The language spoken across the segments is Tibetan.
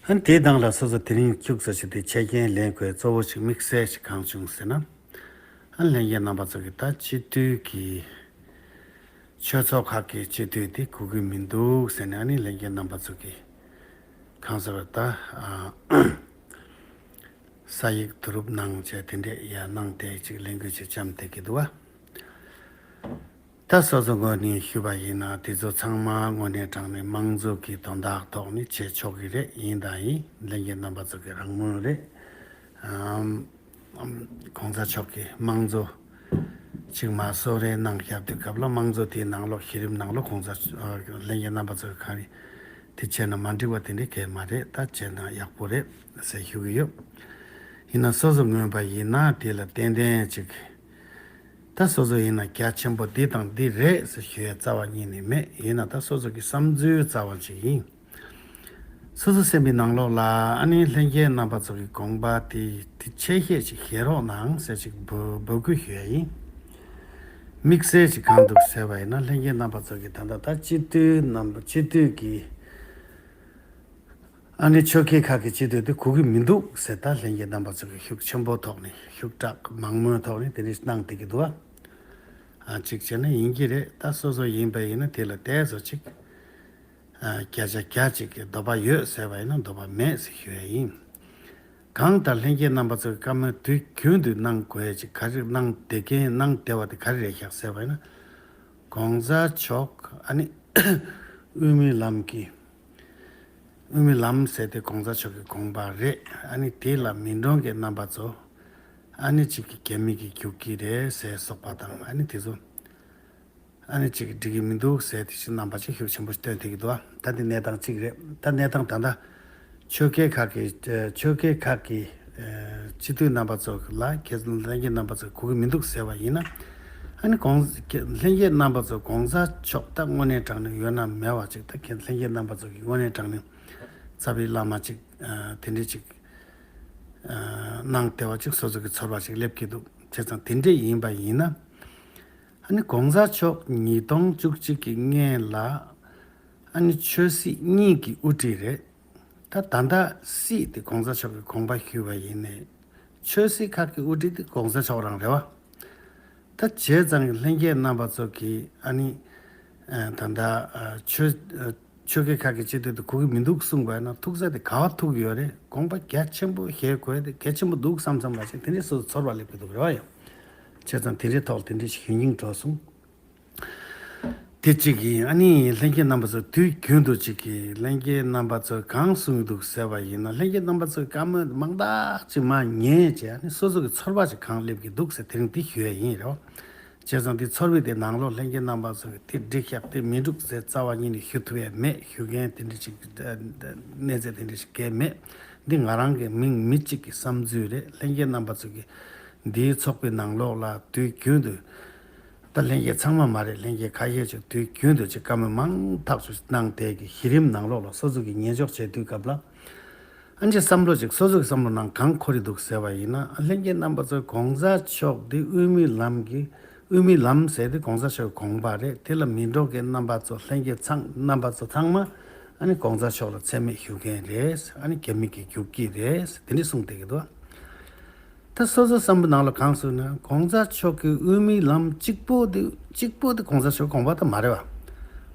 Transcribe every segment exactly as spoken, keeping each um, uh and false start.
ཨ་ནི་དེའི་སྟེང་ལ་སོ་སོ་དེ་རིང་ཁྱུག་ཙམ་ཞིག་དེ་ཆད་རྐྱེན་ལེན་དགོས་གཙོ་བོ་ཞིག་དམིགས་བསལ་ཞིག་གང་བྱུང་ཟེར་ན། ཨ་ནི་ལྷན་རྒྱས་རྣམ་པ་ཚོ་གིས་ད་སྤྱི་འཐུས་ཀྱི་ཆོས་ཚོགས་ཁག་གི་སྤྱི་འཐུས་དེ་གོ་གི་མི་འདུག་ཟེར་ནས། ཨ་ནི་ལྷན་རྒྱས་རྣམ་པ་ཚོ་གིས་གང་ཟེར་བ་ད་ཨ། ས་ཡིག་བསྡུ་རུབ་གནང་བྱས་དེ་འདྲས་ཡར་གནང་སྟེ་ཅིག་ལས་འགུལ་ཅིག་བརྩམས་བསྡད་ཀྱི་འདུག་བ། ད་སོ་སོ་ངོས་ནས་ཞུས་པ་ཡིན་ན་དེ་ཚོ་ཚང་མ་དངོས་གནས་དྲང་གནས་དམངས་གཙོ་གི་དོན་དག་ཐོག་ནས་བྱེད་ཆོག་གི་རེད། ཡིན་དང་ཡིན། ལྷན་རྒྱས་རྣམ་པ་ཚོ་གི་རང་མོས་རེད། ཨམ། ཨམ། གོང་ས་མཆོག་གིས་དམངས་གཙོ་ཅིག་མར་གསོལ་རས་གནང་བཞག་དུས་སྐབས་ལ་དམངས་གཙོ་དེའི་ནང་ལོགས་གཞི་རིམ་ནང་ལོགས་གོང་ས་མཆོག་ལྷན་རྒྱས་རྣམ་པ་ཚོ་གི་ག་རེ་དེ་བྱས་ན་མ་འགྲིག་པ་དེ་འདྲ་གང་ཡང་མ་རེད། ད་བྱས་ན་ཡག་པོ་རེད་ཟེར་ཞུ་གི་ཡོད། ཡིན་ན་སོ་སོ་ངོས་པ་ཡིན་ན་དེ་ལ་ཏན་ཏན་ཅིག་ད་སོ་སོ་ཡིན་ན་རྒྱ་ཆེན་པོ་འདི་དང་འདི་རེད་ཟེར་ཞུ་ཡ་རྩ་བ་ཉིད་ནས་མེད། ཡིན་ན་ད་སོ་སོ་གི་བསམ་ཚུལ་རྩ་བ་ཅིག་ཡིན། སོ་སོ་སེམས་པའི་ནང་ལོགས་ལ་ཨ་ནི་ལྷན་རྒྱས་རྣམ་པ་ཚོ་གི་དགོངས་པ་དེ་དེ་ཆེ་བཤད་ཅིག་བཞེས་རོགས་གནང་ཟེར་ཅིག་འབོད་འབོད་སྐུལ་ཞུ་ཡ་ཡིན། དམིགས་བསལ་ཅིག་གང་འདུག་ཟེར་བ་ཡིན་ན། ལྷན་རྒྱས་རྣམ་པ་ཚོ་གི་ད་ལྟ་ད་སྤྱི་འཐུས་རྣམ་པ་སྤྱི་འཐུས་ཀྱི་ཨ་ནི་ཆོལ་ཁའི་ཁག་གི་སྤྱི་འཐུས་དེ་གོ་གི་མི་འདུག་ཟེར། ད་ལྷན་རྒྱས་རྣམ་པ་ཚོ་གི་ཤུགས་ཆེན་པོ་ཐོག་ནས་ཤུགས་དྲག་མང་མོས་ཐོག་ནས་དེ་འདྲ་གནང་བསྡད་ཀྱི་འདུག་ཨ། ཨ་ཅིག་བྱས་ན་ཡིན་གྱི་རེད། ད་སོ་སོ་ཡིན་པ་ཡིན་ན་དེ་ལ་ཏོག་ཙམ་ཅིག་ཨ་བརྒྱ་ཆ་བརྒྱ་ཅིག་གི་འདོད་པ་ཡོད་ཟེར་བ་ཡིན་ན་འདོད་པ་མེད་ཟེར་ཞུ་ཡ་ཡིན། གང་ལྟར་ལྷན་རྒྱས་རྣམ་པ་ཚོ་གི་བཀའ་མོལ་དུས་རྒྱུན་དུ་གནང་དགོས་ཅིག་ག་རེ་གནང་བསྡད་མཁན་གནང་བསྡད་པ་དེ་ག་རེ་རེད་ཤག་ཟེར་བ་ཡིན་ན། གོང་ས་མཆོག་ཨ་ནི་དབུ་མའི་ལམ་གྱི་དབུ་མའི་ལམ་ཟེར་དེ་གོང་ས་མཆོག་གི་དགོངས་པ་རེད། ཨ་ནི་དེ་ལ་མི་འགྲོ་མཁན་རྣམ་པ་ཚོ་ཨ་ནི་ཅིག་གི་རྒྱ་མི་གི་རྒྱུག་གི་རེད་ཟེར་སོགས་པ་དང་། ཨ་ནི་དེ་ཚོ་ཨ་ནི་ཅིག་གི་འགྲིག་གི་མི་འདུག་ཟེར་དེ་ཅིག་རྣམ་པ་ཅིག་ཤུགས་ཆེན་པོ་ཞིག་སྟོན་བསྡད་ཀྱི་འདུག་ཨ། ད་འདི་གནས་སྟངས་གཅིག་རེད། ད་གནས་སྟངས་ད་ལྟ་ཆོལ་ཁའི་ཁག་གི་ཆོལ་ཁའི་ཁག་གི་སྤྱི་འཐུས་རྣམ་པ་ཚོ་ལ་ཁྱེད་ལྷན་རྒྱས་རྣམ་པ་ཚོ་གོ་གི་མི་འདུག་ཟེར་བ་ཡིན་ན། ཨ་ནི་གོང་ལྷན་རྒྱས་རྣམ་པ་ཚོ་གོང་ས་མཆོག་ད་དངོས་གནས་དྲང་གནས་ཡོད་ན་མེད་པ་ཅིག་ད་ཁྱེད་ལྷན་རྒྱས་རྣམ་པ་ཚོ་གི་དངོས་གནས་དྲང་གནས་རྩ་བའི་བླ་མ་ཅིག་དེ་འདྲས་ཅིག་གནང་བདེ་བ་ཅིག་སོ་སོ་གི་ཚོར་བ་ཅིག་སླེབས་ཀྱི་འདུག་བྱས་ཙང་དེ་འདྲས་ཡིན་པ་ཡིན་ན། ཨ་ནི་གོང་ས་མཆོག་ཉིས་སྟོང་བཅུ་གཅིག་གི་སྔོན་ལ་ཨ་ནི་ཆོས་སྲིད་གཉིས་ཀྱི་དབུ་ཁྲིད་རེད། ད་ད་ལྟ་སྲིད་དེ་གོང་ས་མཆོག་གི་དགོངས་པ་ཞུས་པ་ཡིན་ནའི་ཆོས་སྲིད་ཁག་གི་དབུ་ཁྲིད་དེ་གོང་ས་མཆོག་རང་རེད་བ། ད་བྱས་ཙང་ལྷན་རྒྱས་རྣམ་པ་ཚོ་གིས་ཨ་ནི་ད་ལྟ་ཆོས་ཆོལ་ཁའི་ཁག་གི་སྤྱི་འཐུས་དེ་གོ་གི་མི་འདུག་གསུངས་པ་ཡིན་ན་ཐུག་ས་དེ་ག་བ་ཐུག་ཡོད་རེད། དགོངས་པ་རྒྱ་ཆེན་པོ་བཞེས་དགོས་དེ་གལ་ཆེན་པོ་འདུག་བསམ་བསམ་པ་ཞིག་དེ་འདྲའི་སོ་སོ་ཚོར་བ་སླེབས་ཀྱི་འདུག་རེད་བ་ཡ། བྱས་ཙང་དེ་འདྲའི་ཐོག་ལ་དེ་འདྲའི་ཞིག་ཞུ་སྙིང་བྲོ་སོང་། དེ་གཅིག་ཡིན། ཨ་ནི་ལྷན་རྒྱས་རྣམ་པ་ཚོ་དུས་རྒྱུན་དུ་གཅིག་གིས་ལྷན་རྒྱས་རྣམ་པ་ཚོ་གང་གསུངས་འདུག་ཟེར་བ་ཡིན་ན། ལྷན་རྒྱས་རྣམ་པ་ཚོའི་བཀའ་མོལ་མང་དག་ཅིག་མར་ཉན་བྱས་ཨ་ནི་སོ་སོ་གི་ཚོར་བ་ཅིག་གང་སླེབས་ཀྱི་འདུག་ཟེར་དེ་རིང་འདི་ཞུ་ཡ་ཡིན་རོ། བྱས་ཙང་འདི་ཚོར་བའི་དེ་ནང་ལོགས་ལྷན་རྒྱས་རྣམ་པ་ཚོ་གི་དེ་འགྲིག་ཤག་དེ་མི་འགྲིག་ཟེར་རྩ་བ་ཉིད་ནས་ཞུ་ཐུབ་ཡ་མེད། ཞུ་མཁན་དེ་འདྲ་ཅིག་གནས་ཚད་དེ་འདྲ་ཞིག་གས་མེད། འདི་ང་རང་གི་མིང་མི་གཅིག་གི་བསམ་ཚུལ་རེད། ལྷན་རྒྱས་རྣམ་པ་ཚོ་གི་འདིའི་ཚོགས་པའི་ནང་ལོགས་ལ་དུས་རྒྱུན་དུ་ད་ལྷན་རྒྱས་ཚང་མ་མ་རེད། ལྷན་རྒྱས་ཁ་ཤས་ཅིག་དུས་རྒྱུན་དུ་ཅིག་བཀའ་མོལ་མང་ཐག་ཆོད་གནང་བསྡད་ཀྱི་གཞི་རིམ་ནང་ལོགས་ལ་སོ་སོ་གིས་ཉན་འཇོག་བྱེད་དུས་སྐབས་ལ། ཨ་ནི་བསམ་བློ་ཅིག་སོ་སོ་གི་བསམ་བློ་ནང་གང་འཁོར་གྱི་འདུག་ཟེར་བ་ཡིན་ན། ལྷན་རྒྱས་རྣམ་པ་ཚོས་གོང་ས་མཆོག་འདི་དབུ་མའི་ལམ་གྱི་དབུ་མའི་ལམ་ཟེར་དེ་གོང་ས་མཆོག་གི་དགོངས་པ་རེད། དེ་ལ་མི་འགྲོ་མཁན་རྣམ་པ་ཚོ་ལྷན་རྒྱས་ཚང་རྣམ་པ་ཚོ་ཚང་མ་ཨ་ནི་གོང་ས་མཆོག་ལ་མཚན་སྨད་ཞུ་མཁན་རེད། ཨ་ནི་རྒྱ་མི་གི་རྒྱུག་ཁྱི་རེད། དེ་འདྲ་གསུངས་བསྡད་ཀྱི་འདུག་ད་སོ་སོའི་བསམ་བློ་ནང་ལ་གང་གསུངས་ན་གོང་ས་མཆོག་གི་དབུ་མའི་ལམ་གཅིག་པོ་དེ་གཅིག་པོ་དེ་གོང་ས་མཆོག་དགོངས་པ་ད་མ་རེད་བ།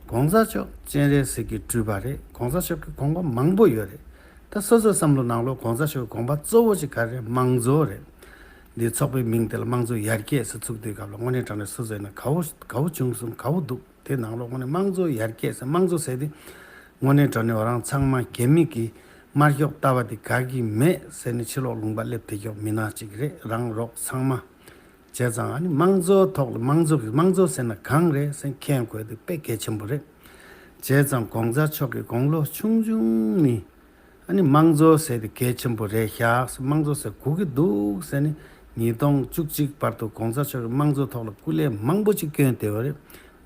གོང་ས་མཆོག་སྤྱན་རས་གཟིགས་ཀྱི་སྤྲུལ་པ་རེད། གོང་ས་མཆོག་གི་དགོངས་པ་མང་པོ་ཡོད་རེད། ད་སོ་སོའི་བསམ་བློ་ནང་ལོགས་གོང་ས་མཆོག་གི་དགོངས་པ་གཙོ་བོ་ཅིག་ག་རེ་རེད། དམངས་གཙོ་རེད། འདི་ཚོགས་པའི་མིང་དེ་ལ་དམངས་གཙོ་ཡར་རྒྱས་ཟེར་ཚུགས་དུས་སྐབས་ལ་དངོས་གནས་དྲང་གནས་སོ་སོ་ཡིན་ན་དགའ་བོ་དགའ་བོ་བྱུང་སོང་། དགའ་བོ་འདུག་དེ་ནང་ལོགས་དངོས་གནས་དམངས་གཙོ་ཡར་རྒྱས་ཟེར། དམངས་གཙོ་ཟེར་དེ་དངོས་གནས་དྲང་གནས་ང་རང་ཚང་མ་རྒྱ་མི་གི་དམར་ཤོག་ལྟ་བ་དེ་དགའ་གི་མེད་ཟེར་ནས་ཕྱི་ལོགས་ལུང་པ་སླེབས་བསྡད་ཀྱོག་མི་ནག་ཅིག་རེད། རང་རོགས་ཚང་མ། བྱས་ཙང་ཨ་ནི་དམངས་གཙོའི་ཐོག་ལ་དམངས་གཙོ་གི་དམངས་གཙོ་ཟེར་ན་གང་རེད་ཟེར་མཁྱེན་དགོས་དེ་དཔེ་གལ་ཆེན་པོ་རེད། བྱས་ཙང་གོང་ས་མཆོག་གི་དགུང་ལོ་ཆུང་ཆུང་ནས་ཨ་ནི་དམངས་གཙོ་ཟེར་དེ་གལ་ཆེན་པོ་རེད་ཤག་དམངས་གཙོ་ཟེར་གོ་གི་འདུག་ཟེར་ནས་ཉིས་སྟོང་བཅུ་གཅིག་བར་དུ་གོང་ས་མཆོག་གིས་དམངས་གཙོ་ཐོག་ལ་སྐུ་ལས་མང་པོ་ཅིག་བསྐྱོན་བསྡད་པ་རེད།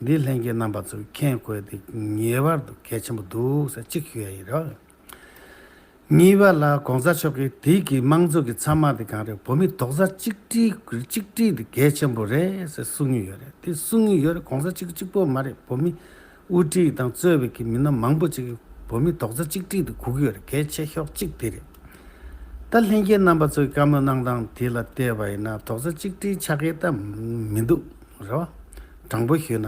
འདི་ལྷན་རྒྱས་རྣམ་པ་ཚོས་མཁྱེན་དགོས་དེ་ངེས་པར་དུ་གལ་ཆེན་པོ་འདུག་ཟེར་གཅིག་ཞུ་ཡ་ཡིན་རོགས། གཉིས་པ་ལ་གོང་ས་མཆོག་གིས་དེ་གི་དམངས་གཙོ་གི་མཚམས་མ་དེ་གང་རེད། བོད་མི་རྡོག་རྩ་གཅིག་སྒྲིལ་གཅིག་སྒྲིལ་དེ་གལ་ཆེན་པོ་རེད་ཟེར་གསུང་གི་ཡོད་རེད། དེ་གསུང་གི་ཡོད་རེད། གོང་ས་གཅིག་གཅིག་པོ་མ་རེད། བོད་མི་དབུ་ཁྲིད་དང་གཙོས་པའི་གི་མི་སྣ་མང་པོ་ཅིག་གིས་ བོད་མི་རྡོག་རྩ་གཅིག་སྒྲིལ་དེ་དགོས་ཀྱི་ཡོད་རེད། གལ་ཆེ་ཤོས་གཅིག་དེ་རེད། ད་ལྷན་རྒྱས་རྣམ་པ་ཚོས་བཀའ་མོལ་གནང་སྟངས་དེ་ལ་བལྟས་པ་ཡིན་ན་རྡོག་རྩ་གཅིག་སྒྲིལ་ཆགས་ཀྱི་ད་མི་འདུག་རེད་བ། དྲང་པོ་ཞུས་ན།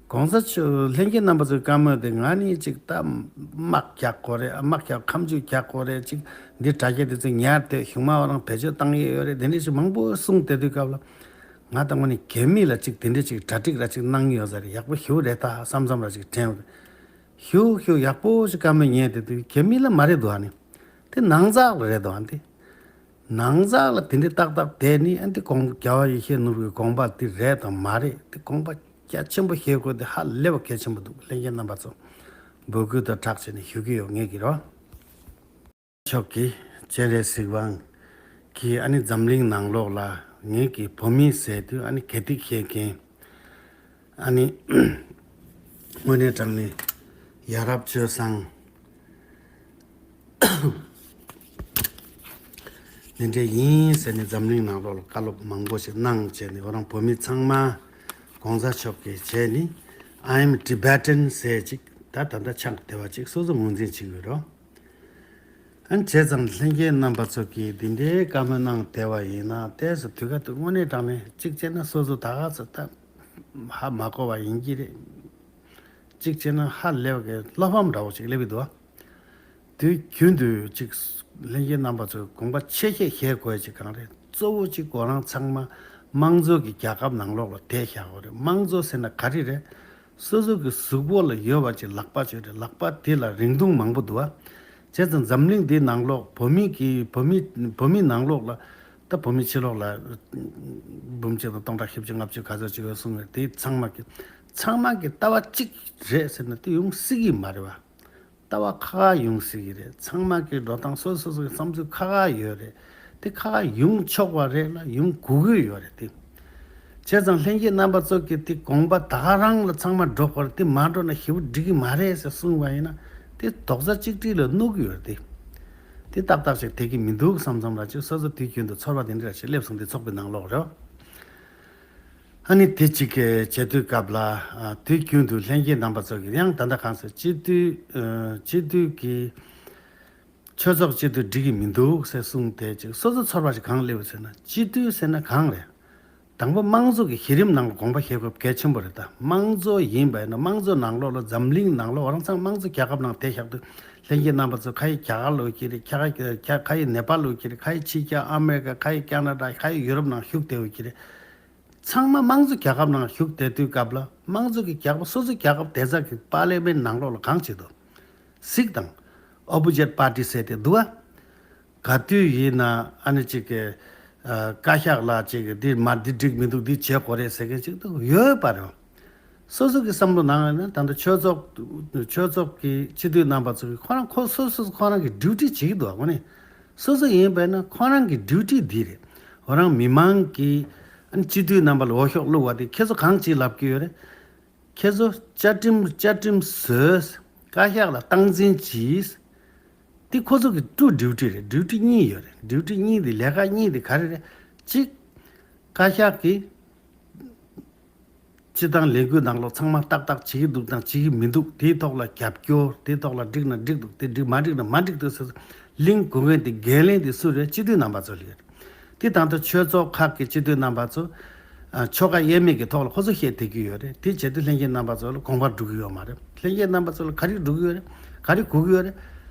གོང་ས་མཆོག་ལྷན་རྒྱས་རྣམ་པ་ཚོའི་བཀའ་མོལ་དེ་ང་ནི་གཅིག་ད་དམག་རྒྱག་དགོས་རེད། དམག་རྒྱག་ཁ་མཆུ་རྒྱག་དགོས་རེད། གཅིག་འདི་དྲ་རྒྱ་དེ་ཚོ་ཉར་ཏེ་གཞུང་མང་བ་རང་བེད་སྤྱོད་བཏང་ཡས་ཡོད་རེད། དེ་འདྲ་ཞིག་མང་པོ་གསུངས་བསྡད་དུས་སྐབས་ལ། ང་ད་དངོས་གནས་རྒྱ་མི་ལ་གཅིག་དེ་འདྲ་གཅིག་གྲ་སྒྲིག་ར་གཅིག་གནང་ཡོད་ས་རེད། ཡག་པོ་ཞེ་པོ་རེད་ད་བསམ་བསམ་ར་གཅིག་དྲན་ཡོད་རེད། ཞུ་ཞུ་ཡག་པོ་ཞིག་བཀའ་མོལ་ཉན་དེ་དུས་རྒྱ་མི་ལ་མ་རེད་འདུག་ཨ་ནི། དེ་ནང་ཚགས་ལ་རེད་འདུག་ཨ་ནི། དེ་ནང་ཚགས་ལ་དེ་འདྲའི་ཏག་ཏག་བསྡད་ནི་ཨ་ནི་དེ་དགོངས་རྒྱལ་བ་ཡེ་ཤེས་ནོར་བུའི་དགོངས་པ་དེ་རེད་དང་མ་རེད་དེ་དགོངས་པ་རྒྱ་ཆེན་པོ་བཞེས་དགོས་དེ་ཧ་ལས་པ་གལ་ཆེན་པོ་འདུག་ལྷན་རྒྱས་རྣམ་པ་ཚོ་འབོད་སྐུལ་དང་སྦྲགས་བྱས་ནས་ཞུ་གི་ཡོད་ངེས་ཀྱི་རོ། མཆོག་གིས་སྤྱན་རས་གཟིགས་དབང་གིས་ཨ་ནི་འཛམ་གླིང་ནང་ལོགས་ལ་ངེད་ཀྱི་བོད་མི་ཟེར་དུས་ཨ་ནི་དགེ་སྡིག་བཤད་མཁན། ཨ་ནི་དངོས་གནས་དྲང་ནས་ཡ་རབས་སྤྱོད་བཟང་འདི་འདྲ་ཡིན་ཟེར་ནས་འཛམ་གླིང་ནང་ལོགས་ལ་བཀའ་སློབ་མང་པོ་ཞིག་གནང་བྱས་ནས་ང་རང་བོད་མི་ཚང་མ་གོང་ས་མཆོག་གིས་བྱས་ནས་I am Tibetan ཟེར་ཅིག་ད་ད་ལྟ་ཆགས་བསྡད་པ་ཅིག་སོ་སོ་ངོས་འཛིན་བྱེད་དགོས་རོགས། ཨ་ནི་བྱས་ཙང་ལྷན་རྒྱས་རྣམ་པ་ཚོ་གིས་འདི་འདྲའི་བཀའ་མོལ་གནང་བསྡད་པ་ཡིན་ན་ཏོག་ཙམ་དུས་སྐབས་དེ་དངོས་གནས་དྲང་གནས་གཅིག་བྱས་ན་སོ་སོ་ད་ག་ཚོད་ད་ཧ་མ་གོ་བ་ཡིན་གྱི་རེད། གཅིག་བྱས་ན་ཧ་ལས་པ་གི་བློ་ཕམ་འདྲ་བོ་ཞིག་སླེབས་ཀྱི་འདུག་ཨ། དུས་རྒྱུན་དུ་གཅིག་ལྷན་རྒྱས་རྣམ་པ་ཚོས་དགོངས་པ་ཆེ་བཞེས་བཞེས་དགོས་ཅིག་གང་རེད། གཙོ་བོ་གཅིག་ཁོ་རང་ཚང་མ་དམངས་གཙོ་གི་རྒྱལ་ཁབ་ནང་ལོགས་ལ་བསྡད་བཞག་དགོས་རེད། དམངས་གཙོ་ཟེར་ན་ག་རེ་རེད། སོ་སོ་གི་གཟུགས་པོ་ལ་ཡོད་པ་ཅིག་ལག་པ་ཅིག་རེད། ལག་པ་དེ་ལ་རིང་ཐུང་མང་པོ་འདུག་ཨ། བྱས་ཙང་འཛམ་གླིང་འདིའི་ནང་ལོགས་བོད་མི་གི་བོད་མི་བོད་མིའི་ནང་ལོགས་ལ་ད་བོད་མི་ཕྱི་ལོགས་ལ་འབུམ་གཅིག་དང་སྟོང་ཕྲག་བཞི་བཅུ་ལྔ་བཅུ་ག་ཚོད་ཅིག་ཡོད་གསུངས་པས་དེ་ཚང་མ་གི་ཚང་མ་གི་ལྟ་བ་གཅིག་རེད་ཟེར་ན་དེ་ཡོང་སྲིད་ཀྱི་མ་རེད་བ། ལྟ་བ་ཁ་ཁ་ཡོང་སྲིད་ཀྱི་རེད། ཚང་མ་གི་འགྲོ་སྟངས་སོ་སོ་སོ་གི་བསམ་ཚུལ་ཁ་ཁ་ཡོད་རེད། དེ་ཁ་ཁ་ཡོང་ཆོག་པ་རེད་ལ་ཡོང་དགོས་ཀྱི་ཡོད་རེད་དེ། བྱས་ཙང་ལྷན་རྒྱས་རྣམ་པ་ཚོ་གི་དེ་དགོངས་པ་ད་ག་རང་ལ་ཚང་མ་འགྲོ་དགོས་རེད། དེ་མ་འགྲོ་ན་ཞེ་པོ་འགྲིག་གི་མ་རེད་ཟེར་གསུངས་པ་ཡིན་ན་དེ་རྡོག་རྩ་གཅིག་སྒྲིལ་ལ་གནོད་ཀྱི་ཡོད་རེད་དེ། དེ་ཏག་ཏག་ཞིག་དེ་གི་མི་འདུག་བསམ་བསམ་ར་ཅིག་སོ་སོ་དུས་རྒྱུན་དུ་ཚོར་བ་དེ་འདྲ་ཞིག་སླེབས་སོང་། དེ་ཚོགས་པའི་ནང་ལོགས་རེད། ཨ་ནི་དེ་གཅིག་གི་བྱེད་དུས་སྐབས་ལ་ཨ་དུས་རྒྱུན་དུ་ལྷན་རྒྱས་རྣམ་པ་ཚོ་གིས་ཡང་ད་ལྟ་གང་ཟེར་སྤྱི་འཐུས་ཨ་སྤྱི་འཐུས་ཀྱི་ཆོས་ཚོགས་སྤྱི་འཐུས་འགྲིག་གི་མི་འདུག་ཟེར་གསུངས་ཏེ་ཅིག་སོ་སོ་ཚོར་བ་ཞིག་གང་སླེབས་ཟེར་ན་སྤྱི་འཐུས་ཟེར་ན་གང་རེད། དང་པོ་དམངས་གཙོ་གི་གཞི་རིམ་ནང་ལ་དགོངས་པ་བཞེས་དགོས་གལ་ཆེན་པོ་རེད། ད་དམངས་གཙོ་ཡིན་པ་ཡིན་ན་དམངས་གཙོ་ནང་ལོགས་ལ་འཛམ་གླིང་ནང་ལོགས་རང་ཚང་དམངས་གཙོ་རྒྱལ་ཁབ་ནང་བསྡད་བཞག་དུས་ལྷན་རྒྱས་རྣམ་པ་ཚོ་ཁ་ཡི་རྒྱ་གར་ལོག་གི་རེད། ཁ་ཁ་ཁ་ཁ་ཡི་ནེ་པཱལ་ལོག་གི་རེད། ཁ་ཡི་ཕྱི་རྒྱལ་ཨ་མེ་རི་ཀ་ཁ་ཡི་ཀ་ན་ཌ་ཁ་ཡི་ཡུ་རོབ་ནང་བཞུགས་བསྡད་ཡོད་ཀྱི་རེད། ཚང་མ་དམངས་གཙོ་རྒྱལ་ཁབ་ནང་བཞུགས་བསྡད་དུས་སྐབས་ལ་དམངས་གཙོ་གི་རྒྱལ་ཁབ་སོ་སོ་རྒྱལ་ཁབ་བསྡད་ས་གི་པར་ལི་མེན་ནང་ལོགས་ལ་གང་བྱེད་དོ། གཟིགས་དང་། ཨོ་པོ་ཇིཊ་པར་ཊི་ཟེར་ཏེ་འདུག་ཨ། ག་དུས་ཡིན་ན་ཨ་ནི་གཅིག་གི་ཨ་བཀའ་ཤག་ལ་གཅིག་གི་འདི་མ་འདི་འགྲིག་མི་འདུག་འདི་བྱེད་དགོས་རེད་ཟེར་མཁན་གཅིག་ཏུ་ཡོད་པ་རེད། སོ་སོ་གི་བསམ་བློ་ནང་ལ་ད་ལྟ་ཆོས་ཚོགས་ཆོས་ཚོགས་ཀྱི་སྤྱི་འཐུས་རྣམ་པ་ཚོ་གི་ཁོ་རང་ཁོ་སོ་སོ་ཁོ་རང་གི་ཌིའུ་ཊི་བྱེད་ཀྱི་འདུག་ཨ། ཁོ་ནི་སོ་སོ་ཡིན་པས་ན་ཁོ་རང་གི་ཌིའུ་ཊི་འདི་རེད། ཁོ་རང་མི་མང་གི་ཨ་ནི་སྤྱི་འཐུས་རྣམ་པ་ལ་འོས་ཤོག་བླུགས་པ་དེ་ཁྱེད་ཚོ་གང་ཅིག་ལབ་ཀྱི་ཡོད་རེད། ཁྱེད་ཚོ་བཅའ་ཁྲིམས་བཅའ་ཁྲིམས་བཟོས། བཀའ་ཤག་ལ་སྟངས་འཛིན་གྱིས། འདི་ཁོ་ཚོ་གི་ཊུ་ཌིའུ་ཊི་རེད། ཌིའུ་ཊི་གཉིས་ཡོད་རེད། ཌིའུ་ཊི་གཉིས་འདི་ལས་ཀ་གཉིས་འདི་ག་རེ་རེད། གཅིག་བཀའ་ཤག་གིས་སྤྱི་བཏང་ལས་འགུལ་ནང་ལོགས་ཚང་མ་ཏག་ཏག་བྱེད་ཀྱི་འདུག་དང་བྱེད་ཀྱི་མི་འདུག་དེའི་ཐོག་ལ་རྒྱབ་སྐྱོར། དེའི་ཐོག་ལ་འགྲིག་ན་འགྲིག་འདུག་དེ་འགྲིག་མ་འགྲིག་ན་མ་འགྲིག་འདུག་ཟེར་གླེང་དགོས་མཁན་དེ་འགན་ལེན་དེ་སུ་རེད། སྤྱི་འཐུས་རྣམ་པ་ཚོ་ལ་ཡོད་རེད། དེ་དང་ཐོག་ཆོས་ཚོགས་ཁག་གི་སྤྱི་འཐུས་རྣམ་པ་ཚོ་ཨ་ཆོལ་ཁ་དབྱེ་མེད་ཀྱི་ཐོག་ལ་ཁོ་ཚོ་བཤད་བསྡད་ཀྱི་ཡོད་རེད། དེ་བྱེད་དུས་ལྷན་རྒྱས་རྣམ་པ་ཚོ་ལ་དགོངས་པ་འགྲོ་གི་ཡོད་མ་རེད། ལྷན་རྒྱས་རྣམ་པ་ཚོ་ལ་ག་རེ་འགྲོ་གི་ཡོད་རེད། ག་རེ་དགོས་ཀྱི་ཡོད་རེད།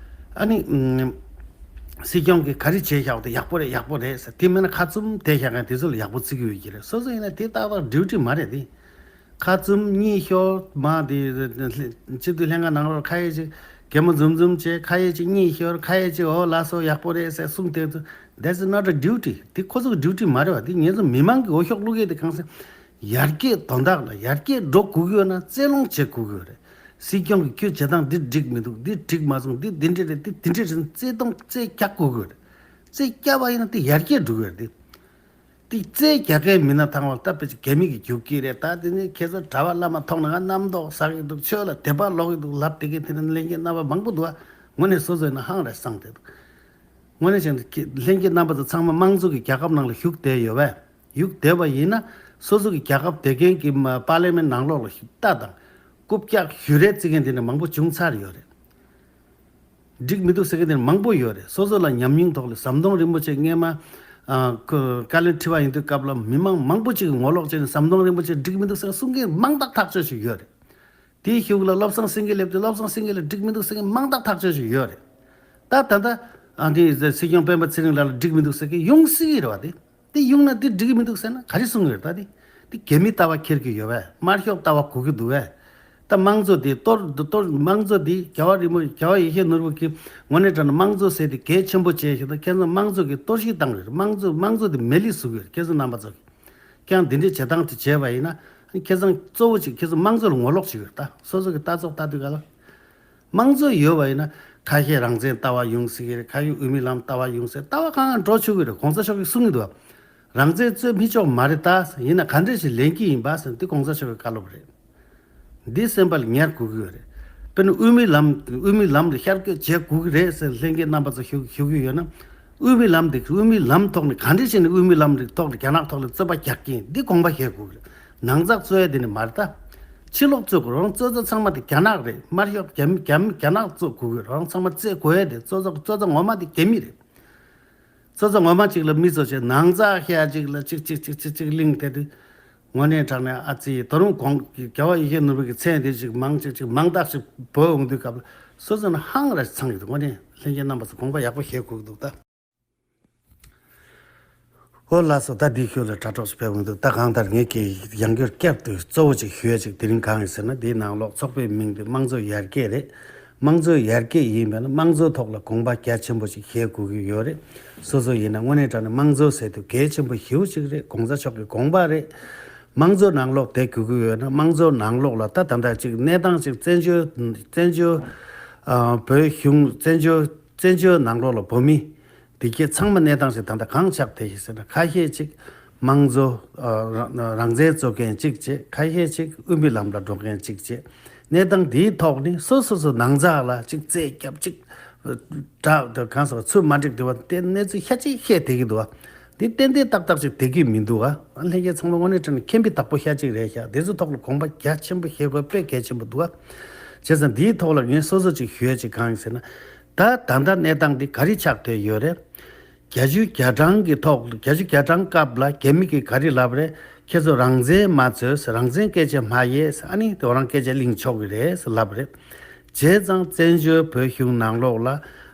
ཨ་ནི་ཨམ་སྲིད་སྐྱོང་གིས་ག་རེ་བྱས་བཞག་པ་དེ་ཡག་པོ་རེད་ཡག་པོ་རེད་ཟེར། དེ་མིན་ན་ཁ་བཙུམ་བསྡད་བཞག་མཁན་དེ་ཚོ་ལ་ཡག་པོ་བརྩི་གི་ཡོད་ཀྱི་རེད། སོ་སོ་ཡིན་ན་དེ་ཏག་ཏག་ཌིའུ་ཊི་མ་རེད་དེ། ཁ་བཙུམ་གཉིད་ཤོར་མ་དེ་སྤྱི་འཐུས་ལྷན་ཁང་ནང་ལོགས་ཁ་ཡེ་ཅིག་གད་མོ་འཛུམ་འཛུམ་བྱས། ཁ་ཡེ་ཅིག་གཉིད་ཤོར། ཁ་ཡེ་ཅིག་འོ་ལགས་སོ་ཡག་པོ་རེད་ཟེར་གསུངས་བསྡད་དུས། That's not a duty. དེ་ཁོ་ཚོ་གི་ཌིའུ་ཊི་མ་རེད་བ། དེ་ངེད་ཚོ་མི་མང་གི་འོས་ཤོག་བླུག་ཡས་དེ་གང་ཟེར། ཡར་རྒྱས་དོན་དག་ལ་ཡར་རྒྱས་འགྲོ་དགོས་ཀྱི་ཡོད་ན་བཙན་སློང་བྱེད་དགོས་ཀྱི་ཡོད་རེད། སྲིད་སྐྱོང་གིས་ཁྱོད་བྱེད་སྟངས་འདི་འགྲིག་མི་འདུག་འདི་འགྲིག་མ་སོང་། འདི་འདི་འདྲ་རེད། འདི་འདི་འདྲ་རེད། བརྩེ་དུང་རྩེ་རྒྱག་དགོས་ཀྱི་ཡོད་རེད། རྩེ་རྒྱག་པ་ཡིན་ན་དེ་ཡར་རྒྱས་འགྲོ་གི་ཡོད་རེད། དེ་རྩེ་རྒྱག་མཁན་མི་སྣ་ཚང་མ་ལ་ད་དཔེ་ཅིག་རྒྱ་མི་གིས་རྒྱུག་གི་རེད། ད་དེ་ནི་ཁྱེད་ཚོ་གྲྭ་པ་བླ་མ་མཐོང་ན་ང་རྣམ་རྟོག་ཟ་གི་འདུག་ཆོས་ལ་དད་པ་ལོག་གི་འདུག་ལབ་བསྡད་མཁན་དེ་འདྲ་ལྷན་རྒྱས་རྣམ་པ་མང་པོ་འདུག་ཨ། དངོས་གནས་སོ་སོ་ཡིན་ན་ཧང་རེ་སངས་བསྡད་འདུག་དངོས་གནས་བྱས་ན་ཁྱེད་ལྷན་རྒྱས་རྣམ་པ་ཚོ་ཚང་མ་དམངས་གཙོ་གི་རྒྱལ་ཁབ་ནང་ལ་བཞུགས་བསྡད་ཡོད་པས། བཞུགས་བསྡད་པ་ཡིན་ན་སོ་སོ་གི་རྒྱལ་ཁབ་དེ་གན་གྱི་མ་པར་ལི་མེན་ནང་ལོགས་ལ་ལྟ་དང་རྐུབ་བཀྱག་གཞུ་རེས་བརྩི་མཁན་དེ་འདྲ་མང་པོ་བྱུང་ཚར་ཡོད་རེད། འགྲིག་མི་འདུག་ཟེར་མཁན་དེ་མང་པོ་ཡོད་རེད། སོ་སོ་ལ་ཉམས་མྱོང་ཐོག་ལ་ཟམ་གདོང་རིན་པོ་ཆེ་སྔས་མ་ཨ་ཁོ་བཀའ་བློན་ཁྲི་པ་ཡིན་དུས་སྐབས་ལ་མི་མང་མང་པོ་ཅིག་གིས་ངོ་ལོག་བྱས་ནས་ཟམ་གདོང་རིན་པོ་ཆེ་འགྲིག་མི་འདུག་ཟེར་གསུང་མཁན་མང་དག་ཐག་ཆོད་ཅིག་ཡོད་རེད། དེའི་གཞུག་ལ་བློ་བཟང་སེང་གེ་སླེབས་དུས་བློ་བཟང་སེང་གེ་ལ་འགྲིག་མི་འདུག་ཟེར་མཁན་མང་དག་ཐག་ཆོད་ཅིག་ཡོད་རེད། ད་ད་ལྟ་ཨ་འདི་སྲིད་སྐྱོང་སྤེན་པ་ཚེ་རིང་ལགས་ལ་འགྲིག་མི་འདུག་ཟེར་མཁན་ཡོང་སྲིད་ཀྱི་རེད་བ། དེ་དེ་ཡོང་ན་དེ་འགྲིག་གི་མི་འདུག་ཟེར་ན་ག་རེ་གསུང་གི་རེད། ད་དེ་དེ་གད་མོའི་ལྟ་བ་འཁྱེར་གྱི་ཡོད་པས། དམར་ཤོག་ལྟ་བ་གོ་གི་འདུག་པས། ད་དམངས་གཙོ་དེ་གཏོར་གཏོར་དམངས་གཙོ་དེ་རྒྱལ་བ་རིན་པོ་རྒྱལ་བ་ཡེ་ཤེས་ནོར་བུ་གིས་ངོ་ནས་དྲང་ན་དམངས་གཙོ་ཟེར་དེ་གལ་ཆེན་པོ་བྱས་ཤིང་། ད་ཁྱེད་ཚོ་དམངས་གཙོ་གི་གཏོར་བཤིག་བཏང་གི་རེད། དམངས་གཙོ་དམངས་གཙོ་དེ་མེད་ལི་བཟོ་གི་རེད། ཁྱེད་ཚོ་རྣམ་པ་ཚོ་གིས་ཀྱང་དེ་འདྲའི་བྱེད་སྟངས་དེ་བྱས་པ་ཡིན་ན། ཁྱེད་ཚོ་གཙོ་བོ་གཅིག་ཁྱེད་ཚོ་དམངས་གཙོ་ལ་ངོ་ལོག་བྱེད་ཀྱི་རེད། ད་སོ་སོ་གི་ལྟ་ཚོགས་ལྟ་དུས་ག་ལ། དམངས་གཙོ་ཡོད་པ་ཡིན་ན་ཁ་ཤས་རང་བཙན་ལྟ་བ་ཡོང་སྲིད་ཀྱི་རེད། ཁ་ཤས་དབུ་མའི་ལམ་ལྟ་བ་ཡོང་སྲིད། ལྟ་བ་གང་གང་འགྲོ་ཆོག་གི་རེད། གོང་ས་མཆོག་གིས་གསུང་གི་འདུག་བ། རང་བཙན་རྩོད་མི་ཆོག་མ་རེད། ད་ཡིན་ན་ག་འདྲས་ཞིག་ལེན་གྱི་ཡིན་པ་ཟེར་འདི་གོང་ས་མཆོག་གི་བཀའ་སློབ་རེད། འདི་སེམས་པ་ལ་ཉར་དགོས་ཀྱི་ཡོད་རེད། དཔེར་ན་དབུ་མའི་ལམ་དབུ་མའི་ལམ་ལ་ཤར་བསྐྱོད་བྱེད་དགོས་ཀྱི་རེད་ཟེར་ལྷན་རྒྱས་རྣམ་པ་ཚོ་ཞུ་ཞུ་གི་ཡོད་ན། དབུ་མའི་ལམ་འདི་དབུ་མའི་ལམ་ཐོག་ནས་ག་འདྲས་བྱས་ནས་དབུ་མའི་ལམ་རིགས་ཐོག་ནས་རྒྱ་ནག་ཐོག་ལ་རྩོད་པ་རྒྱག་གི་ཡིན། འདི་དགོངས་པ་བཞེས་དགོས་ཀྱི་རེད། ནང་ཚགས་རྩོད་ཡ་དེ་ནི་མ་རེད་ད། ཕྱི་ལོགས་རྩོད་དགོས། རང་རྩོད་རྩོད་ཚང་མ་དེ་རྒྱ་ནག་རེད། དམར་ཤོག་རྒྱ་མི་རྒྱ་མི་རྒྱ་ནག་རྩོད་དགོས་ཀྱི་རེད། རང་ཚང་མ་རྩོད་དགོས་ཡ་དེ་རྩོད་རྩོད་རྩོད་རྩོད་ངོ་མ་དེ་རྒྱ་མི་རེད། རྩོད་རྩོད་ངོ་མ་གཅིག་ལ་མི་ཚོ་བྱས་ནང་ཚགས་ཤ་གཅིག་ལ་གཅིག་གཅིག་གཅིག་གཅིག་གཅིག་གླིང་དེ་དུས། དངོས་གནས་དྲང་གནས་ཨ་ཙི་ད་རུང་གོང་རྒྱལ་བ་ཡེ་ཤེས་ནོར་བུ་གི་མཚན་དེ་ཅིག་མང་ཅིག་ཅིག་མང་དག་ཅིག་བོས་འོང་དུས་སྐབས་ལ་སོ་སོ་ནི་ཧང་ར་ཚང་གི་འདུག་དངོས་གནས་ལྷན་རྒྱས་རྣམ་པ་ཚོ་དགོངས་པ་ཡག་པོ་བཞེས་དགོས་ཀྱི་འདུག་ད། ཨོ་ལགས་སོ། ད་འདི་ཤོད་ལ་དྲ་གྲོགས་སུ་ཕེབས་འོང་དུས་ད་གང་ལྟར་ངས་ཀྱི་ཡང་བསྐྱར་བསྐྱར་དུ་གཙོ་བོ་ཅིག་ཞུ་ཡ་ཅིག་དེ་རིང་གང་ཡིན་ཟེར་ན། འདིའི་ནང་ལོགས་ཚོགས་པའི་མིང་དེ་དམངས་གཙོ་ཡར་རྒྱས་རེད། དམངས་གཙོ་ཡར་རྒྱས་ཡིན་པས་ན་དམངས་གཙོ་ཐོག་ལ་དགོངས་པ་རྒྱ་ཆེན་པོ་ཞིག་བཞེས་དགོས་ཀྱི་ཡོད་རེད། སོ་སོ་ཡིན་ན་དངོས་གནས་དྲང་གནས་དམངས་གཙོ་ཟེར་དུས་གལ་ཆེན་པོ་ཞེ་པོ་ཅིག་རེད། གོང་ས་མཆོག་གི་དགོངས་པ་རེད། དམངས་གཙོ་ནང་ལོགས་བསྡད་དགོས་ཀྱི་ཡོད་ན་དམངས་གཙོ་ནང་ལོགས་ལ་ད་ད་ལྟ་ཅིག་གནས་སྟངས་ཅིག་བཙན་བྱོལ་བཙན་བྱོལ་ཨ་བོད་གཞུང་བཙན་བྱོལ་བཙན་བྱོལ་ནང་ལོགས་ལ་བོད་མི་དེ་གས་ཚང་མ་གནས་སྟངས་ཅིག་ད་ལྟ་གང་ཆགས་བསྡད་ཡོད་ཟེར་ན། ཁ་ཤས་ཅིག་དམངས་གཙོ་ཨ་རང་རང་བཙན་རྩོད་མཁན་གཅིག་བྱས། ཁ་ཤས་ཅིག་དབུ་མའི་ལམ་ལ་འགྲོ་མཁན་གཅིག་བྱས། གནས་སྟངས་འདིའི་ཐོག་ནས་སོ་སོ་སོ་ནང་ཚགས་ལ་ཅིག་རྩོད་རྒྱབ་ཅིག་དྲག་དང་གང་ཟེར་བ་ཚུར་མ་འགྲིག་འདུག་བ། དེ་གནས་ཚུལ་ཤ་ཅིག་བཤད་བསྡད་ཀྱི་འདུག་བ། འདི་ཏན་ཏན་ཏག་ཏག་ཅིག་བསྡད་ཀྱི་མི་འདུག་བ། ལྷན་རྒྱས་ཚང་མ་དངོས་གནས་དྲང་གནས་མཁྱེན་པའི་བདག་པོ་ཤ་ཅིག་རེད་ཤག་འདི་ཚོ་ཐོག་ལ་དགོངས་པ་རྒྱ་ཆེན་པོ་བཞེས་དགོས་དཔེ་གལ་ཆེན་པོ་འདུག་བ། བྱས་ཙང་འདིའི་ཐོག་ལ་ངས་སོ་སོ་ཅིག་ཞུ་ཡ་ཅིག་གང་ཡིན་ཟེར་ན། ད་ད་ལྟ་གནས་སྟངས་འདི་ག་རེ་ཆགས་བསྡད་ཡོད་རེད། བརྒྱད་ཅུ་གྱ་གྲངས་ཀྱི་ཐོག་བརྒྱད་ཅུ་གྱ་གྲངས་སྐབས་ལ་རྒྱ་མི་གིས་ག་རེ་ལབ་རེད། ཁྱེད་ཚོ་རང་བཙན་མ་རྩོད། རང་བཙན་སྐད་ཆ་མ་ཡེ། ཨ་ནི་དེ་རང་སྐད་ཆ་གླེང་ཆོག་གི་རེད་ལབ་རེད། བྱས་ཙང་བཙན་བྱོལ་བོད་གཞུང་ནང་ལོགས་ལ་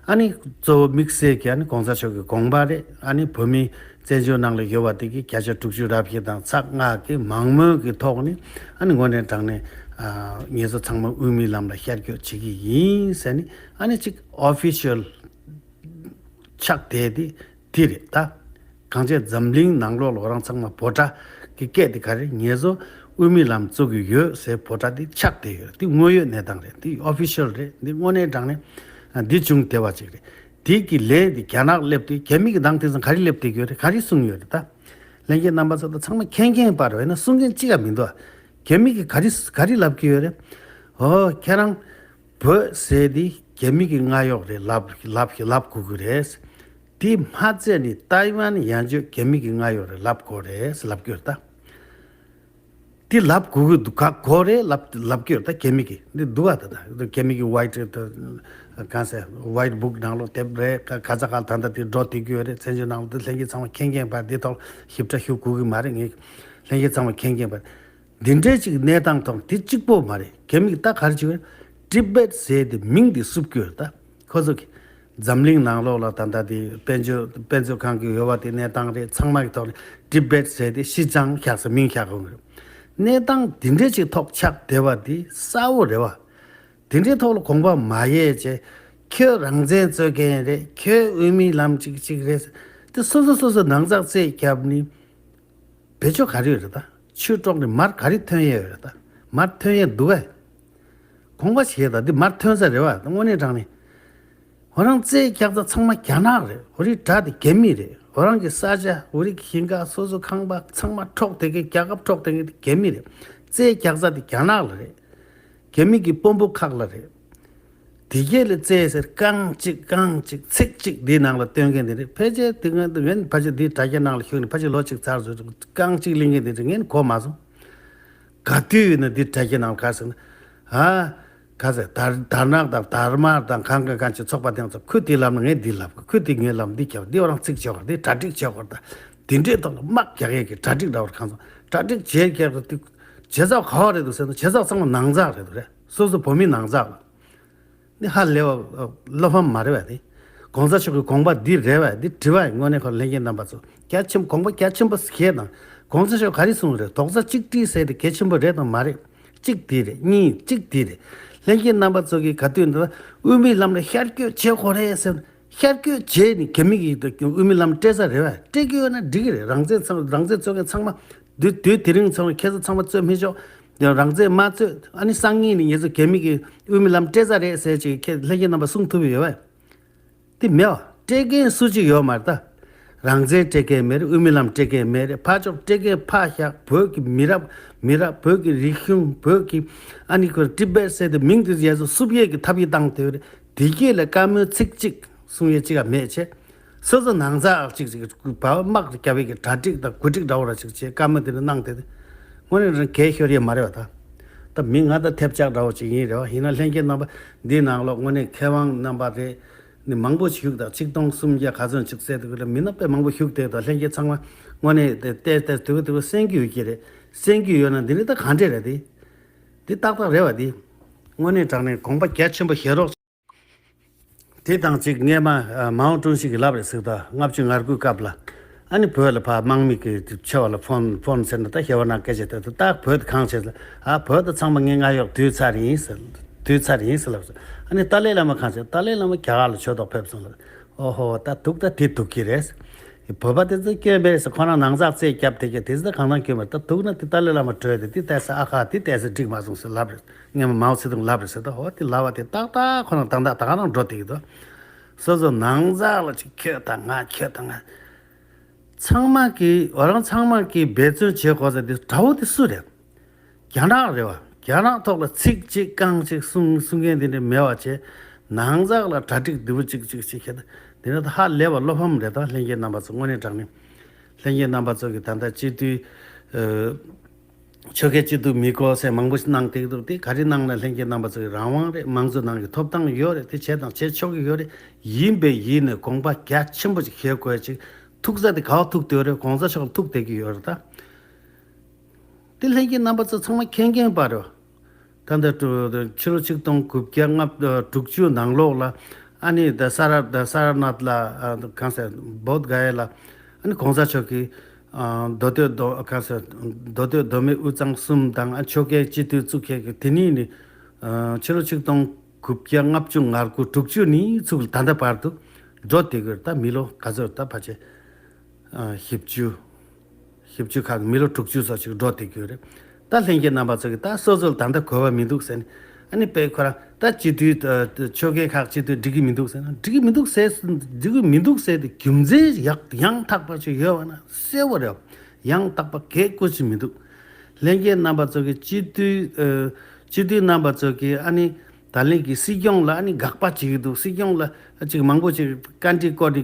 ཨ་ནི་གཙོ་བོ་དམིགས་བསལ་གྱི་ཨ་ནི་གོང་ས་མཆོག་གི་དགོངས་པ་རེད། ཨ་ནི་བོད་མི་བཙན་བྱོལ་ནང་ལ་ཡོད་པ་དེ་གི་བརྒྱ་ཆ་དྲུག་ཅུ་རེ་བཞི་དང་ཚེག་ལྔ་གི་མང་མོས་ཀྱི་ཐོག་ནས་ཨ་ནི་དངོས་གནས་དྲང་གནས་ཨ་ངེད་ཚོ་ཚང་མ་དབུ་མའི་ལམ་ལ་ཤར་བསྐྱོད་བྱེད་ཀྱི་ཡིན་ཟེར་ནས་ཨ་ནི་ཅིག་ཨོ་ཕི་ཤལ་ཆགས་བསྡད་དེ་དེ་རེད་ད། གང་བྱས་འཛམ་གླིང་ནང་ལོགས་ལ་རང་ཚང་མ་འབོད་སྒྲ་གི་སྐད་དེ་ག་རེ། ངེད་ཚོ་དབུ་མའི་ལམ་བཙུགས་ཀྱི་ཡོད་ཟེར་འབོད་སྒྲ་དེ་ཆགས་བསྡད་ཡོད་རེད། དེ་དངོས་ཡོད་གནས་སྟངས་རེད། དེ་ཨོ་ཕི་ཤལ་རེད། འདི་དངོས་གནས་དྲང་གནས་འདི་བྱུང་བསྡད་པ་ཅིག་རེད། དེ་གི་ལན་དེ་རྒྱ་ནག་སླེབས་དུས་རྒྱ་མི་གི་ནང་དེ་ཚོ་ག་རེ་སླེབས་བསྡད་ཀྱི་ཡོད་རེད། ག་རེ་གསུངས་ཡོད་རེད་ད། ལྷན་རྒྱས་རྣམ་པ་ཚོ་ད་ཚང་མ་མཁྱེན་མཁྱེན་པ་རེད། ཡིན་ན་གསུང་མཁན་གཅིག་ཀྱང་མི་འདུག་རྒྱ་མི་གི་ག་རེ་ག་རེ་ལབ་ཀྱི་ཡོད་རེད། ཨོ་ཁྱེད་རང་བོད་ཟེར་དེ་རྒྱ་མི་གི་མངའ་གཡོག་རེད་ལབ་ལབ་ལབ་དགོས་ཀྱི་རེད། དེ་མ་ཚད་ནི་ཏའི་ཝན་ཡང་བསྐྱར་རྒྱ་མི་གི་མངའ་གཡོག་རེད་ལབ་དགོས་རེད་ལབ་ཀྱི་ཡོད་ད། དེ་ལབ་དགོས་ཀྱི་འདུག་ག་གོ་རེད་ལབ་ལབ་ཀྱི་ཡོད་ད། རྒྱ་མི་གི་འདི་འདུག་བ། ད་ད་རྒྱ་མི་གི་ཝའི་ཊི་གང་ཟེར་ཝའི་ཊི་བུག་ནང་ལོགས་དེབ་རེད། ག་ག་ཚ་ག་ད་ལྟ་དེ་འགྲོ་བསྡད་ཀྱི་ཡོད་རེད། བཙན་བྱོལ་ནང་ལོགས་དེ་ལྷན་རྒྱས་ཚང་མ་མཁྱེན་མཁྱེན་པ། འདི་ཐོག་ཞིབ་ཕྲ་ཞུ་དགོས་ཀྱི་མ་རེད། ངས་ལྷན་རྒྱས་ཚང་མ་མཁྱེན་མཁྱེན་པ། འདི་འདྲའི་ཅིག་གནས་སྟངས་ཐོག་དེ་གཅིག་པོ་མ་རེད། རྒྱ་མི་གི་ད་ག་རེ་བྱེད་ཀྱི་ཡོད། ཊི་བེཊ་ཟེར་དེ་མིང་དེ་བསུབ་ཀྱི་ཡོད་རེད་ད། ཁོ་ཚོ་གི་འཛམ་གླིང་ནང་ལོགས་ལ་ད་ལྟ་དེ་དཔལ་འབྱོར་དཔེ་མཛོད་ཁང་གི་ཡོད་པ་དེ་གནས་སྟངས་རེད། ཚང་མ་གི་ཐོག་ནས་ཊི་བེཊ་ཟེར་དེ་ཤི་ཅང་བཞག་ས་མིང་བཞག་ཡོང་གི་རེད། གནས་སྟངས་དེ་འདྲའི་ཅིག་ཐོག་ཆགས་བསྡད་པ་དེ་གསལ་བོ་རེད་བ། དེ་འདྲའི་ཐོག་ལ་དགོངས་པ་མ་ཡེ་བྱས། ཁྱོད་རང་བཙན་རྩོད་མཁན་རེད། ཁྱོད་དབུ་མའི་ལམ་ཅིག་ཅིག་རེད། དེ་སོ་སོ་སོ་སོ་ནང་ཚགས་རྩོད་བརྒྱབ་ནི། བེད་སྤྱོད་ག་རེ་ཡོད་རེད་ད། ཆུ་དཀྲོག་ནས་མར་ག་རེ་ཐོན་ཡས་ཡོད་རེད་ད། མར་ཐོན་ཡས་འདུག་གས། དགོངས་པ་བཞེས་ད། འདི་མར་ཐོན་ས་རེད་བ། དངོས་གནས་དྲང་གནས། ཁོ་རང་རྩོད་རྒྱག་ས་ཚང་མ་རྒྱ་ནག་རེད། ཁོ་རའི་དགྲ་དེ་རྒྱ་མི་རེད། ཁོ་རང་གི་ས་ཆ་ཁོ་རའི་ཞིང་ཁ་སོ་སོ་ཁང་པ་ཚང་མ་འཕྲོག་བསྡད་མཁན་རྒྱལ་ཁབ་འཕྲོག་བསྡད་མཁན་དེ་རྒྱ་མི་རེད། རྩོད་རྒྱག་ས་དེ་རྒྱ་ནག་ལ་རེད། རྒྱ་མི་གི་དཔོན་པོ་ཁག་ལ་རེད། དེ་གས་ལ་རྩོད་ཟེར་རྐང་གཅིག་རྐང་གཅིག་ཚིག་གཅིག་འདིའི་ནང་ལ་སྟོན་མཁན་དེ་རེད། ཕལ་ཆེར་དེ་སྔོན་དུ་ངན་ཕལ་ཆེར་འདིའི་དྲ་རྒྱ་ནང་ལ་ཞུགས་ནས་ཕལ་ཆེར་ལོ་གཅིག་ཚར་སོང་། རྐང་གཅིག་གླེང་མཁན་དེ་རེད། ངས་གོ་མ་སོང་། ག་དུས་ཡིན་ན་འདི་དྲ་རྒྱ་ནང་ལ་ག་ཟེར་ན། ཨ། ག་ཟེར་དར་དར་ནག་དང་དར་དམར་དང་གང་གང་གང་ཅི་ཚོགས་པ་དེ་ཚོ་ཁོས་དེ་ལབ་ན་ངས་འདི་ལབ་དགོས། ཁོས་དེ་ངས་ལབ་ན་འདི་རྒྱབ་འདི་བ་རང་ཚིག་བྱེད་དགོས། འདི་གྲ་སྒྲིག་བྱེད་དགོས། ད་དེ་འདྲའི་ཐོག་ལ་དམག་རྒྱག་ཡས་ཀྱི་གྲ་སྒྲིག་འདྲ་བོ་གང་ཚོ་གྲ་སྒྲིག་བྱེད་རྒྱག་དེ་བྱེད་ཚབ་ག་བ་རེད་འདུག་ཟེར་ན། བྱེད་ཚབ་ཚང་མ་ནང་ཚགས་རེད་འདུག་རེད། སོ་སོ་བོད་མི་ནང་ཚགས་ལ། འདི་ཧ་ལས་པ་བློ་ཕམ་མ་རེད་པ། དེ་གོང་ས་མཆོག་གི་དགོངས་པ་འདི་རེད་པ། འདི་དྲི་བ་དངོས་གནས་ཁོ་ལྷན་རྒྱས་རྣམ་པ་ཚོ་རྒྱ་ཆེན་དགོངས་པ་རྒྱ་ཆེན་པོ་བཞེས་དང་། གོང་ས་མཆོག་ག་རེ་གསུངས་རེད། རྡོག་རྩ་གཅིག་སྒྲིལ་ཟེར་དེ་གལ་ཆེན་པོ་རེད་དང་མ་རེད། གཅིག་དེ་རེད། གཉིས་གཅིག་དེ་རེད། ལྷན་རྒྱས་རྣམ་པ་ཚོ་གིས་ག་དུས་འདི་དབུ་མའི་ལམ་ལ་ཤར་བསྐྱོད་བྱེད་དགོས་རེད་ཟེར། ཤར་བསྐྱོད་བྱས་ནས་རྒྱ་མི་གིས་དབུ་མའི་ལམ་སྤྲད་ས་རེད་པ། སྤྲད་ཀྱི་ཡོད་ན་འགྲིག་གི་རེད། རང་བཙན་ཚང་རང་བཙན་རྩོད་མཁན་ཚང་མ་དུས་དུས་དེ་རིང་ཚང་མ་ཁྱེད་ཚོ་ཚང་མ་རྩོད་མི་ཆོག་རང་བཙན་མ་རྩོད། ཨ་ནི་སང་ཉིན་ནས་ངེད་ཚོ་རྒྱ་མི་གིས་དབུ་མའི་ལམ་སྤྲད་ས་རེད་ཟེར་ཅིག་ཁྱེད་ལྷན་རྒྱས་རྣམ་པ་གསུང་ཐུབ་ཡོད་པས། དེ་མེད་པ། སྤྲད་མཁན་སུ་གཅིག་ཡོད་མ་རེད་ད། རང་བཙན་སྤྲད་མཁན་མེད་རེད། དབུ་མའི་ལམ་སྤྲད་མཁན་མེད་རེད། ཕར་ཕྱོགས་སྤྲད་མཁན་ཕར་བཞག་བོད་ཀྱི་མི་རབས་མི་རབས་བོད་ཀྱི་རིག་གཞུང་བོད་ཀྱི་ཨ་ནི་ཁོ་ཊི་བེཊ་ཟེར་དེ་མིང་དེ་ཡས་སུ་སུབ་ཡས་ཀྱི་ཐབས་ཀྱིས་བཏང་དེ་རེད། དེ་སྐད་ལ་བཀའ་མོལ་ཚིག་གཅིག་གསུང་ཡས་གཅིག་ཡང་མེད་བྱས། སོ་སོ་ནང་ཚགས་ཅིག་ཅིག་བ་དམག་རྒྱབ་པའི་གི་གྲ་སྒྲིག་དང་གོ་སྒྲིག་འདྲ་བོ་ར་ཅིག་བྱས་བཀའ་མོལ་དེ་འདྲ་གནང་དེ་དངོས་གནས་རང་གལ་ཤོར་ཡས་མ་རེད་པ། ད་ད་མི་ང་ད་ཐེབས་ཆག་འདྲ་བོ་ཅིག་ཡིན་རེད་པ། ཡིན་ན་ལྷན་རྒྱས་རྣམ་པ་འདིའི་ནང་ལོགས་དངོས་གནས་མཁས་དབང་རྣམ་པ་རེད། ནི་མང་པོ་ཞིག་བཞུགས་དང་ཆིག་སྟོང་སུམ་བརྒྱ་ག་ཚོད་ཅིག་བསྡད་དེ་གི་ལ་མི་སྣ་དཔེ་མང་པོ་བཞུགས་དེ་དང་ལྷན་རྒྱས་ཚང་མ་དངོས་གནས་དེ་ལྟས་ལྟས་དུ་དུ་གསན་གྱི་ཡོད་ཀྱི་རེད། གསན་གྱི་ཡོད་ན་འདི་ནི་ད་གང་འདྲས་རེད་དེ། འདི་ཏག་ཏག་རེད་པ། འདི་དངོས་གནས་དྲང་གནས་དགོངས་པ་རྒྱ་ཆེན་པོ་བཞེས་རོགས། དེ་དང་གཅིག་སྔས་མ་ཨ་མའོ་ཀྲུང་ཞི་གིས་ལབ་རེད་ཟེར། ད་ལྔ་བཅུ་ང་དགུའི་སྐབས་ལ་ཨ་ནི་བོད་ལ་ཕར་དམག་མི་གི་ཆེ་བ་ལ་ཕོན་ཕོན་ཟེར་ན་ད་ཞེ་བ་ན་སྐད་ཆ་དེ་ད་ད་བོད་དེ་གང་བྱེད་ཟེར། ཨ་བོད་དེ་ཚང་མ་ངས་ང་ཡོག་དུས་ཚར་ཡིན་ཟེར། དུས་ཚར་ཡིན་ཟེར་ལབ་ཟེར། ཨ་ནི་ཏཱ་ལའི་བླ་མ་གང་བྱེད། ཏཱ་ལའི་བླ་མ་རྒྱ་གར་ལ་ཆོས་ཐོག་ཕེབས་སོང་ལབ། ཨོ་ཧོ་ད་སྡུག་ད་དེ་སྡུག་གི་རེད། བོད་པ་དེ་ཚོ་སྐྱོན་མེད་ཟེར། ཁོ་རང་ནང་ཚགས་རྩེད་རྒྱབ་དེ་ག་དེ་ཚོ་ད་གང་ན་སྐྱོན་མེད། ད་སྡུག་ན་དེ་ཏཱ་ལའི་བླ་མ་བྲོས་ཏེ་དེ་ལྟས་ས་ཨ་ཁ་དེ་ལྟས་ས་འགྲིག་མ་སོང་ཟེར་ལབ་རེད། སྔས་མ་མའོ་ཙེ་ཏུང་ལབ་རེད་ཟེར། ད་འོ་དེ་ལབ་པ་དེ་ཏག་ཏག་ཁོ་རང་ད་ད་ད་ག་རང་འགྲོ་དེ་གི་འདུག་སོ་སོ་ནང་ཚགས་ལ་ཅིག་ཁྱོད་དང་ང་ཁྱོད་དང་ང་། ཚང་མ་གིས་འོ་རང་ཚང་མ་གིས་འབད་བརྩོན་བྱེད་དགོས་ས་དེ་དགྲ་བོ་དེ་སུ་རེད། རྒྱ་ནག་རེད་པ། རྒྱ་ནག་ཐོག་ལ་ཚིག་གཅིག་རྐང་གཅིག་གསུང་གསུང་མཁན་དེ་འདྲ་མེད་པ་བྱས། ནང་ཚགས་ལ་གྲ་སྒྲིག་བདེ་པོ་གཅིག་གཅིག་བྱེད་ཁྱེད་དེ་འདྲ་ད་ཧ་ལས་པ་བློ་ཕམ་རེད། ད་ལྷན་རྒྱས་རྣམ་པ་ཚོ་དངོས་གནས་དྲང་གནས་ལྷན་རྒྱས་རྣམ་པ་ཚོ་གིས་ད་ལྟ་སྤྱི་འཐུས་ཨ་ཆོལ་ཁའི་སྤྱི་འཐུས་མི་དགོས་ཟེར་མང་པོ་ཞིག་གནང་བསྡད་འདུག་དེ་ག་རེ་གནང་ན་ལྷན་རྒྱས་རྣམ་པ་ཚོ་གི་རང་དབང་རེད། མང་གཙོའི་ནང་གི་ཐོབ་ཐང་ཡོད་རེད། དེ་བྱས་དང་བྱེད་ཆོག་གི་ཡོད་རེད། ཡིན་པས་ཡིན་ནས་དགོངས་པ་རྒྱ་ཆེན་པོ་ཞིག་བཞེས་དགོས་ཅིག་ཐུག་ས་དེ་ག་པར་ཐུག་བསྡད་རེད། གོང་ས་མཆོག་ལ་ཐུག་བསྡད་ཀྱི་ཡོད་རེད་ད། དེ་ལྷན་རྒྱས་རྣམ་པ་ཚོ་ཚང་མ་མཁྱེན་མཁྱེན་པ་རེད། ད་ལྟ་ཕྱི་ལོ་ཆིག་སྟོང་དགུ་བརྒྱ་ལྔ་དྲུག་ཅུ་ནང་ལོགས་ལ་ཨ་ནི་ད་ས་ར་ད་ས་ར་ནཱཐ་ལ་ཨ་གང་ཟེར་བོད་ག་ཡ་ལ་ཨ་ནི་གོང་ས་མཆོག་གིས་ཨ་མདོ་སྟོད་མདོ་གང་ཟེར་མདོ་སྟོད་མདོ་སྨད་དབུས་གཙང་གསུམ་དང་ཨ་ཆོལ་ཁའི་སྤྱི་འཐུས་བཙུགས་མཁན་གྱི་དེ་ནས་ནི་ཨ་ཕྱི་ལོ་ཆིག་སྟོང་དགུ་བརྒྱ་ལྔ་བཅུ་ང་དགུ་དྲུག་ཅུ་ནས་ཚུགས་ལ་ད་ལྟ་བར་དུ་འགྲོ་བསྡད་ཀྱི་ཡོད་རེད། ད་མི་ལོ་ག་ཚོད་ད་ཕལ་ཆེར་ཨ་བཞི་བཅུ། བཞི་བཅུ་ཁག་མི་ལོ་དྲུག་ཅུ་ཙམ་ཞིག་འགྲོ་བསྡད་ཀྱི་ཡོད་རེད། ད་ལྷན་རྒྱས་རྣམ་པ་ཚོ་གིས་ད་སོ་སོ་ལ་ད་ལྟ་གོ་བ་མི་འདུག་ཟེར་ནས་ཨ་ནི་དཔེ་ཁོ་རང་ད་སྤྱི་འཐུས་ཆོལ་ཁའི་ཁག་སྤྱི་འཐུས་འགྲིག་གི་མི་འདུག་ཟེར་ན་འགྲིག་གི་མི་འདུག་ཟེར་འགྲིག་གི་མི་འདུག་ཟེར་དེ་རྒྱུ་མཚན་ཡག་ཡང་དག་པ་ཞིག་ཡོད་པ་ན་གསལ་པོ་རེད། ཡང་དག་པ་གལ་དགོས་ཅིག་མི་འདུག་ལྷན་རྒྱས་རྣམ་པ་ཚོ་གིས་སྤྱི་འཐུས་སྤྱི་འཐུས་རྣམ་པ་ཚོ་གིས་ཨ་ནི་ད་ལན་གྱི་སྲིད་སྐྱོང་ལ་ཨ་ནི་དགག་པ་བྱེད་ཀྱི་འདུག་སྲིད་སྐྱོང་ལ་ཅིག་མང་པོ་ཅིག་བཀའ་འདྲི་སྐོར་གྱི་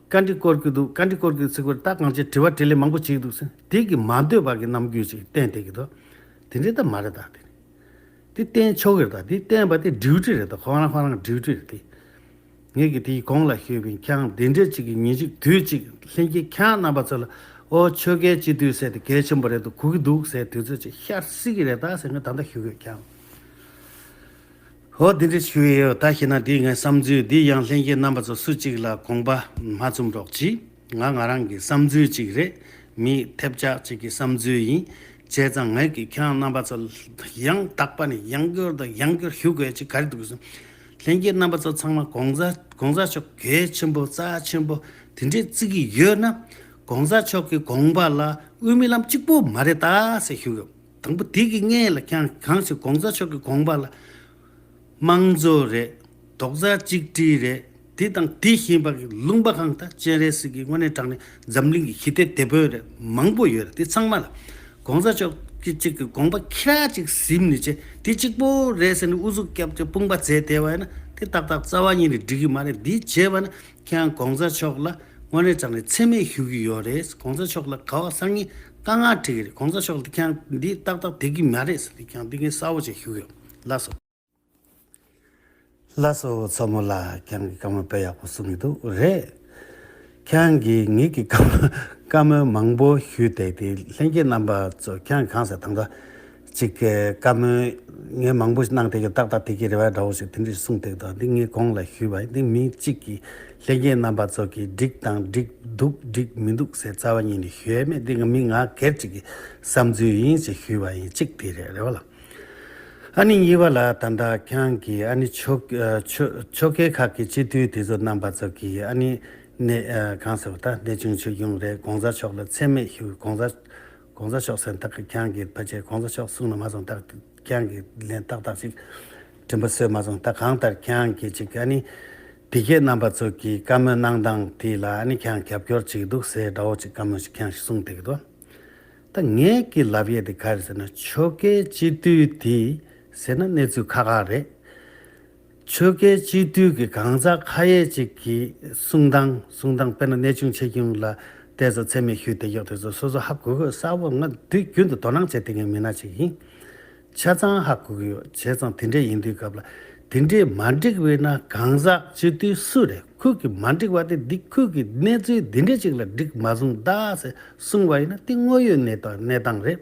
བཀའ་འདྲི་སྐོར་གྱི་འདུག་བཀའ་འདྲི་སྐོར་གྱི་ཚིག་པར་ད་གང་ཅི་དྲི་བ་དྲིས་ལན་མང་པོ་བྱེད་ཀྱི་འདུག་ཟེར་དེ་གི་མ་འདོད་པ་གི་རྣམ་འགྱུར་ཅིག་བསྟན་བསྡད་ཀྱི་འདུག་དེ་འདྲའི་ད་མ་རེད་ད། དེ་དེ་བསྟན་ཆོག་གི་རེད་ད། དེ་བསྟན་པ་དེ་ཌིའུ་ཊི་རེད་ད། ཁོ་རང་ཁོ་རང་ཌིའུ་ཊི་རེད་དེ། ངས་ཀྱི་དེའི་གོང་ལ་ཞུས་པའི་ཁྱེད་རང་དེ་འདྲས་ཅིག་གི་ཉིན་ཅིག་དུས་ཅིག་ལྷན་རྒྱས་ཁྱེད་རང་རྣམ་པ་ཚོ་ལ་ཨོ་ཆོལ་ཁའི་སྤྱི་འཐུས་ཟེར་དེ་གལ་ཆེན་པོ་རེད་འདུག་གོ་གི་འདུག་ཟེར་དུས་ཚོད་ཅིག་ཤར་སྲིད་ཀྱི་རེད་ད་ཟེར་ངས་ད་ལྟ་ཞུ་གི་ཡོད་ཁྱེད་རང་། ཨོ་དེ་འདྲས་ཞུ་ཡི་ཡོད་ད། ཞེ་ན་དེ་ངའི་བསམ་ཚུལ་འདི་ཡང་ལྷན་རྒྱས་རྣམ་པ་ཚོ་སུ་གཅིག་ལ་དགོངས་པ་མ་ཚོམ་རོགས་གྱིས། ང་ང་རང་གི་བསམ་ཚུལ་ཅིག་རེད། མི་ཐེབས་ཆག་ཅིག་གི་བསམ་ཚུལ་ཡིན། བྱས་ཙང་ངས་ཀྱི་ཁྱེད་རང་རྣམ་པ་ཚོ་ཡང་དག་པ་ནས་ཡང་བསྐྱར་དང་ཡང་བསྐྱར་ཞུ་དགོས་ཅིག་ག་རེ་འདུག་ཟེར། ལྷན་རྒྱས་རྣམ་པ་ཚོ་ཚང་མ་གོང་ས་གོང་ས་མཆོག་གལ་ཆེན་པོ་རྩ་ཆེན་པོ་དེ་འདྲས་བརྩི་གི་ཡོད་ན་གོང་ས་མཆོག་གི་དགོངས་པ་ལ་དབུ་མའི་ལམ་གཅིག་པོ་མ་རེད་ད་ཟེར་ཞུ་གི་ཡོད། དང་པོ་དེ་གི་སྔོན་ལ་ཁྱེད་རང་གང་ཞིག་གོང་ས་མཆོག་གི་དགོངས་པ་ལ། དམངས་གཙོ་རེད། རྡོག་རྩ་གཅིག་སྒྲིལ་རེད། དེ་དང་དེ་བཞིན་པ་གི་ལུང་པ་གང་ལྟར་སྤྱན་རས་གཟིགས་ཀྱི་དངོས་གནས་དྲང་གནས་འཛམ་གླིང་གི་ཞི་བདེ་དེད་དཔོན་རེད་མང་པོ་ཡོད་རེད། དེ་ཚང་མ་ལ་གོང་ས་མཆོག་གི་གཅིག་གི་དགོངས་པ་ཁྱེད་རང་གཅིག་ཟིན་ནས་བྱས་དེ་གཅིག་པོ་རེད་ཟེར་ནས་ཨུ་ཚུགས་བརྒྱབ་བྱས་དཔུང་པ་མཛད་བསྡད་པ་ཡིན་ན་དེ་ཏག་ཏག་རྩ་བ་ཉིད་ནས་འགྲིག་གི་མ་རེད། འདི་བྱས་པ་ན་ཁྱེད་རང་གོང་ས་མཆོག་ལ་དངོས་གནས་དྲང་གནས་མཚན་སྨད་ཞུ་གི་ཡོད་རེད། གོང་ས་མཆོག་ལ་ག་བ་སང་ཉིན་དཀའ་ངལ་འཕྲད་ཀྱི་རེད། གོང་ས་མཆོག་ལ་ཁྱེད་རང་འདི་ཏག་ཏག་བསྡད་ཀྱི་མ་རེད་ཟེར་ཏེ་ཁྱེད་རང་འདི་ངས་གསལ་པོ་བྱས་ཞུ་གི་ཡོད། ལགས་སོ། ལགས་སོ། མཚོ་མོ་ལགས། ཁྱེད་ཀྱིས་བཀའ་མོལ་དཔེ་ཡག་པོ་གསུངས་ཀྱི་འདུག་རེད། ཁྱེད་ཀྱིས་ངེད་ཀྱི་བཀའ་མོལ་བཀའ་མོལ་མང་པོ་ཞུས་ཏེ། དེ་ལྷན་རྒྱས་རྣམ་པ་ཚོ། ཁྱེད་གང་ཟེར། ད་ལྟ་ཅིག་གི་བཀའ་མོལ་ངས་མང་པོ་ཞིག་གནང་བསྡད་ཀྱི། ཏག་ཏག་དེ་གི་རེ་བ་འདྲ་བོ་ཞིག་དེ་འདྲ་གསུངས་བསྡད་འདུག་འདི་ངས་གོང་ལ་ཞུས་པ་ཡིན། འདི་མི་གཅིག་གིས་ལྷན་རྒྱས་རྣམ་པ་ཚོ་གིས་འགྲིག་དང་འགྲིག་འདུག་འགྲིག་མི་འདུག་ཟེར་རྩ་བ་ཉིད་ནས་ཞུ་ཡས་མེད། འདི་ང་མི་ང་སྒེར་གཅིག་གི་བསམ་ཚུལ་ཡིན་ཞེས་ཞུས་པ་ཡིན། གཅིག་དེ་རེད། རེད་བ་ལ། ཨ་ནི་གཉིས་པ་ལ། ད་ལྟ་ཁྱེད་ཀྱིས་ཨ་ནི་ཆོལ་ཨ་ཆོལ་ཆོལ་ཁའི་ཁག་གི་སྤྱི་འཐུས་དེ་ཚོ་རྣམ་པ་ཚོ་གིས་ཨ་ནི་གནས་ཨ་གང་ཟེར་བ། ད་གནས་ཆུང་ཆོས་སྐྱོང་རེད། གོང་ས་མཆོག་ལ་མཚན་སྨད་ཞུ། གོང་ས་གོང་ས་མཆོག་ཟེར་ན་ད་ཁྱེད་ཀྱིས་ཕལ་ཆེར་གོང་ས་མཆོག་གསུངས་ན་མ་སོང་། ད་ཁྱེད་ཀྱིས་ལན་ཏག་ཏག་ཅིག་དྲན་པ་གསོས་མ་སོང་། ད་གང་ལྟར་ཁྱེད་ཀྱིས་ཅིག་ཨ་ནི་དེ་གའི་རྣམ་པ་ཚོ་གིས་བཀའ་མོལ་གནང་སྟངས་དེ་ལ་ཨ་ནི་ཁྱེད་རྒྱབ་སྐྱོར་བྱེད་ཀྱི་འདུག་ཟེར་འདྲ་བོ་ཅིག་བཀའ་མོལ་ཞིག་ཁྱེད་ཀྱིས་གསུངས་བསྡད་ཀྱི་འདུག་ད་ངས་ཀྱི་ལབ་ཡས་དེ་ག་རེ་ཟེར་ན། ཆོལ་ཁའི་སྤྱི་འཐུས་དེ་ཟེར་ན་གནས་ཚུལ་ཁག་ཁག་རེད། ཆོལ་ཁའི་སྤྱི་འཐུས་ཀྱི་གང་ཟག་ཁ་ཤས་ཅིག་གི་གསུང་སྟངས་གསུང་སྟངས། དཔེར་ན་གནས་ཆུང་ཆོས་སྐྱོང་ལ་ཏོག་ཙམ་མཚན་སྨད་ཞུས་བསྡད་ཡག་དེ་ཚོ་སོ་སོ་ཧ་གོ་གི་ཡོད། གསལ་པོ་ང་དུས་རྒྱུན་དུ་དོ་སྣང་བྱས་བསྡད་མཁན་མི་སྣ་ཅིག་ཡིན། ཆ་ཚང་ཧ་གོ་གི་ཡོད། བྱས་ཙང་དེ་འདྲས་ཡིན་དུས་སྐབས་ལ། དེ་འདྲས་མ་འགྲིག་པས་ན་གང་ཟག་སྤྱི་འཐུས་སུ་རེད། ཁོ་གི་མ་འགྲིག་པ་དེ་འདི་ཁོ་གི་གནས་ཚུལ་འདི་འདྲས་ཅིག་ལ་འགྲིག་མ་བཟུང་ད་ཟེར་གསུངས་པ་ཡིན་ན། དེ་དངོས་ཡོད་གནས་སྟངས་གནས་སྟངས་རེད།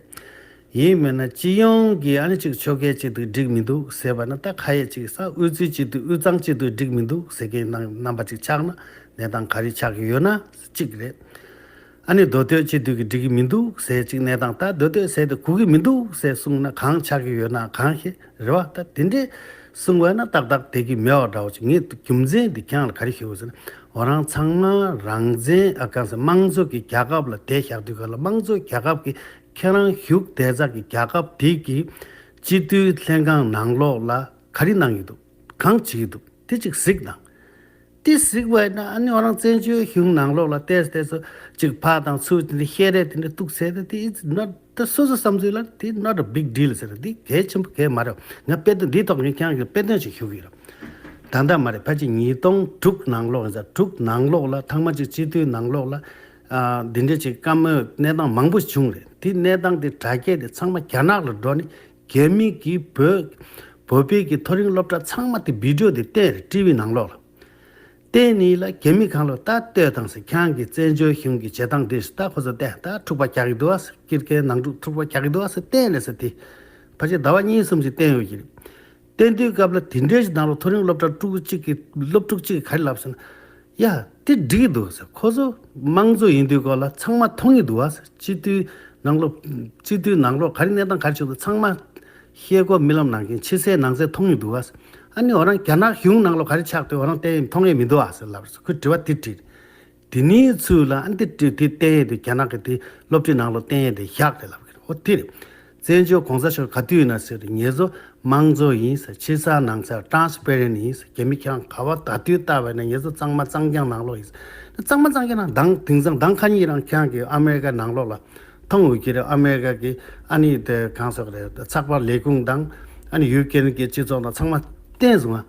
ཡིན་མིན་ན་སྤྱི་ཡོངས་ཀྱི་ཨ་ནི་ཅིག་ཆོལ་ཁའི་སྤྱི་འཐུས་འགྲིག་མི་འདུག་ཟེར་བ་ན། ད་ཁ་ཡས་ཅིག་ས་དབུས་གཙང་སྤྱི་འཐུས་དབུས་གཙང་སྤྱི་འཐུས་འགྲིག་མི་འདུག་ཟེར་མཁན་རྣམ་རྣམ་པ་ཅིག་ཆགས་ན། གནས་སྟངས་ག་རེ་ཆགས་ཀྱི་ཡོད་ན་གཅིག་རེད། ཨ་ནི་མདོ་སྟོད་སྤྱི་འཐུས་ཀྱི་འགྲིག་གི་མི་འདུག་ཟེར་ཅིག་གནས་སྟངས། ད་མདོ་སྟོད་ཟེར་དེ་གོ་གི་མི་འདུག་ཟེར་གསུངས་ན་གང་ཆགས་ཀྱི་ཡོད་ན་གང་ཤེས། རེད་བ། ད་དེ་འདྲས་གསུངས་པ་ན་ཏག་ཏག་བསྡད་ཀྱི་མེད་པ་འདྲ་བོ་ཅིག་ངས་རྒྱུ་མཚན་འདི་ཁྱེད་རང་ལ་ག་རེ་ཞུ་དགོས་ཟེར་ན། འོ་རང་ཚང་མ་རང་བཙན་ཨ་གང་ཟེར་དམངས་གཙོ་གི་རྒྱལ་ཁབ་ལ་བསྡད་བཞག་དུས་ག་ལ། དམངས་གཙོ་རྒྱལ་ཁབ་ཀྱི་ཁྱེད་རང་བཞུགས་བསྡད་ས་གི་རྒྱལ་ཁབ་དེ་གི་སྤྱི་འཐུས་ལྷན་ཁང་ནང་ལོགས་ལ་ག་རེ་གནང་གི་འདུག་གང་བྱེད་ཀྱི་འདུག་དེ་ཅིག་གཟིགས་དང་། དེ་གཟིགས་པ་ཡིན་ན་ཨ་ནི་འོ་རང་བཙན་བྱོལ་གཞུང་ནང་ལོགས་ལ་ཏོག་ཙམ་ཏོག་ཙམ་ཅིག་ཕར་དང་ཚུར་དེ་འདྲ་བཤད་རེས་དེ་འདྲ་གཏུགས་ཟེར་ཏེ། དེ་it's not the སོ་སོ་བསམ་ཚུལ་ལ་དེ་not a big deal ཟེར། དེ་གལ་ཆེན་པོ་གལ་མ་རེད། ང་དཔེ་དོན་འདིའི་ཐོག་ངས་ཁྱེད་རང་གི་དཔེ་དོན་ཞིག་ཞུ་གི་ཡོད། ད་ལྟ་མ་རེད། ཕལ་ཆེར་ཉིས་སྟོང་དྲུག་ནང་ལོགས་ཡིན་ས། དྲུག་ནང་ལོགས་ལ་ཐེངས་མ་གཅིག་སྤྱི་འཐུས་ནང་ལོགས་ལ་ཨ་འདི་འདྲ་ཅིག་བཀའ་མོལ་གནས་སྟངས་མང་པོ་བྱུང་རེད། དེ་གནས་སྟངས་དེ་དྲ་རྒྱ་དེ་ཚང་མ་རྒྱ་ནག་ལ་འགྲོ་ནས། རྒྱ་མི་གིས་བོད་བོད་པའི་གི་མཐོ་རིམ་སློབ་གྲྭ་ཚང་མ་དེ་བི་ཌི་ཡོ་དེ་བསྟན་རེད། ཊི་ཝི་ནང་ལོགས་ལ། བསྟན་ནི་ལ་རྒྱ་མི་གང་ལོ་ད་ལྟོས་དང་ཟེར། ཁྱེད་རང་གི་བཙན་བྱོལ་གཞུང་གི་བྱེད་སྟངས་དེ་ད་ཁོ་ཚོ་བལྟས། ད་འཁྲུག་པ་རྒྱག་གི་འདུག་ཨ་ཟེར། ཀིར་ཀའི་ནང་འཁྲུག་འཁྲུག་པ་རྒྱག་གི་འདུག་ཨ་ཟེར་བསྟན་ནས་ཟེར། དེ་ཕལ་ཆེར་ཟླ་བ་གཉིས་གསུམ་ཞིག་བསྟན་ཡོད་ཀྱི་རེད། བསྟན་དུས་སྐབས་ལ་དེ་འདྲའི་ཞིག་ནང་ལ་མཐོ་རིམ་སློབ་གྲྭ་ཕྲུ་གུ་གཅིག་གིས་སློབ་ཕྲུག་གཅིག་གིས་ག་རེ་ལབ་ཟེར་ན། ཡ་དེ་འགྲིག་གི་འདུག་ཟེར། ཁོ་ཚོ་དམངས་གཙོ་ཡིན་དུས་སྐོར་ལ་ཚང་མ་མཐོང་གི་འདུག་ཨ་ཟེར། སྤྱི་འཐུས་ནང་ལོགས་སྤྱི་འཐུས་ནང་ལོགས་ག་རེ་གནས་སྟངས་ག་རེ་བྱུང་འདུག་ཚང་མ་ཤེལ་སྒོ་རྨི་ལམ་ནང་བཞིན་ཕྱི་གསལ་ནང་གསལ་མཐོང་གི་འདུག་ཨ་ཟེར། ཨ་ནི་འོ་རང་རྒྱ་ནག་གཞུང་ནང་ལོགས་ག་རེ་ཆགས་འདུག་འོ་རང་བལྟས་མཐོང་ཡས་མི་འདུག་ཨ་ཟེར་ལབ་སོང་། ཁོས་དྲི་བ་དེ་དྲིས། དེ་ནས་ཚུར་ལ་ཨ་འདི་དེ་དེ་བསྟན་ཡས་དེ་རྒྱ་ནག་གི་དེ་སློབ་ཁྲིད་ནང་ལོགས་བསྟན་ཡས་དེ་བཞག་རེད་ལབ་ཀྱི་རེད། འོ་དེ་རེད། བཙན་བྱོལ་གོང་ས་མཆོག་ག་དུས་ཡིན་ན་ཟེར། ངེད་ཚོ་དམངས་གཙོ་ཡིན་ཟེར། ཕྱི་གསལ་ནང་གསལ་ཊ་རན་སི་པེ་རེན་ཊི་ཡིན་ཟེར། རྒྱ་མི་ཁྱེད་རང་ག་བ་ད་དུས་ལྟ་བས་ན་ངེད་ཚོ་གཙང་མ་གཙང་རྐྱང་ནང་ལོགས་ཡིན་ཟེར། གཙང་མ་གཙང་རྐྱང་ནང་དང་དེང་སང་དང་ཁ་ཉིན་རང་ཁྱེད་རང་གི་ཨ་མེ་རི་ཀ་ནང་ལོགས་ལ་མཐོང་འོས་ཀྱི་རེད། ཨ་མེ་རི་ཀ་གི་ཨ་ནི་དེ་གང་ཟེར་རེད། ཚགས་པར་ལས་ཁུངས་དང་ཨ་ནི་ཡུ་ཀེ་རན་གྱི་སྤྱི་ཚོགས་ནང་ཚང་མ་བསྟན་སོང་ང་།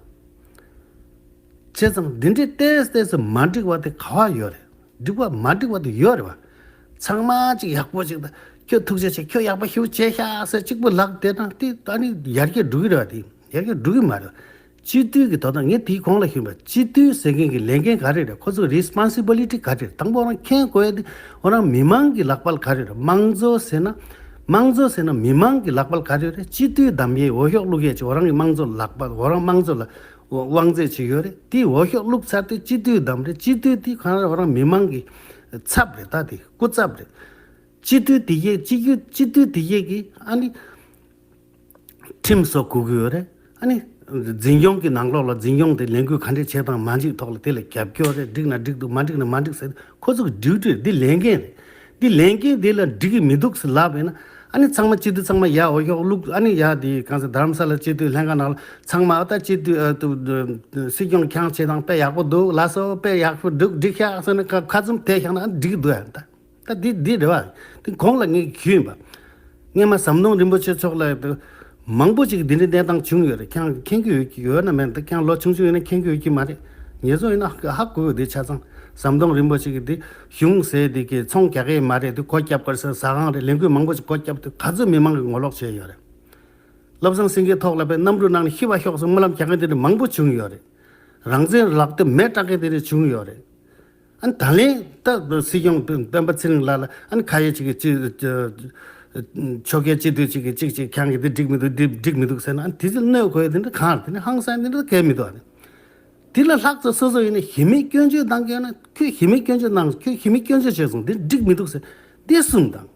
བྱས་ཙང་འདི་འདྲའི་ཏོག་ཙམ་ཏོག་ཙམ་མ་འགྲིག་པ་དེ་ག་བ་ཡོད་རེད། འགྲིག་པ་མ་འགྲིག་པ་དེ་ཡོད་རེད་བ། ཚང་མ་གཅིག་ཡག་པོ་ཅིག་དང་། ཁྱོད་ཐུགས་རྗེ་ཆེ། ཁྱོད་ཡག་པོ་ཞེ་པོ་བྱས་ཤག་ཟེར་གཅིག་པུ་ལབ་བསྡད་ན་དེ་ཨ་ནི་ཡར་རྒྱས་འགྲོ་གི་རེད་བ། དེ་ཡར་རྒྱས་འགྲོ་གི་མ་རེད་བ། སྤྱི་འཐུས་ཀྱི་དོ་དག་ངས་དེའི་གོང་ལ་ཞུས་པ། སྤྱི་འཐུས་ཟེར་མཁན་གྱི་ལས་འགན་ག་རེ་རེད། ཁོ་ཚོའི་རི་སི་པོན་སི་བི་ལི་ཊི་ག་རེ་རེད། དང་པོ་རང་མཁྱེན་དགོས་ཡ་དེ་འོ་རང་མི་མང་གི་ལག་པ་ལ་ག་རེ་རེད། དམངས་གཙོ་ཟེར་ན། དམངས་གཙོ་ཟེར་ན་མི་མང་གི་ལག་པ་ལ་ག་རེ་རེད། སྤྱི་འཐུས་བདམས་ཡས་འོས་ཤོག་བླུག་ཡས་ཅིག་འོ་རང་གི་དམངས་གཙོ་ལག་པ། འོ་རང་དམངས་གཙོ་ལ་དབང་ཚད་ཅིག་ཡོད་རེད། དེ་འོས་ཤོག་བླུགས་ཚར་དུས་སྤྱི་འཐུས་བདམས་རེད། སྤྱི་འཐུས་དེ་གང་རེད། འོ་རང་མི་མང་གི་ཚབ་རེད། ད་དེ་སྐུ་ཚབ་རེད། སྤྱི་འཐུས་དེ་གས་སྤྱི་འཐུས་སྤྱི་འཐུས་དེ་གས་ཀྱི་ཨ་ནི་ཁྲིམས་བཟོ་དགོས་ཀྱི་ཡོད་རེད། ཨ་ནི་འཛིན་སྐྱོང་གི་ནང་ལོགས་ལ་འཛིན་སྐྱོང་དེ་ལས་འགུལ་ག་འདྲས་བྱེད་དང་མ་བྱེད་ཐོག་ལ་དེ་ལ་རྒྱབ་སྐྱོར་རེད། འགྲིག་ན་འགྲིག་འདུག་མ་འགྲིག་ན་མ་འགྲིག་ཟེར། ཁོ་ཚོ་གི་ཌིའུ་ཊི་རེད། འདི་ལས་འགན་རེད། འདི་ལས་འགན་འདི་ལ་འགྲིག་གི་མི་འདུག་ཟེར་ལབ་ཡིན་ན། ཨ་ནི་ཚང་མ་སྤྱི་འཐུས་ཚང་མ་ཡར་འོས་ཤོག་བླུགས། ཨ་ནི་ཡར་དེ་གང་ཟེར་རྡ་རམ་ས་ལ་སྤྱི་འཐུས་ལྷན་ཁང་ནང་ལ་ཚང་མ་ཨ་ད་སྤྱི་འཐུས་ཨ་ཏུ་སྲིད་སྐྱོང་ཁྱེད་རང་བྱེད་སྟངས་དཔེ་ཡག་པོ་འདུག་ལགས་སོ། དཔེ་ཡག་པོ་འདུག་འགྲིག་ཤག་ཟེར་ནས་ཁ་ཁ་བཙུམ་བསྡད་བཞག་ན་ཨ་འགྲིག་གི་འདུག་ཡ། ད་ད་འདི་འདི་རེད་བ། དེ་གོང་ལ་ངས་ཞུས་ཡིན་པ། སྔོན་མ་ཟམ་གདོང་རིན་པོ་ཆེ་མཆོག་ལ་དེ་མང་པོ་ཅིག་འདི་འདྲའི་གནས་སྟངས་བྱུང་ཡོད་རེད། ཁྱེད་རང་མཁྱེན་གྱི་ཡོད་ཀྱི་ཡོད་ན་མེད་ན། ད་ཁྱེད་རང་ལོ་ཆུང་ཆུང་ཡིན་ན་མཁྱེན་གྱི་ཡོད་ཀྱི་མ་རེད། ངེད་ཚོ་ཡིན་ན་ཧ་གོ་ཡོད། དེ་ཆ་ཚང་ཟམ་གདོང་རིན་པོ་ཆེ་གིས་དེ་གཞུང་ཟེར་དེ་གི་ཚོང་རྒྱག་གི་མ་རེད། དེ་སྒོ་བརྒྱབ་དགོས་ཟེར། ཟ་ཁང་རེད། ལས་འགུལ་མང་པོ་ཅིག་སྒོ་བརྒྱབ། དེ་ག་ཚོད་མི་མང་གི་ངོ་ལོག་བྱས་ཡོད་རེད། བློ་བཟང་སེང་གེའི་ཐོག་ལ་པའི་གནམ་གྲུ་ནང་ནས་ཤི་བ་ཤོག་ཟེར་སྨོན་ལམ་རྒྱག་མཁན་དེ་འདྲ་མང་པོ་བྱུང་ཡོད་རེད། རང་བཙན་ལག་དེབ་མེ་སྲེག་མཁན་དེ་འདྲ་བྱུང་ཡོད་རེད། ཨ་ནི་ད་ལན་ད་སྲིད་སྐྱོང་སྤེན་པ་ཚེ་རིང་ལགས་ལ་ཨ་ནི་ཁ་ཡོད་ཅིག་གིས་ཅི་ཆོལ་ཁའི་སྤྱི་འཐུས་ཅིག་གིས་ཅིག་ཅིག་ཁྱེད་ཀྱིས་འདི་འགྲིག་མི་འདུག་འདི་འགྲིག་མི་འདུག་ཟེར་ན། ཨ་ནི་དེ་ཚོ་གནོད་དགོས་ཡ་དེ་འདྲ་གང་རེད། དེ་ནི་ཧང་སང་དེ་འདྲ་གང་ཡང་མི་འདུག་ཨ་ནི་དེ་ལ་ལྷག་ཙམ་སོ་སོ་ཡིན་ན་གཞི་མེད་སྐྱོན་བརྗོད་གཏོང་གི་ཡོད་ན། ཁྱོད་གཞི་མེད་སྐྱོན་བརྗོད་གནང་། ཁྱོད་གཞི་མེད་སྐྱོན་བརྗོད་བྱས་སོང་། འདི་འགྲིག་མི་འདུག་ཟེར་འདི་གསུངས་དང་།